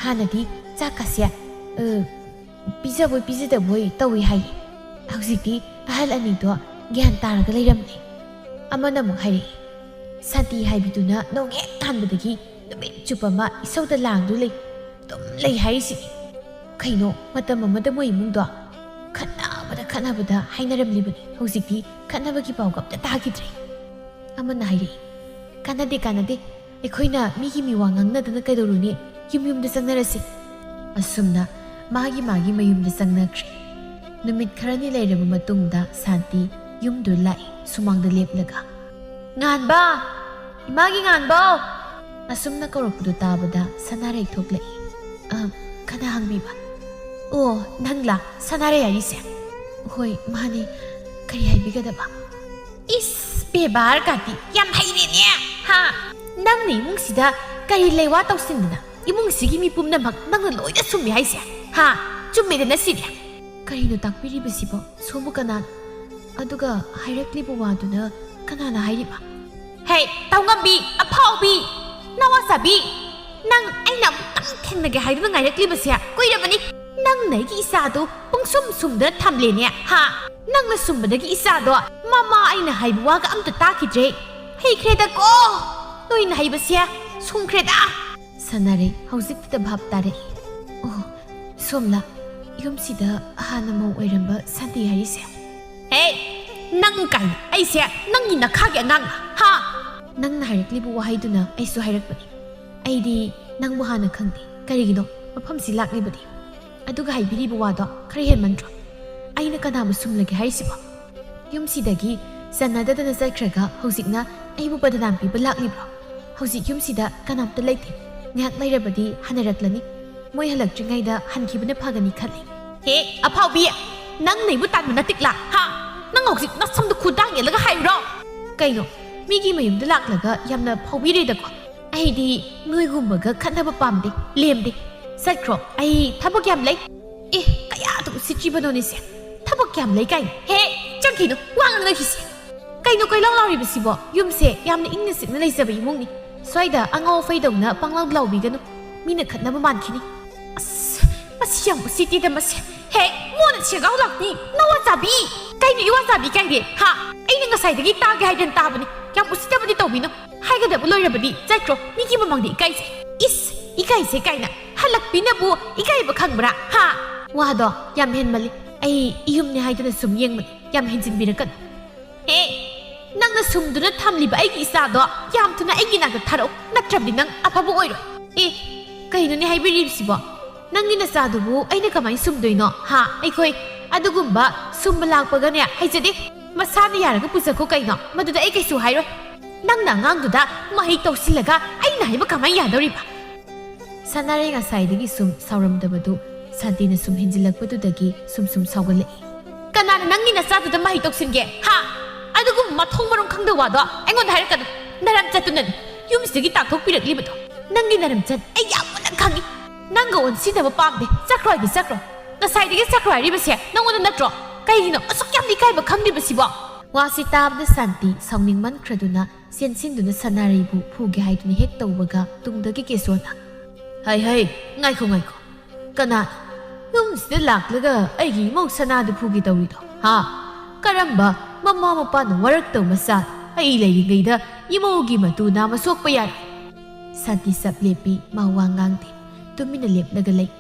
ꯍꯥꯟꯅꯗꯤ ꯆꯥꯛꯀꯁꯦ, ꯑ, ꯄꯤꯖꯕꯣꯏ ꯄꯤꯖꯗꯕꯣꯏ ꯇꯧꯏ ꯍꯥꯏꯌꯦ꯫ ꯍꯧꯖꯤꯛꯇꯤ ꯑꯍꯜ ꯑꯅꯤꯗꯣ ꯒ꯭ꯌꯥꯟ ꯇꯥꯔꯒ ꯂꯩꯔꯝꯂꯦ꯫ ꯑꯃꯅ ꯑꯃꯨꯛ ꯍꯥꯏꯔꯛꯏ, "ꯁꯥꯟꯇꯤ ꯍꯥꯏꯕꯤꯗꯨꯅ ꯅꯣꯡ ꯍꯦꯛ ꯇꯥꯟꯕꯗꯒꯤ ꯅꯨꯃꯤꯠ ꯆꯨꯞꯄ ꯑꯃ ꯏꯁꯧꯗ ꯂꯥꯡꯗꯨ ꯂꯩ, ꯑꯗꯨꯝ ꯂꯩ ꯍꯥꯏꯔꯤꯁꯤꯅꯤ꯫ ꯀꯩꯅꯣ, ꯃꯇꯝ ꯑꯃꯗ ꯃꯣꯏ ꯏꯃꯨꯡꯗꯣ ꯈꯠꯅꯕꯗ ꯈꯠꯅꯕꯗ ꯍꯥꯏꯅꯔꯝꯂꯤꯕꯅꯤ, ꯍꯧꯖꯤꯛꯇꯤ ꯈꯠꯅꯕꯒꯤ ꯄꯥꯎꯒ ꯑꯝꯇ ꯇꯥꯈꯤꯗ꯭ꯔꯦ꯫" ꯑꯃꯅ ꯍꯥꯏꯔꯛꯏ, "ꯀꯥꯟꯅꯗꯦ, ꯀꯥꯟꯅꯗꯦ, ꯑꯩꯈꯣꯏꯅ ꯃꯤꯒꯤ ꯃꯤꯋꯥ ꯉꯥꯡꯅꯗꯅ ꯀꯩꯗꯧꯔꯨꯅꯤ? ꯌꯨꯝ ꯌꯨꯝꯗ ꯆꯪꯅꯔꯁꯤ꯫" ꯑꯁꯨꯝꯅ ꯃꯥꯒꯤ ꯃꯥꯒꯤ ꯃꯌꯨꯝꯗ ꯆꯪꯅꯈ꯭ꯔꯦ꯫ ꯅꯨꯃꯤꯠ ꯈꯔꯅꯤ ꯂꯩꯔꯕ ꯃꯇꯨꯡꯗ ꯁꯥꯟꯇꯤ ꯌꯨꯝꯗꯨ ꯂꯥꯛꯏ, ꯁꯨꯃꯥꯡꯗ ꯂꯦꯞꯂꯒ꯫ "ꯉꯥꯟꯕ! ꯏꯃꯥꯒꯤ ꯉꯥꯟꯕ!" ꯑꯁꯨꯝꯅ ꯀꯧꯔꯛꯄꯗꯨ ꯇꯥꯕꯗ ꯁꯅꯥꯔꯩ ꯊꯣꯛꯂꯛꯏ꯫ "ꯑ, ꯀꯅꯥ ꯍꯪꯕꯤꯕ?" "ꯑꯣ, ꯅꯪꯂꯥ ꯁꯅꯥꯔꯩ ꯍꯥꯏꯔꯤꯁꯦ?" "ꯍꯣꯏ, ꯃꯥꯅꯦ꯫ ꯀꯔꯤ ꯍꯥꯏꯕꯤꯒꯗꯕ?" "ꯏꯁ, ꯕꯦꯕꯥꯔ ꯀꯥꯇꯤ ꯌꯥꯝ ꯍꯩꯔꯦꯅꯦ, ꯍꯥ? ꯅꯪꯅ ꯏꯃꯨꯡꯁꯤꯗ ꯀꯔꯤ ꯂꯩꯋꯥ ꯇꯧꯁꯤꯟꯗꯅ ꯏꯃꯨꯡꯁꯤꯒꯤ ꯃꯤ ꯄꯨꯝꯅꯃꯛ ꯅꯪꯅ ꯂꯣꯏꯅ ꯁꯨꯝꯃꯤ ꯍꯥꯏꯁꯦ, ꯍꯥ? ꯆꯨꯝꯃꯦꯗꯅ ꯁꯤꯗꯤ?" "ꯀꯔꯤꯅꯣ ꯇꯥꯛꯄꯤꯔꯤꯕꯁꯤꯕꯣ? ꯁꯣꯝꯕꯨ ꯀꯅꯥꯅꯣ? ꯑꯗꯨꯒ ꯍꯥꯏꯔꯛꯂꯤꯕ ꯋꯥꯗꯨꯅ ꯀꯅꯥꯅ ꯍꯥꯏꯔꯤꯕ?" "ꯍꯦ, ꯇꯧꯉꯝꯕꯤ, ꯑꯐꯥꯎꯕꯤ, ꯅꯋꯥ ꯆꯥꯕꯤ! ꯅꯪ ꯑꯩꯅ ꯑꯃꯨꯛꯇꯪ ꯊꯦꯡꯅꯒꯦ ꯍꯥꯏꯗꯨꯅ ꯉꯥꯏꯔꯛꯂꯤꯕꯁꯦ ꯀꯨꯏꯔꯕꯅꯤ꯫ ꯅꯪꯅ ꯑꯩꯒꯤ ꯏꯆꯥꯗꯣ ꯄꯨꯡꯁꯨꯝ ꯁꯨꯝꯗꯅ ꯊꯝꯂꯦꯅꯦ, ꯍꯥ? ꯅꯪꯅ ꯁꯨꯝꯕꯗꯒꯤ ꯏꯆꯥꯗꯣ ꯃꯃꯥ ꯑꯩꯅ ꯍꯥꯏꯕ ꯋꯥꯒ ꯑꯝꯇ ꯇꯥꯈꯤꯗ꯭ꯔꯦ꯫ ꯍꯩꯈ꯭ꯔꯦꯗꯀꯣ! ꯅꯣꯏꯅ ꯍꯩꯕꯁꯦ ꯁꯨꯝꯈ꯭ꯔꯦꯗ!" ꯁꯥꯟꯅꯔꯩ ꯍꯧꯖꯤꯛꯇ ꯚꯥꯞ ꯇꯥꯔꯛꯏ꯫ "ꯑꯣ, ꯁꯣꯝꯂꯥ ꯌꯨꯝꯁꯤꯗ ꯍꯥꯟꯅ ꯃꯧ ꯑꯣꯏꯔꯝꯕ ꯁꯥꯟꯇꯤ ꯍꯥꯏꯔꯤꯁꯦ?" "ꯍꯦ, ꯅꯪ ꯀꯥꯏꯅ? ꯑꯩꯁꯦ ꯅꯪꯒꯤ ꯅꯈꯥꯒꯤ ꯑꯉꯥꯡꯂꯥ, ꯍꯥ?" "ꯅꯪꯅ ꯍꯥꯏꯔꯛꯂꯤꯕ ꯋꯥꯍꯩꯗꯨꯅ ꯑꯩꯁꯨ ꯍꯥꯏꯔꯛꯄꯅꯤ꯫ ꯑꯩꯗꯤ ꯅꯪꯕꯨ ꯍꯥꯟꯅ ꯈꯪꯗꯦ꯫ ꯀꯔꯤꯒꯤꯅꯣ ꯃꯐꯝꯁꯤ ꯂꯥꯛꯂꯤꯕꯗꯤ? ꯑꯗꯨꯒ ꯍꯥꯏꯕꯤꯔꯤꯕ ꯋꯥꯗꯣ ꯈꯔ ꯍꯦꯟꯃꯟꯗ꯭ꯔꯣ? ꯑꯩꯅ ꯀꯅꯥꯕꯨ ꯁꯨꯝꯂꯒꯦ ꯍꯥꯏꯔꯤꯁꯤꯕꯣ? ꯌꯨꯝꯁꯤꯗꯒꯤ ꯆꯟꯅꯗꯗꯅ ꯆꯠꯈ꯭ꯔꯒ ꯍꯧꯖꯤꯛꯅ ꯑꯩꯕꯨ ꯕꯗꯅꯥꯝ ꯄꯤꯕ ꯂꯥꯛꯂꯤꯕ꯭ꯔꯣ? ꯍꯧꯖꯤꯛ ꯌꯨꯝꯁꯤꯗ ꯀꯅꯥꯝꯇ ꯂꯩꯇꯦ꯫ ꯉꯥꯏꯍꯥꯛ ꯂꯩꯔꯕꯗꯤ ꯍꯟꯅꯔꯛꯂꯅꯤ꯫ ꯃꯣꯏ ꯍꯜꯂꯛꯇ꯭ꯔꯤꯉꯩꯗ ꯍꯟꯈꯤꯕꯅ ꯐꯒꯅꯤ ꯈꯜꯂꯤ꯫" "ꯍꯦ, ꯑꯐꯥꯎꯕꯤ! ꯅꯪ ꯅꯩꯕꯨ ꯇꯥꯟꯕ ꯅꯠꯇꯤꯛꯂꯥ, ꯍꯥ? ꯅꯪ ꯍꯧꯖꯤꯛ ꯅꯁꯝꯗꯨ ꯈꯨꯗꯥꯡ ꯌꯦꯜꯂꯒ ꯍꯥꯏꯔꯨꯔꯣ?" "ꯀꯩꯅꯣ? ꯃꯤꯒꯤ ꯃꯌꯨꯝꯗ ꯂꯥꯛꯂꯒ ꯌꯥꯝꯅ ꯐꯥꯎꯕꯤꯔꯦꯗꯀꯣ꯫ ꯑꯩꯗꯤ ꯅꯣꯏꯒꯨꯝꯕꯒ ꯈꯠꯅꯕ ꯄꯥꯝꯗꯦ, ꯂꯦꯝꯗꯦ꯫ ꯆꯠꯈ꯭ꯔꯣ, ꯑꯩ ꯊꯕꯛ ꯌꯥꯝ ꯂꯩ꯫ ꯑꯦ, ꯀꯌꯥꯗ ꯎꯁꯤꯠꯇ꯭ꯔꯤꯕꯅꯣꯅꯦ ꯁꯦ? ꯊꯕꯛ ꯌꯥꯝ ꯂꯩ ꯀꯥꯏꯅ꯫ ꯍꯦ, ꯆꯠꯈꯤꯅꯨ, ꯋꯥ ꯉꯥꯡꯅꯈꯤꯁꯦ꯫ ꯀꯩꯅꯣ ꯀꯣꯏꯂꯥꯎ ꯂꯥꯎꯔꯤꯕꯁꯤꯕꯣ? ꯌꯨꯝꯁꯦ ꯌꯥꯝꯅ ꯏꯪꯅ ꯆꯤꯛꯅ ꯂꯩꯖꯕ ꯏꯃꯨꯡꯅꯤ꯫ ꯁ꯭ꯋꯥꯏꯗ ꯑꯉꯥꯎ ꯑꯐꯩꯗꯧꯅ ꯄꯪꯂꯥꯎ ꯂꯥꯎꯕꯤꯒꯅꯨ꯫ ꯃꯤꯅ ꯈꯠꯅꯕ ꯃꯥꯟꯈꯤꯅꯤ꯫ ꯑꯁ, ꯃꯁꯤ ꯌꯥꯝ ꯎꯁꯤꯠꯇꯦꯗ ꯃꯁꯦ꯫ ꯍꯦ, ꯃꯣꯟꯅ ꯁꯦꯒꯥꯎ ꯂꯥꯛꯄꯤ, ꯅꯋꯥ ꯆꯥꯕꯤ! ꯀꯩꯅꯣ ꯏꯋꯥ ꯆꯥꯕꯤ ꯀꯥꯏꯗꯤ? ꯍꯥ? ꯑꯩꯅ ꯉꯁꯥꯏꯗꯒꯤ ꯇꯥꯒꯦ ꯍꯥꯏꯗꯅ ꯇꯥꯕꯅꯤ꯫ ꯌꯥꯝ ꯎꯁꯤꯠꯇꯕꯗꯤ ꯇꯧꯕꯤꯅꯨ꯫ ꯍꯥꯏꯒꯗꯕ ꯂꯣꯏꯔꯕꯗꯤ ꯆꯠꯈ꯭ꯔꯣ, ꯃꯤꯒꯤ ꯃꯃꯥꯡꯗ ꯏꯀꯥꯏꯖꯩ꯫ ꯏꯁ, ꯏꯀꯥꯏꯖꯩ ꯀꯥꯏꯅ꯫ ꯍꯜꯂꯛꯄꯤꯅꯕꯨ ꯏꯀꯥꯏꯕ ꯈꯪꯕ꯭ꯔꯥ? ꯍꯥ? ꯋꯥꯗꯣ ꯌꯥꯝ ꯍꯦꯟꯃꯜꯂꯤ꯫ ꯑꯩ ꯏꯌꯨꯝꯅꯦ ꯍꯥꯏꯗꯨꯅ ꯁꯨꯝ ꯌꯦꯡꯕꯅꯤ꯫ ꯌꯥꯝ ꯍꯦꯟꯖꯤꯟꯕꯤꯔꯛꯀꯅꯨ꯫ ꯍꯦ, ꯅꯪꯅ ꯁꯨꯝꯗꯨꯅ ꯊꯝꯂꯤꯕ ꯑꯩꯒꯤ ꯏꯆꯥꯗꯣ ꯌꯥꯝ ꯊꯨꯅ ꯑꯩꯒꯤ ꯅꯥꯛꯇ ꯊꯥꯔꯛꯎ, ꯅꯠꯇ꯭ꯔꯕꯗꯤ ꯅꯪ ꯑꯐꯕ ꯑꯣꯏꯔꯣꯏ꯫ ꯑꯦ, ꯀꯩꯅꯣꯅꯦ ꯍꯥꯏꯕꯤꯔꯤꯕꯁꯤꯕꯣ? ꯅꯪꯒꯤ ꯅꯆꯥꯗꯨꯕꯨ ꯑꯩꯅ ꯀꯃꯥꯏꯅ ꯁꯨꯝꯗꯣꯏꯅꯣ? ꯍꯥ? ꯑꯩꯈꯣꯏ ꯑꯗꯨꯒꯨꯝꯕ ꯁꯨꯝꯕ ꯂꯥꯛꯄꯒꯅꯦ ꯍꯩꯖꯗꯦ꯫ ꯃꯁꯥꯅ ꯌꯥꯔꯒ ꯄꯨꯖꯈꯣ ꯀꯩꯅꯣ, ꯃꯗꯨꯗ ꯑꯩ ꯀꯩꯁꯨ ꯍꯥꯏꯔꯣꯏ꯫ ꯅꯪꯅ ꯑꯉꯥꯡꯗꯨꯗ ꯃꯍꯩ ꯇꯧꯁꯤꯜꯂꯒ ꯑꯩꯅ ꯍꯥꯏꯕ ꯀꯃꯥꯏꯅ ꯌꯥꯗꯧꯔꯤꯕ? ꯁꯅꯥꯔꯩ ꯉꯁꯥꯏꯗꯒꯤ ꯁꯨꯝ ꯁꯥꯎꯔꯝꯗꯕꯗꯨ ꯁꯥꯟꯇꯤꯅ ꯁꯨꯝ ꯍꯦꯟꯖꯤꯜꯂꯛꯄꯗꯨꯗꯒꯤ ꯁꯨꯝ ꯁꯨꯝ ꯁꯥꯎꯒꯠꯂꯛꯏ꯫ ꯀꯅꯥꯅ ꯅꯪꯒꯤ ꯅꯆꯥꯗꯨꯗ ꯃꯍꯩ ꯇꯧꯁꯤꯟꯒꯦ? ꯍꯥ? ꯑꯗꯨꯒꯨꯝꯕ ꯃꯊꯣꯡ ꯃꯔꯝ ꯈꯪꯗꯕ ꯋꯥꯗꯣ ꯑꯩꯉꯣꯟꯗ ꯍꯥꯏꯔꯛꯀꯅꯨ꯫ ꯅꯔꯝꯆꯠꯇꯨꯅꯅꯤ ꯌꯨꯝꯁꯤꯗꯒꯤ ꯇꯥꯟꯊꯣꯛꯄꯤꯔꯛꯂꯤꯕꯗꯣ꯫ ꯅꯪꯒꯤ ꯅꯔꯝꯆꯠ ꯑꯩ ꯌꯥꯝ ꯃꯨꯟꯅ ꯈꯪꯉꯤ꯫ ꯅꯪꯒ ꯑꯣꯟꯁꯤꯟꯅꯕ ꯄꯥꯝꯗꯦ꯫ ꯆꯠꯈ꯭ꯔꯣ ꯍꯥꯏꯗꯤ ꯆꯠꯈ꯭ꯔꯣ꯫ ꯉꯁꯥꯏꯗꯒꯤ ꯆꯠꯈ꯭ꯔꯣ ꯍꯥꯏꯔꯤꯕꯁꯦ ꯅꯪꯉꯣꯟꯗ ꯅꯠꯇ꯭ꯔꯣ? ꯀꯩꯒꯤꯅꯣ ꯑꯁꯨꯛ ꯌꯥꯝꯅ ꯏꯀꯥꯏꯕ ꯈꯪꯗ꯭ꯔꯤꯕꯁꯤꯕꯣ? ꯋꯥꯁꯤ ꯇꯥꯕꯗ ꯁꯥꯟꯇꯤ ꯁꯥꯎꯅꯤꯡꯃꯟꯈ꯭ꯔꯗꯨꯅ ꯆꯦꯟꯁꯤꯟꯗꯨꯅ ꯁꯅꯥꯔꯩꯕꯨ ꯐꯨꯒꯦ ꯍꯥꯏꯗꯨꯅ ꯍꯦꯛ ꯇꯧꯕꯒ ꯇꯨꯡꯗꯒꯤ ꯀꯦꯁꯣꯅ, "ꯍꯩ ꯍꯩ, ꯉꯥꯏꯈꯣ ꯉꯥꯏꯈꯣ꯫ ꯀꯅꯥ ꯌꯨꯝꯁꯤꯗ ꯂꯥꯛꯂꯒ ꯑꯩꯒꯤ ꯏꯃꯧ ꯁꯅꯥꯗ ꯐꯨꯒꯦ ꯇꯧꯔꯤꯗꯣ? ꯍꯥ? ꯀꯔꯝꯕ ꯃꯃꯥ ꯃꯄꯥꯅ ꯋꯥꯔꯛꯇꯕ ꯃꯆꯥ ꯑꯩ ꯂꯩꯔꯤꯉꯩꯗ ꯏꯃꯧꯒꯤ ꯃꯇꯨ ꯅꯥꯝꯃ ꯁꯣꯛꯄ ꯌꯥꯔꯣꯏ?" ꯁꯥꯟꯇꯤ ꯆꯞ ꯂꯦꯞꯄꯤ, ꯃꯥ ꯋꯥ ꯉꯥꯡꯗꯦ꯫ ꯇꯨꯃꯤꯟꯅ ꯂꯦꯞꯂꯒ ꯂꯩ꯫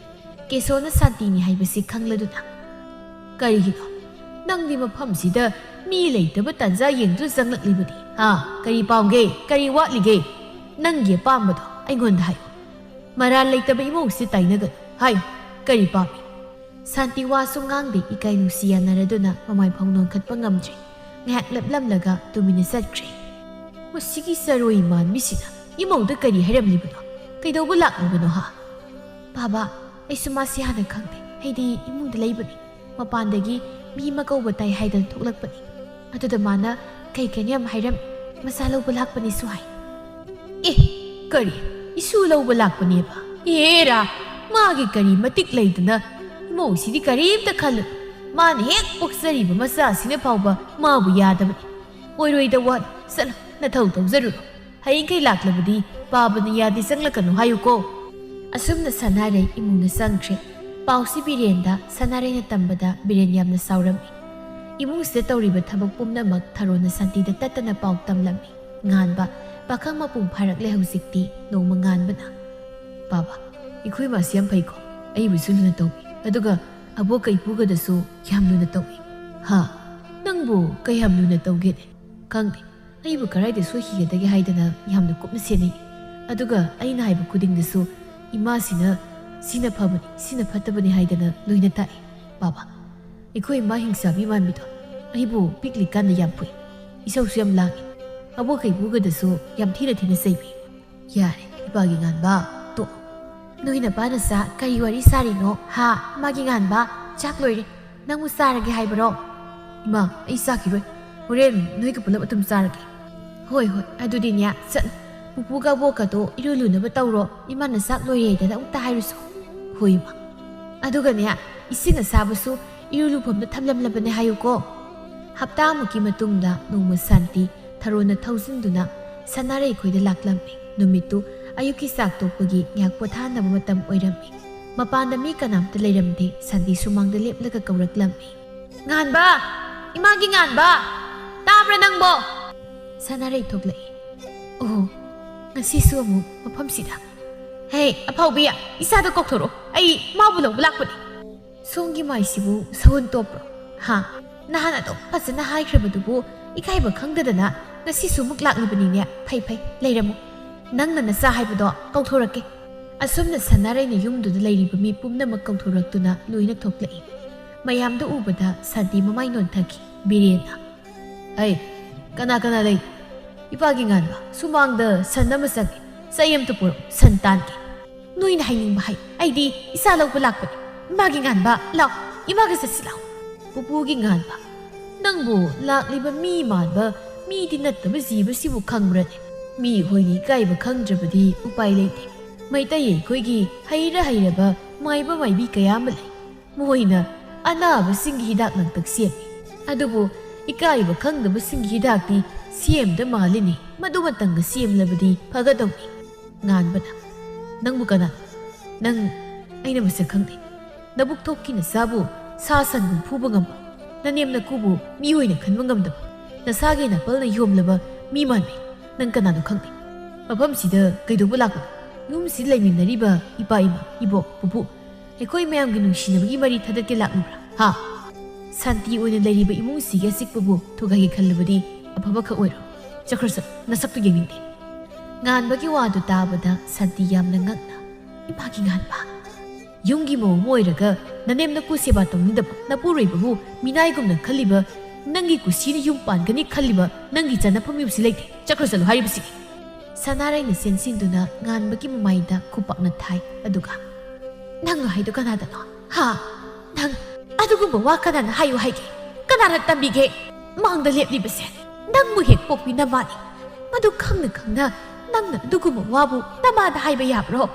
ꯀꯦꯁꯣꯅ ꯁꯥꯟꯇꯤꯅꯤ ꯍꯥꯏꯕꯁꯤ ꯈꯪꯂꯗꯨꯅ, "ꯀꯔꯤꯒꯤꯅꯣ? ꯅꯪꯗꯤ ꯃꯐꯝꯁꯤꯗ ꯃꯤ ꯂꯩꯇꯕ ꯇꯥꯟꯖꯥ ꯌꯦꯡꯗꯨꯅ ꯆꯪꯂꯛꯂꯤꯕꯅꯤ꯫ ꯍꯥ? ꯀꯔꯤ ꯄꯥꯝꯒꯦ? ꯀꯔꯤ ꯋꯥꯠꯂꯤꯒꯦ? ꯅꯪꯒꯤ ꯑꯄꯥꯝꯕꯗꯣ ꯑꯩꯉꯣꯟꯗ ꯍꯥꯏꯌꯨ꯫ ꯃꯔꯥꯜ ꯂꯩꯇꯕ ꯏꯃꯧꯁꯤ ꯇꯥꯏꯅꯒꯅꯨ꯫ ꯍꯥꯏꯌꯨ, ꯀꯔꯤ ꯄꯥꯝꯃꯤ?" ꯁꯥꯟꯇꯤ ꯋꯥꯁꯨ ꯉꯥꯡꯗꯦ, ꯏꯀꯥꯏ ꯅꯨꯡꯁꯤ ꯌꯥꯅꯔꯗꯨꯅ ꯃꯃꯥꯏ ꯐꯥꯎ ꯅꯣꯟꯈꯠꯄ ꯉꯝꯗ꯭ꯔꯦ꯫ ꯉꯥꯏꯍꯥꯛ ꯂꯦꯞꯂꯝꯂꯒ ꯇꯨꯃꯤꯟꯅ ꯆꯠꯈ꯭ꯔꯦ꯫ ꯃꯁꯤꯒꯤ ꯆꯔꯣꯏ ꯃꯥꯟꯕꯤꯁꯤꯅ ꯏꯃꯧꯗ ꯀꯔꯤ ꯍꯥꯏꯔꯝꯂꯤꯕꯅꯣ? ꯀꯩꯗꯧꯕ ꯂꯥꯛꯂꯤꯕꯅꯣ ꯍꯥ? ꯕꯥꯕꯥ, ꯑꯩꯁꯨ ꯃꯥꯁꯤ ꯍꯥꯟꯅ ꯈꯪꯗꯦ꯫ ꯑꯩꯗꯤ ꯏꯃꯨꯡꯗ ꯂꯩꯕꯅꯤ꯫ ꯃꯄꯥꯟꯗꯒꯤ ꯃꯤ ꯑꯃ ꯀꯧꯕ ꯇꯥꯏ ꯍꯥꯏꯗꯅ ꯊꯣꯛꯂꯛꯄꯅꯤ꯫ ꯑꯗꯨꯗ ꯃꯥꯅ ꯀꯩ ꯀꯩꯅꯣ ꯌꯥꯝ ꯍꯥꯏꯔꯝꯃꯤ꯫ ꯃꯆꯥ ꯂꯧꯕ ꯂꯥꯛꯄꯅꯦꯁꯨ ꯍꯥꯏ꯫ ꯑꯦ, ꯀꯔꯤ? ꯏꯁꯨ ꯂꯧꯕ ꯂꯥꯛꯄꯅꯦꯕ? ꯑꯦꯔꯥ, ꯃꯥꯒꯤ ꯀꯔꯤ ꯃꯇꯤꯛ ꯂꯩꯗꯅ? ꯏꯃꯧꯁꯤꯗꯤ ꯀꯔꯤꯝꯇ ꯈꯜꯂꯨ꯫ ꯃꯥꯅ ꯍꯦꯛ ꯄꯣꯛꯆꯔꯤꯕ ꯃꯆꯥꯁꯤꯅ ꯐꯥꯎꯕ ꯃꯥꯕꯨ ꯌꯥꯗꯕꯅꯤ꯫ ꯑꯣꯏꯔꯣꯏꯗ ꯋꯥꯅꯤ꯫ ꯆꯠꯂꯣ, ꯅꯊꯧ ꯇꯧꯖꯔꯨꯔꯣ꯫ ꯍꯌꯦꯡꯈꯩ ꯂꯥꯛꯂꯕꯗꯤ ꯄꯥꯕꯅ ꯌꯥꯗꯦ ꯆꯪꯂꯛꯀꯅꯨ ꯍꯥꯏꯌꯨꯀꯣ꯫ ꯑꯁꯨꯝꯅ ꯁꯅꯥꯔꯩ ꯏꯃꯨꯡꯗ ꯆꯪꯈ꯭ꯔꯦ꯫ ꯄꯥꯎꯁꯤ ꯕꯤꯔꯦꯟꯗ ꯁꯅꯥꯔꯩꯅ ꯇꯝꯕꯗ ꯕꯤꯔꯦꯟ ꯌꯥꯝꯅ ꯁꯥꯎꯔꯝꯃꯤ꯫ ꯏꯃꯨꯡꯁꯤꯗ ꯇꯧꯔꯤꯕ ꯊꯕꯛ ꯄꯨꯝꯅꯃꯛ ꯊꯔꯣꯅ ꯁꯥꯟꯇꯤꯗ ꯇꯠꯇꯅ ꯄꯥꯎ ꯇꯝꯂꯝꯃꯤ꯫ ꯉꯥꯟꯕ, ꯄꯥꯈꯪ ꯃꯄꯨꯡ ꯐꯥꯔꯛꯂꯦ ꯍꯧꯖꯤꯛꯇꯤ꯫ ꯅꯣꯡꯃ ꯉꯥꯟꯕꯅ, "ꯄꯥꯕ, ꯏꯈꯣꯏ ꯃꯥꯁꯤ ꯌꯥꯝ ꯐꯩꯀꯣ꯫ ꯑꯩꯕꯨꯁꯨ ꯂꯨꯅ ꯇꯧꯕꯤ꯫ ꯑꯗꯨꯒ ꯑꯕꯣꯛꯀ ꯏꯄꯨꯒꯗꯁꯨ ꯌꯥꯝ ꯂꯨꯅ ꯇꯧꯏ꯫" "ꯍꯥ? ꯅꯪꯕꯨ ꯀꯌꯥꯝ ꯂꯨꯅ ꯇꯧꯒꯦꯅꯦ?" "ꯈꯪꯗꯦ꯫ ꯑꯩꯕꯨ ꯀꯗꯥꯏꯗ ꯁꯣꯏꯈꯤꯒꯗꯒꯦ ꯍꯥꯏꯗꯅ ꯌꯥꯝꯅ ꯀꯨꯞꯅ ꯁꯦꯟꯅꯩ꯫ ꯑꯗꯨꯒ ꯑꯩꯅ ꯍꯥꯏꯕ ꯈꯨꯗꯤꯡꯗꯁꯨ ꯏꯃꯥꯁꯤꯅ ꯁꯤꯅ ꯐꯕꯅꯤ, ꯁꯤꯅ ꯐꯠꯇꯕꯅꯤ ꯍꯥꯏꯗꯅ ꯂꯣꯏꯅ ꯇꯥꯛꯏ꯫ ꯄꯥꯕ, ꯑꯩꯈꯣꯏ ꯏꯃꯥ ꯍꯤꯡꯆꯥꯕꯤ ꯃꯥꯟꯕꯤꯗꯣ ꯑꯩꯕꯨ ꯄꯤꯛꯂꯤꯀꯥꯟꯗ ꯌꯥꯝ ꯐꯨꯏ꯫ ꯏꯁꯧꯁꯨ ꯌꯥꯝ ꯂꯥꯡꯏ꯫ ꯑꯕꯣꯛ ꯀꯩꯕꯨꯒꯗꯁꯨ ꯌꯥꯝ ꯊꯤꯅ ꯊꯤꯅ ꯆꯩꯕꯤ꯫" "ꯌꯥꯔꯦ, ꯏꯄꯥꯒꯤ ꯉꯥꯟꯕ, ꯇꯣꯛꯑꯣ꯫" "ꯅꯣꯏ ꯅꯄꯥ ꯅꯆꯥ ꯀꯔꯤ ꯋꯥꯔꯤ ꯁꯥꯔꯤꯅꯣ? ꯍꯥ? ꯃꯥꯒꯤ ꯉꯥꯟꯕ, ꯆꯥꯛ ꯂꯣꯏꯔꯦ꯫ ꯅꯪꯕꯨ ꯆꯥꯔꯒꯦ ꯍꯥꯏꯕꯔꯣ?" "ꯏꯃꯥ, ꯑꯩ ꯆꯥꯈꯤꯔꯣꯏ꯫ ꯍꯣꯔꯦꯟ ꯅꯣꯏꯒ ꯄꯨꯂꯞ ꯑꯗꯨꯝ ꯆꯥꯔꯒꯦ꯫" "ꯍꯣꯏ, ꯍꯣꯏ, ꯑꯗꯨꯗꯤꯅꯦ, ꯆꯠꯂꯣ꯫ ꯄꯨꯄꯨꯒ ꯑꯕꯣꯛꯀꯗꯣ ꯏꯔꯨ ꯂꯨꯅꯕ ꯇꯧꯔꯣ꯫ ꯏꯃꯥꯅ ꯆꯥꯛ ꯂꯣꯏꯔꯦꯗꯅ ꯑꯃꯨꯛꯇ ꯍꯥꯏꯔꯨꯁꯣ꯫" "ꯍꯣꯏ, ꯏꯃꯥ꯫" "ꯑꯗꯨꯒꯅꯦ, ꯏꯁꯤꯡ ꯑꯁꯥꯕꯁꯨ ꯏꯔꯨ ꯂꯨꯐꯝꯗ ꯊꯝꯂꯝꯂꯕꯅꯦ ꯍꯥꯏꯌꯨꯀꯣ꯫" ꯍꯞꯇꯥꯃꯨꯛꯀꯤ ꯃꯇꯨꯡꯗ ꯅꯣꯡꯃ ꯁꯥꯟꯇꯤ ꯊꯔꯣꯅ ꯊꯧꯖꯤꯟꯗꯨꯅ ꯁꯅꯥꯔꯩ ꯈꯣꯏꯗ ꯂꯥꯛꯂꯝꯃꯤ꯫ ꯅꯨꯃꯤꯠꯇꯨ ꯑꯌꯨꯛꯀꯤ ꯆꯥꯛ ꯇꯣꯛꯄꯒꯤ ꯉꯥꯏꯍꯥꯛ ꯄꯣꯊꯥꯅꯕ ꯃꯇꯝ ꯑꯣꯏꯔꯝꯃꯤ꯫ ꯃꯄꯥꯟꯗ ꯃꯤ ꯀꯅꯥꯝꯇ ꯂꯩꯔꯝꯗꯦ꯫ ꯁꯥꯟꯇꯤ ꯁꯨꯃꯥꯡꯗ ꯂꯦꯞꯂꯒ ꯀꯧꯔꯛꯂꯝꯃꯤ꯫ "ꯉꯥꯟꯕ! ꯏꯃꯥꯒꯤ ꯉꯥꯟꯕ! ꯇꯥꯕ꯭ꯔꯥ ꯅꯪꯕꯣ?" ꯁꯅꯥꯔꯩ ꯊꯣꯛꯂꯛꯏ꯫ "ꯑꯣ, ꯉꯁꯤꯁꯨ ꯑꯃꯨꯛ ꯃꯐꯝꯁꯤꯗ? ꯍꯦ, ꯑꯐꯥꯎꯕꯤ, ꯏꯆꯥꯗꯣ ꯀꯧꯊꯣꯔꯛꯑꯣ꯫ ꯑꯩ ꯃꯥꯕꯨ ꯂꯧꯕ ꯂꯥꯛꯄꯅꯤ꯫" "ꯁꯣꯝꯒꯤ ꯃꯥꯏꯁꯤꯕꯨ ꯁꯎꯟ ꯇꯣꯞꯄ꯭ꯔꯣ? ꯍꯥ? ꯅꯍꯥꯟ ꯑꯗꯨꯛ ꯐꯖꯅ ꯍꯥꯏꯈ꯭ꯔꯕꯗꯨꯕꯨ ꯏꯀꯥꯏꯕ ꯈꯪꯗꯗꯅ ꯉꯁꯤꯁꯨ ꯑꯃꯨꯛ ꯂꯥꯛꯂꯤꯕꯅꯤꯅꯦ꯫ ꯐꯩ, ꯐꯩ, ꯂꯩꯔꯝꯃꯨ꯫ ꯅꯪꯅ ꯅꯆꯥ ꯍꯥꯏꯕꯗꯣ ꯀꯧꯊꯣꯔꯛꯀꯦ꯫" ꯑꯁꯨꯝꯅ ꯁꯅꯥꯔꯩꯅ ꯌꯨꯝꯗꯨꯗ ꯂꯩꯔꯤꯕ ꯃꯤ ꯄꯨꯝꯅꯃꯛ ꯀꯧꯊꯣꯔꯛꯇꯨꯅ ꯂꯣꯏꯅ ꯊꯣꯛꯂꯛꯏ꯫ ꯃꯌꯥꯝꯗꯨ ꯎꯕꯗ ꯁꯥꯟꯇꯤ ꯃꯃꯥꯏ ꯅꯣꯟꯊꯈꯤ꯫ ꯕꯤꯔꯦꯟꯅ, "ꯑꯩ, ꯀꯅꯥ ꯀꯅꯥ ꯂꯩ? ꯏꯄꯥꯒꯤ ꯉꯥꯟꯕ, ꯁꯨꯃꯥꯡꯗ ꯁꯟ ꯑꯃ ꯆꯪꯉꯤ꯫ ꯆꯩ ꯑꯝꯇ ꯄꯨꯔꯛꯎ, ꯁꯟ ꯇꯥꯟꯒꯦ꯫" "ꯅꯣꯏꯅ ꯍꯥꯏꯅꯤꯡꯕ ꯍꯥꯏ꯫ ꯑꯩꯗꯤ ꯏꯆꯥ ꯂꯧꯕ ꯂꯥꯛꯄꯅꯤ꯫ ꯏꯃꯥꯒꯤ ꯉꯥꯟꯕ, ꯂꯥꯎ, ꯏꯃꯥꯒ ꯆꯠꯁꯤ ꯂꯥꯎ꯫" ꯄꯨꯄꯨꯒꯤ ꯉꯥꯟꯕ, "ꯅꯪꯕꯨ ꯂꯥꯛꯂꯤꯕ ꯃꯤ ꯃꯥꯟꯕ ꯃꯤꯗꯤ ꯅꯠꯇꯕ ꯖꯤꯕꯁꯤꯕꯨ ꯈꯪꯕ꯭ꯔꯅꯦ? ꯃꯤꯑꯣꯏꯅ ꯏꯀꯥꯏꯕ ꯈꯪꯗ꯭ꯔꯕꯗꯤ ꯎꯄꯥꯏ ꯂꯩꯇꯦ꯫ ꯃꯩꯇꯩ ꯑꯩꯈꯣꯏꯒꯤ ꯍꯩꯔ ꯍꯩꯔꯕ ꯃꯥꯏꯕ ꯃꯥꯏꯕꯤ ꯀꯌꯥ ꯑꯃ ꯂꯩ꯫ ꯃꯈꯣꯏꯅ ꯑꯅꯥꯕꯁꯤꯡꯒꯤ ꯍꯤꯗꯥꯛ ꯂꯥꯡꯊꯛ ꯁꯦꯝꯃꯤ꯫ ꯑꯗꯨꯕꯨ ꯏꯀꯥꯏꯕ ꯈꯪꯗꯕꯁꯤꯡꯒꯤ ꯍꯤꯗꯥꯛꯇꯤ ꯁꯦꯝꯗ ꯃꯥꯜꯂꯤꯅꯦ꯫ ꯃꯗꯨꯃꯇꯪꯒ ꯁꯦꯝꯂꯕꯗꯤ ꯐꯒꯗꯧꯅꯤ꯫ ꯉꯥꯟꯕꯅ, "ꯅꯪꯕꯨ ꯀꯅꯥ? ꯅꯪ ꯑꯩꯅ ꯃꯁꯛ ꯈꯪꯗꯦ꯫ ꯅꯕꯨꯛ ꯊꯣꯛꯀꯤ ꯅꯆꯥꯕꯨ ꯁꯥ ꯁꯟꯕꯨ ꯐꯨꯕ ꯉꯝꯕ, ꯅꯅꯦꯝ ꯅꯀꯨꯕꯨ ꯃꯤꯑꯣꯏꯅ ꯈꯟꯕ ꯉꯝꯗꯕ, ꯅꯁꯥꯒꯤ ꯅꯥꯄꯜꯅ ꯌꯣꯝꯂꯕ ꯃꯤ ꯃꯥꯟꯕꯤ, ꯅꯪ ꯀꯅꯥꯅꯣ ꯈꯪꯗꯦ꯫ ꯃꯐꯝꯁꯤꯗ ꯀꯩꯗꯧꯕ ꯂꯥꯛꯄꯅꯣ? ꯌꯨꯝꯁꯤꯗ ꯂꯩꯃꯤꯟꯅꯔꯤꯕ ꯏꯄꯥ ꯏꯃꯥ, ꯏꯕꯣꯛ, ꯄꯨꯄꯨ, ꯑꯩꯈꯣꯏ ꯃꯌꯥꯝꯒꯤ ꯅꯨꯡꯁꯤꯅꯕꯒꯤ ꯃꯔꯤ ꯊꯗꯠꯀꯦ ꯂꯥꯛꯂꯤꯕ꯭ꯔꯥ? ꯍꯥ? ꯁꯥꯟꯇꯤ ꯑꯣꯏꯅ ꯂꯩꯔꯤꯕ ꯏꯃꯨꯡꯁꯤꯒꯤ ꯑꯆꯤꯛꯄꯕꯨ ꯊꯨꯒꯥꯏꯒꯦ ꯈꯜꯂꯕꯗꯤ ꯑꯐꯕ ꯈꯛ ꯑꯣꯏꯔꯣ꯫ ꯆꯠꯈ꯭ꯔꯣ ꯆꯠꯂꯣ, ꯅꯁꯛꯇꯨ ꯌꯦꯡꯅꯤꯡꯗꯦ꯫" ꯉꯥꯟꯕꯒꯤ ꯋꯥꯗꯨ ꯇꯥꯕꯗ ꯁꯥꯟꯇꯤ ꯌꯥꯝꯅ ꯉꯛꯅ, "ꯏꯃꯥꯒꯤ ꯉꯥꯟꯕ, ꯌꯨꯝꯒꯤ ꯃꯧ ꯑꯃ ꯑꯣꯏꯔꯒ ꯅꯅꯦꯝ ꯅꯀꯨ ꯁꯦꯕꯥ ꯇꯧꯅꯤꯡꯗꯕ, ꯅꯄꯨꯔꯣꯏꯕꯕꯨ ꯃꯤꯅꯥꯏꯒꯨꯝꯅ ꯈꯜꯂꯤꯕ, ꯅꯪꯒꯤ ꯀꯨꯁꯤꯅ ꯌꯨꯝ ꯄꯥꯟꯒꯅꯤ ꯈꯜꯂꯤꯕ ꯅꯪꯒꯤ ꯆꯠꯅꯐꯝ ꯌꯨꯝꯁꯤ ꯂꯩꯇꯦ꯫ ꯆꯠꯈ꯭ꯔꯣ ꯆꯠꯂꯣ ꯍꯥꯏꯔꯤꯕꯁꯤ꯫" ꯁꯅꯥꯔꯩꯅ ꯆꯦꯟꯁꯤꯟꯗꯨꯅ ꯉꯥꯟꯕꯒꯤ ꯃꯃꯥꯏꯗ ꯈꯨꯄꯥꯛꯅ ꯊꯥꯏ꯫ ꯑꯗꯨꯒ, "ꯅꯪ ꯍꯥꯏꯗꯣ ꯀꯅꯥꯗꯅꯣ? ꯍꯥ? ꯅꯪ ꯑꯗꯨꯒꯨꯝꯕ ꯋꯥ ꯀꯅꯥꯅ ꯍꯥꯏꯌꯨ ꯍꯥꯏꯒꯦ? ꯀꯅꯥꯅ ꯇꯝꯕꯤꯒꯦ? ꯃꯥꯡꯗ ꯂꯦꯞꯂꯤꯕꯁꯦ ꯅꯪꯕꯨ ꯍꯦꯛ ꯄꯣꯛꯄꯤ ꯅꯃꯥꯅꯤ꯫ ꯃꯗꯨ ꯈꯪꯅ ꯈꯪꯅ ꯅꯪꯅ ꯑꯗꯨꯒꯨꯝꯕ ꯋꯥꯕꯨ ꯅꯃꯥꯗ ꯍꯥꯏꯕ ꯌꯥꯕ꯭ꯔꯣ?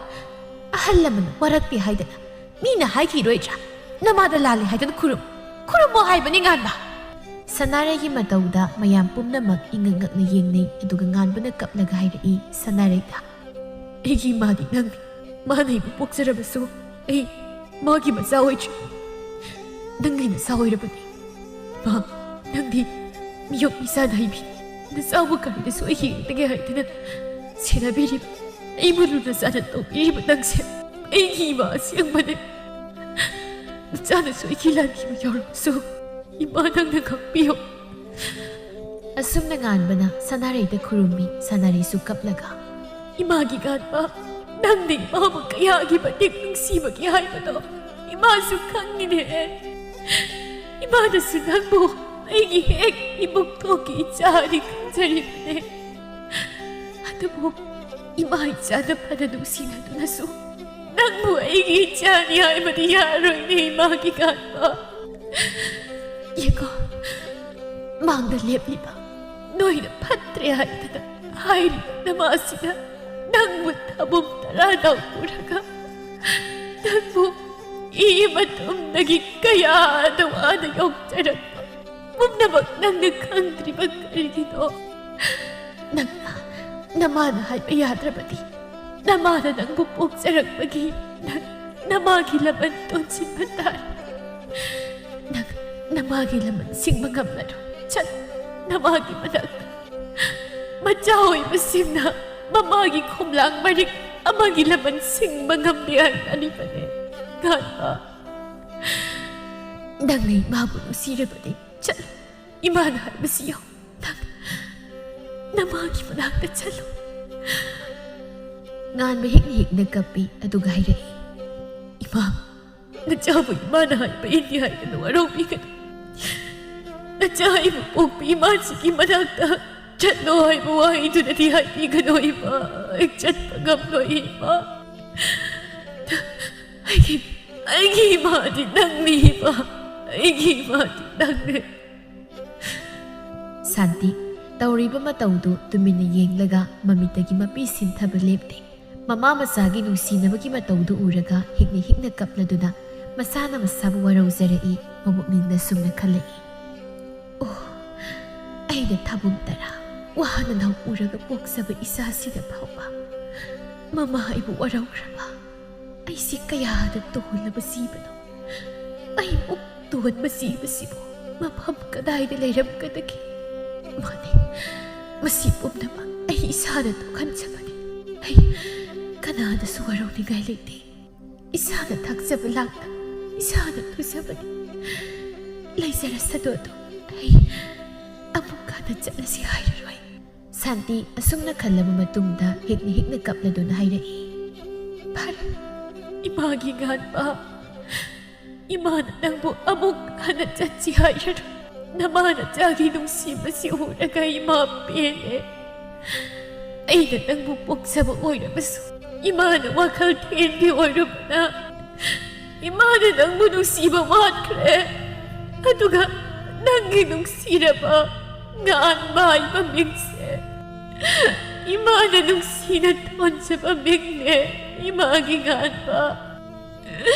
ꯑꯍꯜ ꯂꯃꯟꯅ ꯋꯥꯔꯛꯇꯦ ꯍꯥꯏꯗꯅ ꯃꯤꯅ ꯍꯥꯏꯈꯤꯔꯣꯏꯗ꯭ꯔꯥ? ꯅꯃꯥꯗ ꯂꯥꯜꯂꯦ ꯍꯥꯏꯗꯨꯅ ꯈꯨꯔꯨꯝ, ꯈꯨꯔꯨꯝꯃꯣ ꯍꯥꯏꯕꯅꯤ ꯉꯥꯟꯕ꯫" ꯁꯅꯥꯔꯩꯒꯤ ꯃꯇꯧꯗ ꯃꯌꯥꯝ ꯄꯨꯝꯅꯃꯛ ꯏꯉꯛ ꯉꯛꯅ ꯌꯦꯡꯅꯩ꯫ ꯑꯗꯨꯒ ꯉꯥꯟꯕꯅ ꯀꯞꯂꯒ ꯍꯥꯏꯔꯛꯏ ꯁꯅꯥꯔꯩꯗ, "ꯑꯩꯒꯤ ꯏꯃꯥꯗꯤ ꯅꯪꯅꯤ꯫ ꯃꯥꯅ ꯑꯩꯕꯨ ꯄꯣꯛꯆꯔꯕꯁꯨ ꯑꯩ ꯃꯥꯒꯤ ꯃꯆꯥ ꯑꯣꯏꯗ꯭ꯔꯤ꯫ ꯅꯪꯒꯤ ꯅꯆꯥ ꯑꯣꯏꯔꯕꯅꯤ꯫ ꯃꯥ, ꯅꯪꯗꯤ ꯃꯤꯌꯣꯛ ꯃꯤꯆꯥꯅ ꯍꯩꯕꯤ꯫ ꯅꯆꯥꯕꯨ ꯀꯔꯤꯗ ꯁꯣꯏꯈꯤꯒꯗꯒꯦ ꯍꯥꯏꯗꯅ ꯁꯦꯟꯅꯕꯤꯔꯤꯕ, ꯑꯩꯕꯨ ꯂꯨꯅ ꯆꯥꯟꯅ ꯇꯧꯕꯤꯔꯤꯕ ꯅꯪꯁꯦ ꯑꯩꯒꯤ ꯏꯃꯥ ꯑꯁꯦꯡꯕꯅꯤ꯫ ꯅꯆꯥꯅ ꯁꯣꯏꯈꯤ ꯂꯥꯟꯈꯤꯕ ꯌꯥꯎꯔꯕꯁꯨ ꯏꯃꯥ ꯅꯪꯅ ꯈꯪꯕꯤꯌꯨ꯫" ꯑꯁꯨꯝꯅ ꯉꯥꯟꯕꯅ ꯁꯅꯥꯔꯩꯗ ꯈꯨꯔꯨꯝꯃꯤ꯫ ꯁꯅꯥꯔꯩꯁꯨ ꯀꯞꯂꯒ, "ꯏꯃꯥꯒꯤ ꯉꯥꯟꯕ, ꯅꯪꯅ ꯏꯃꯥꯕꯨ ꯀꯌꯥꯒꯤ ꯃꯇꯤꯛ ꯅꯨꯡꯁꯤꯕꯒꯦ ꯍꯥꯏꯕꯗꯣ ꯏꯃꯥꯁꯨ ꯈꯪꯉꯤꯅꯦ꯫ ꯏꯃꯥꯅꯁꯨ ꯅꯪꯕꯨ ꯑꯩꯒꯤ ꯍꯦꯛ ꯏꯕꯨꯛ ꯊꯣꯛꯀꯤ ꯏꯆꯥꯅꯤ ꯈꯟꯖꯔꯤꯕꯅꯦ꯫ ꯑꯗꯨꯕꯨ ꯏꯃꯥ ꯏꯆꯥꯅ ꯐꯅ ꯅꯨꯡꯁꯤꯅꯗꯨꯅꯁꯨ ꯅꯪꯕꯨ ꯑꯩꯒꯤ ꯏꯆꯥꯅꯤ ꯍꯥꯏꯕꯗꯤ ꯌꯥꯔꯣꯏꯅꯦ, ꯏꯃꯥꯒꯤ ꯉꯥꯟꯕ꯫ ꯌꯦꯡꯉꯣ, ꯃꯥꯡꯗ ꯂꯦꯞꯂꯤꯕ ꯅꯣꯏꯅ ꯐꯠꯇ꯭ꯔꯦ ꯍꯥꯏꯗꯅ ꯍꯥꯏꯔꯤꯕ ꯅꯃꯥꯁꯤꯅ ꯅꯪꯕꯨ ꯊꯥꯕꯨꯝ ꯇꯔꯥ ꯅꯥꯎ ꯄꯨꯔꯒ ꯅꯪꯕꯨ ꯏ ꯃꯇꯨꯝꯗꯒꯤ ꯀꯌꯥꯗ ꯋꯥꯅ ꯌꯣꯛꯆꯔꯛꯄ ꯄꯨꯝꯅꯃꯛ ꯅꯪꯅ ꯈꯪꯗ꯭ꯔꯤꯕ ꯀꯔꯤꯒꯤꯅꯣ? ꯅꯪꯅ ꯅꯃꯥꯅ ꯍꯥꯏꯕ ꯌꯥꯗ꯭ꯔꯕꯗꯤ ꯅꯃꯥꯅ ꯅꯪꯕꯨ ꯄꯣꯛꯆꯔꯛꯄꯒꯤ ꯅꯪ ꯅꯃꯥꯒꯤ ꯂꯃꯟ ꯇꯣꯟꯁꯤꯟꯕ ꯇꯥꯔꯦ꯫ ꯅꯪ ꯅꯃꯥꯒꯤ ꯂꯃꯟ ꯁꯤꯡꯕ ꯉꯝꯂꯔꯣꯏ꯫ ꯆꯠ, ꯅꯃꯥꯒꯤ ꯃꯅꯥꯛꯇ꯫ ꯃꯆꯥ ꯑꯣꯏꯕꯁꯤꯡꯅ ꯃꯃꯥꯒꯤ ꯈꯣꯝꯂꯥꯡ ꯃꯔꯤꯛ ꯑꯃꯒꯤ ꯂꯃꯟ ꯁꯤꯡꯕ ꯉꯝꯗꯦ ꯍꯥꯏꯅꯔꯤꯕꯅꯦ꯫ ꯉꯥꯟꯕ, ꯅꯪꯅ ꯏꯃꯥꯕꯨ ꯅꯨꯡꯁꯤꯔꯕꯗꯤ ꯆꯠꯂꯨ꯫ ꯏꯃꯥꯅ ꯍꯥꯏꯕꯁꯤ ꯌꯥꯎ꯫ ꯅꯪ ꯅꯃꯥꯒꯤ ꯃꯅꯥꯛꯇ ꯆꯠꯂꯨ꯫ ꯉꯥꯟꯕ ꯍꯤꯛꯅ ꯍꯤꯛꯅ ꯀꯞꯄꯤ, ꯑꯗꯨꯒ ꯍꯥꯏꯔꯛꯏ, "ꯏꯃꯥ, ꯅꯆꯥꯕꯨ ꯏꯃꯥꯅ ꯍꯥꯏꯕ ꯏꯟꯗꯦ ꯍꯥꯏꯗꯅ ꯋꯥꯔꯧꯕꯤꯒꯅꯨ꯫ ꯅꯆꯥ ꯑꯩꯕꯨ ꯄꯣꯛꯄ ꯏꯃꯥꯁꯤꯒꯤ ꯃꯅꯥꯛꯇ ꯆꯠꯂꯣ ꯍꯥꯏꯕ ꯋꯥꯍꯩꯗꯨꯅꯗꯤ ꯍꯥꯏꯕꯤꯒꯅꯨ ꯏꯃꯥ꯫ ꯑꯩ ꯆꯠꯄ ꯉꯝꯂꯣꯏ ꯏꯃꯥ꯫ ꯑꯩꯒꯤ, ꯑꯩꯒꯤ ꯏꯃꯥꯗꯤ ꯅꯪꯅꯤ ꯏꯃꯥ꯫ ꯑꯩꯒꯤ ꯏꯃꯥꯗꯤ ꯅꯪꯅꯤ꯫" ꯁꯥꯟꯇꯤ ꯇꯧꯔꯤꯕ ꯃꯇꯧꯗꯨ ꯇꯨꯃꯤꯟꯅ ꯌꯦꯡꯂꯒ ꯃꯃꯤꯠꯇꯒꯤ ꯃꯄꯤ ꯁꯤꯟꯊꯕ ꯂꯦꯞꯇꯦ꯫ ꯃꯃꯥ ꯃꯆꯥꯒꯤ ꯅꯨꯡꯁꯤꯅꯕꯒꯤ ꯃꯇꯧꯗꯨ ꯎꯔꯒ ꯍꯤꯛꯅ ꯍꯤꯛꯅ ꯀꯞꯂꯗꯨꯅ ꯃꯁꯥꯅ ꯃꯁꯥꯕꯨ ꯋꯥꯔꯧꯖꯔꯛꯏ꯫ ꯃꯄꯨꯛꯅꯤꯡꯗ ꯁꯨꯝꯅ ꯈꯜꯂꯛꯏ, "ꯑꯣ, ꯑꯩꯅ ꯊꯥꯕꯨꯝ ꯇꯔꯥ ꯋꯥꯅ ꯅꯥꯎ ꯎꯔꯒ ꯄꯣꯛꯆꯕ ꯏꯆꯥꯁꯤꯗ ꯐꯥꯎꯕ ꯃꯃꯥ ꯑꯩꯕꯨ ꯋꯥꯔꯧꯈ꯭ꯔꯕ? ꯑꯩꯁꯤ ꯀꯌꯥꯗ ꯇꯣꯜꯂꯕ ꯖꯤꯕꯅꯣ? ꯑꯩ ꯃꯨꯛ ꯇꯣꯟꯕ ꯖꯤꯕꯁꯤꯕꯨ ꯃꯐꯝ ꯀꯗꯥꯏꯗ ꯂꯩꯔꯝꯒꯗꯒꯦ? ꯃꯥꯅꯤ, ꯃꯁꯤ ꯄꯨꯝꯅꯃꯛ ꯑꯩ ꯏꯁꯥꯅ ꯊꯣꯛꯍꯟꯖꯕꯅꯤ꯫ ꯑꯩ ꯀꯅꯥꯗꯁꯨ ꯋꯥꯔꯧꯅꯤꯡꯉꯥꯏ ꯂꯩꯇꯦ꯫ ꯏꯁꯥꯅ ꯊꯥꯛꯆꯕ ꯂꯥꯡꯅ ꯏꯁꯥꯅ ꯇꯨꯖꯕꯅꯤ꯫ ꯂꯩꯖꯔꯁꯅꯨ ꯑꯗꯣ, ꯑꯩ ꯑꯃꯨꯛ ꯍꯟꯅ ꯆꯠꯂꯁꯤ ꯍꯥꯏꯔꯔꯣꯏ꯫" ꯁꯥꯟꯇꯤ ꯑꯁꯨꯝꯅ ꯈꯜꯂꯕ ꯃꯇꯨꯡꯗ ꯍꯤꯛꯅ ꯍꯤꯛꯅ ꯀꯞꯂꯗꯨꯅ ꯍꯥꯏꯔꯛꯏ, "ꯐꯔꯦ, ꯏꯃꯥꯒꯤ ꯉꯥꯟꯕ, ꯏꯃꯥꯅ ꯅꯪꯕꯨ ꯑꯃꯨꯛ ꯍꯟꯅ ꯆꯠꯁꯤ ꯍꯥꯏꯔꯔꯣꯏ꯫ ꯅꯃꯥ ꯅꯆꯥꯒꯤ ꯅꯨꯡꯁꯤꯕꯁꯤ ꯎꯔꯒ ꯏꯃꯥ ꯄꯦꯜꯂꯦ꯫ ꯑꯩꯅ ꯅꯪꯕꯨ ꯄꯣꯛꯆꯕ ꯑꯣꯏꯔꯕꯁꯨ ꯏꯃꯥꯅ ꯋꯥꯈꯜ ꯊꯦꯟꯕꯤ ꯑꯣꯏꯔꯨꯕꯅ ꯏꯃꯥꯅ ꯅꯪꯕꯨ ꯅꯨꯡꯁꯤꯕ ꯋꯥꯠꯈ꯭ꯔꯦ꯫ ꯑꯗꯨꯒ ꯅꯪꯒꯤ ꯅꯨꯡꯁꯤꯔꯕ ꯉꯥꯟꯕ ꯍꯥꯏꯕ ꯃꯤꯡꯁꯦ ꯏꯃꯥꯅ ꯅꯨꯡꯁꯤꯅ ꯊꯣꯟꯖꯕ ꯃꯤꯡꯅꯦ, ꯏꯃꯥꯒꯤ ꯉꯥꯟꯕ꯫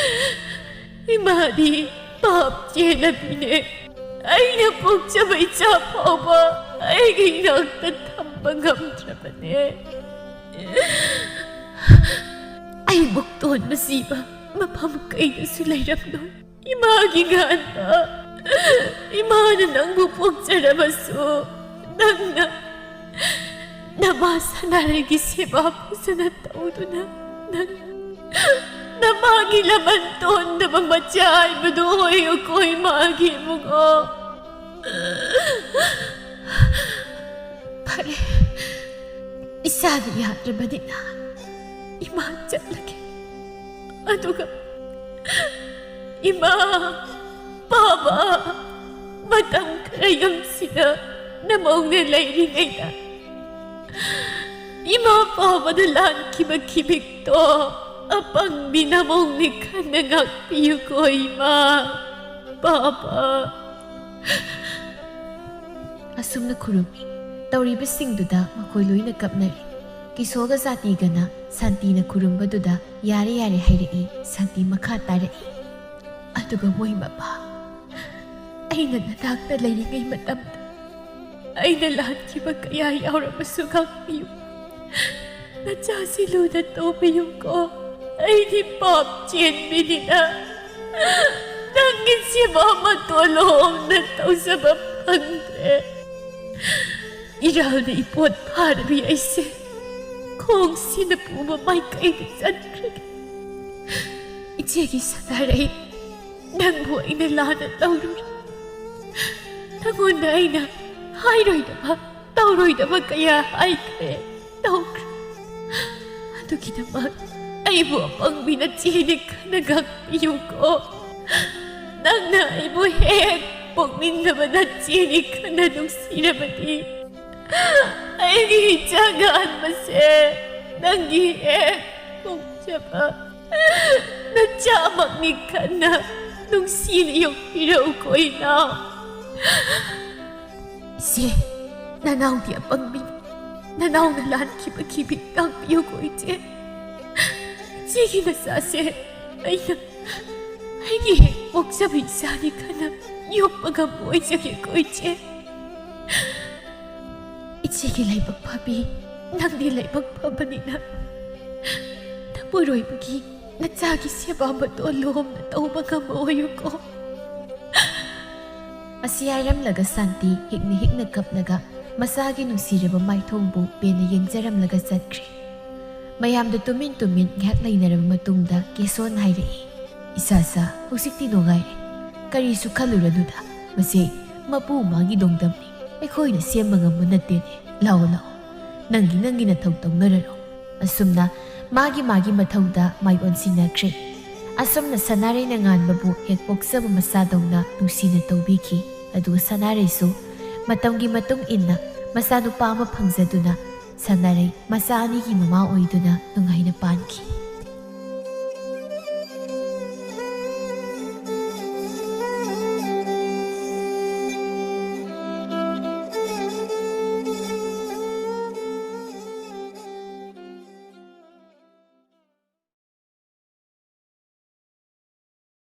ꯏꯃꯥꯗꯤ ꯄꯥꯞ ꯆꯦꯜꯂꯕꯤꯅꯦ꯫ ꯑꯩꯅ ꯄꯣꯛꯆꯕ ꯏꯆꯥ ꯐꯥꯎꯕ ꯑꯩꯒꯤ ꯏꯅꯥꯛꯇ ꯊꯝꯕ ꯉꯝꯗ꯭ꯔꯕꯅꯦ꯫ ꯑꯩ ꯃꯨꯛꯇꯣꯟꯕ ꯖꯤꯕ ꯃꯐꯝ ꯀꯩꯗꯁꯨ ꯂꯩꯔꯝꯂꯣꯏ꯫ ꯏꯃꯥꯒꯤ ꯉꯥꯟꯕ, ꯏꯃꯥꯅ ꯅꯪꯕꯨ ꯄꯣꯛꯆꯔꯕꯁꯨ, ꯅꯪꯅ ꯅꯃꯥ ꯁꯅꯥꯔꯩꯒꯤ ꯁꯦꯕꯥ ꯐꯖꯅ ꯇꯧꯗꯨꯅ, ꯅꯪ ꯅꯃꯥꯒꯤ ꯂꯃꯟ ꯇꯣꯟꯗꯕ ꯃꯆꯥ ꯍꯥꯏꯕꯗꯨ ꯑꯣꯏꯌꯨꯀꯣ, ꯏꯃꯥꯒꯤ ꯏꯕꯨꯡꯉꯣ꯫ ꯐꯔꯦ, ꯏꯆꯥꯅ ꯌꯥꯗ꯭ꯔꯕꯅꯤꯅ ꯏꯃꯥ ꯆꯠꯂꯒꯦ꯫ ꯑꯗꯨꯒ ꯏꯃꯥ, ꯄꯥꯕ, ꯃꯇꯝ ꯈꯔ ꯌꯨꯝꯁꯤꯗ ꯅꯃꯧꯅ ꯂꯩꯔꯤꯉꯩꯗ ꯏꯃꯥ ꯄꯥꯕꯗ ꯂꯥꯟꯈꯤꯕ ꯈꯤꯕꯤꯛꯇꯣ ꯑꯄꯪꯕꯤ ꯅꯃꯧꯅꯤ ꯈꯟꯅ ꯉꯥꯛꯄꯤꯌꯨꯀꯣ ꯏꯃꯥ, ꯄꯥꯕ꯫ ꯑꯁꯨꯝꯅ ꯈꯨꯔꯨꯝꯃꯤ꯫ ꯇꯧꯔꯤꯕꯁꯤꯡꯗꯨꯗ ꯃꯈꯣꯏ ꯂꯣꯏꯅ ꯀꯞꯅꯔꯦ꯫ ꯀꯤꯁꯣꯒ ꯖꯥꯇꯤꯒꯅ ꯁꯥꯟꯇꯤꯅ ꯈꯨꯔꯨꯝꯕꯗꯨꯗ ꯌꯥꯔꯦ ꯌꯥꯔꯦ ꯍꯥꯏꯔꯛꯏ꯫ ꯁꯥꯟꯇꯤ ꯃꯈꯥ ꯇꯥꯔꯛꯏ꯫ ꯑꯗꯨꯒ ꯃꯣꯏ ꯃꯄꯥ, ꯑꯩꯅ ꯅꯅꯥꯛꯇ ꯂꯩꯔꯤꯉꯩ ꯃꯇꯝꯗ ꯑꯩꯅ ꯂꯥꯟꯈꯤꯕ ꯀꯌꯥ ꯌꯥꯎꯔꯕꯁꯨ ꯉꯥꯛꯄꯤꯌꯨ꯫ ꯅꯆꯥꯁꯤ ꯂꯨꯅ ꯇꯧꯕꯤꯌꯨꯀꯣ꯫ ꯑꯩꯗꯤ ꯄꯥꯞ ꯆꯦꯟꯕꯤꯅꯤꯅ ꯅꯪꯒꯤ ꯁꯦꯕꯥ ꯃꯇꯣꯂꯣꯝꯅ ꯇꯧꯖꯕ ꯐꯪꯗ꯭ꯔꯦ꯫ ꯏꯔꯥꯜꯅ ꯏꯄꯣꯠ ꯐꯥꯔꯕꯤ ꯑꯩꯁꯦ ꯈꯣꯡꯁꯤꯅ ꯄꯨꯕ ꯃꯥꯏꯀꯩꯗ ꯆꯠꯈ꯭ꯔꯒꯦ꯫ ꯏꯆꯦꯒꯤ ꯁꯅꯥꯔꯩ, ꯅꯪꯕꯨ ꯑꯩꯅ ꯂꯥꯟꯅ ꯂꯧꯔꯨꯔꯦ꯫ ꯅꯉꯣꯟꯗ ꯑꯩꯅ ꯍꯥꯏꯔꯣꯏꯗꯕ, ꯇꯧꯔꯣꯏꯗꯕ ꯀꯌꯥ ꯍꯥꯏꯈ꯭ꯔꯦ, ꯇꯧꯈ꯭ꯔꯦ꯫ ꯑꯗꯨꯒꯤꯗꯃꯛ ꯑꯩꯕꯨ ꯑꯄꯪꯕꯤ ꯅꯆꯦꯅꯤ ꯈꯟꯅ ꯉꯥꯛꯄꯤꯌꯨꯀꯣ꯫ ꯅꯪꯅ ꯑꯩꯕꯨ ꯍꯦꯛ ꯄꯣꯛꯃꯤꯟꯅꯕ ꯅꯆꯦꯅꯤ ꯈꯟꯅ ꯅꯨꯡꯁꯤꯔꯕꯗꯤ, ꯑꯩꯒꯤ ꯏꯆꯥ ꯉꯥꯟꯕꯁꯦ ꯅꯪꯒꯤ ꯍꯦꯛ ꯄꯣꯛꯆꯕ ꯅꯆꯥꯃꯛꯅꯤ ꯈꯟꯅ ꯅꯨꯡꯁꯤꯅ ꯌꯣꯛꯄꯤꯔꯛꯎꯀꯣ ꯏꯅꯥꯎ꯫ "ꯏꯆꯦ, ꯅꯅꯥꯎꯗꯤ ꯑꯄꯪꯕꯤꯅꯤ꯫ ꯅꯅꯥꯎꯅ ꯂꯥꯟꯈꯤꯕꯒꯤ ꯃꯤꯠ ꯉꯥꯡꯕꯤꯌꯨꯀꯣ ꯏꯆꯦ꯫ ꯏꯆꯦꯒꯤ ꯅꯆꯥꯁꯦ ꯑꯩꯅ, ꯑꯩꯒꯤ ꯍꯦꯛ ꯄꯣꯛꯆꯕ ꯏꯆꯥꯅꯤ ꯈꯟꯅ ꯌꯣꯛꯄ ꯉꯝꯕ ꯑꯣꯏꯖꯒꯦꯀꯣ ꯏꯆꯦ꯫ ꯏꯆꯦꯒꯤ ꯂꯥꯏꯕꯛ ꯐꯕꯤ, ꯅꯪꯗꯤ ꯂꯥꯏꯕꯛ ꯐꯕꯅꯤꯅ ꯅꯄꯨꯔꯣꯏꯕꯒꯤ ꯅꯆꯥꯒꯤ ꯁꯦꯕꯥ ꯃꯇꯣꯜ ꯂꯣꯝꯅ ꯇꯧꯕ ꯉꯝꯕ ꯑꯣꯏꯌꯨꯀꯣ"꯫ ꯑꯁꯤ ꯍꯥꯏꯔꯝꯂꯒ ꯁꯥꯟꯇꯤ ꯍꯤꯛꯅ ꯍꯤꯛꯅ ꯀꯞꯂꯒ ꯃꯆꯥꯒꯤ ꯅꯨꯡꯁꯤꯔꯕ ꯃꯥꯏꯊꯣꯡꯕꯨ ꯄꯦꯟꯅ ꯌꯦꯡꯖꯔꯝꯂꯒ ꯆꯠꯈ꯭ꯔꯦ꯫ ꯃꯌꯥꯝꯗ ꯇꯨꯃꯤꯟ ꯇꯨꯃꯤꯟ ꯉꯥꯏꯍꯥꯛ ꯂꯩꯅꯔꯕ ꯃꯇꯨꯡꯗ ꯀꯦꯁꯣꯟ ꯍꯥꯏꯔꯛꯏ, "ꯏꯆꯥꯆꯥ, ꯍꯧꯖꯤꯛꯇꯤ ꯅꯨꯡꯉꯥꯏꯔꯦ꯫ ꯀꯔꯤꯁꯨ ꯈꯜꯂꯨꯔꯅꯨꯗ꯫ ꯃꯁꯤ ꯃꯄꯨ ꯃꯥꯒꯤ ꯅꯣꯡꯗꯝꯅꯤ꯫ ꯑꯩꯈꯣꯏꯅ ꯁꯦꯝꯕ ꯉꯝꯕ ꯅꯠꯇꯦꯅꯦ꯫ ꯂꯥꯛꯑꯣ, ꯂꯥꯛꯑꯣ꯫ ꯅꯪꯒꯤ, ꯅꯪꯒꯤ ꯅꯊꯧ ꯇꯧꯅꯔꯔꯣ"꯫ ꯑꯁꯨꯝꯅ ꯃꯥꯒꯤ ꯃꯥꯒꯤ ꯃꯊꯧꯗ ꯃꯥꯏ ꯑꯣꯟꯁꯤꯟꯅꯈ꯭ꯔꯦ꯫ ꯑꯁꯨꯝꯅ ꯁꯅꯥꯔꯩꯅ ꯉꯥꯟꯕꯕꯨ ꯍꯦꯛ ꯄꯣꯛꯆꯕ ꯃꯆꯥꯗꯧꯅ ꯅꯨꯡꯁꯤꯅ ꯇꯧꯕꯤꯈꯤ꯫ ꯑꯗꯨꯒ ꯁꯅꯥꯔꯩꯁꯨ ꯃꯇꯝꯒꯤ ꯃꯇꯨꯡ ꯏꯟꯅ ꯃꯆꯥꯅꯨꯄꯥ ꯑꯃ ꯐꯪꯖꯗꯨꯅ ꯁꯅꯥꯔꯩ ꯃꯆꯥ ꯑꯅꯤꯒꯤ ꯃꯃꯥ ꯑꯣꯏꯗꯨꯅ ꯅꯨꯡꯉꯥꯏꯅ ꯄꯥꯟꯈꯤ꯫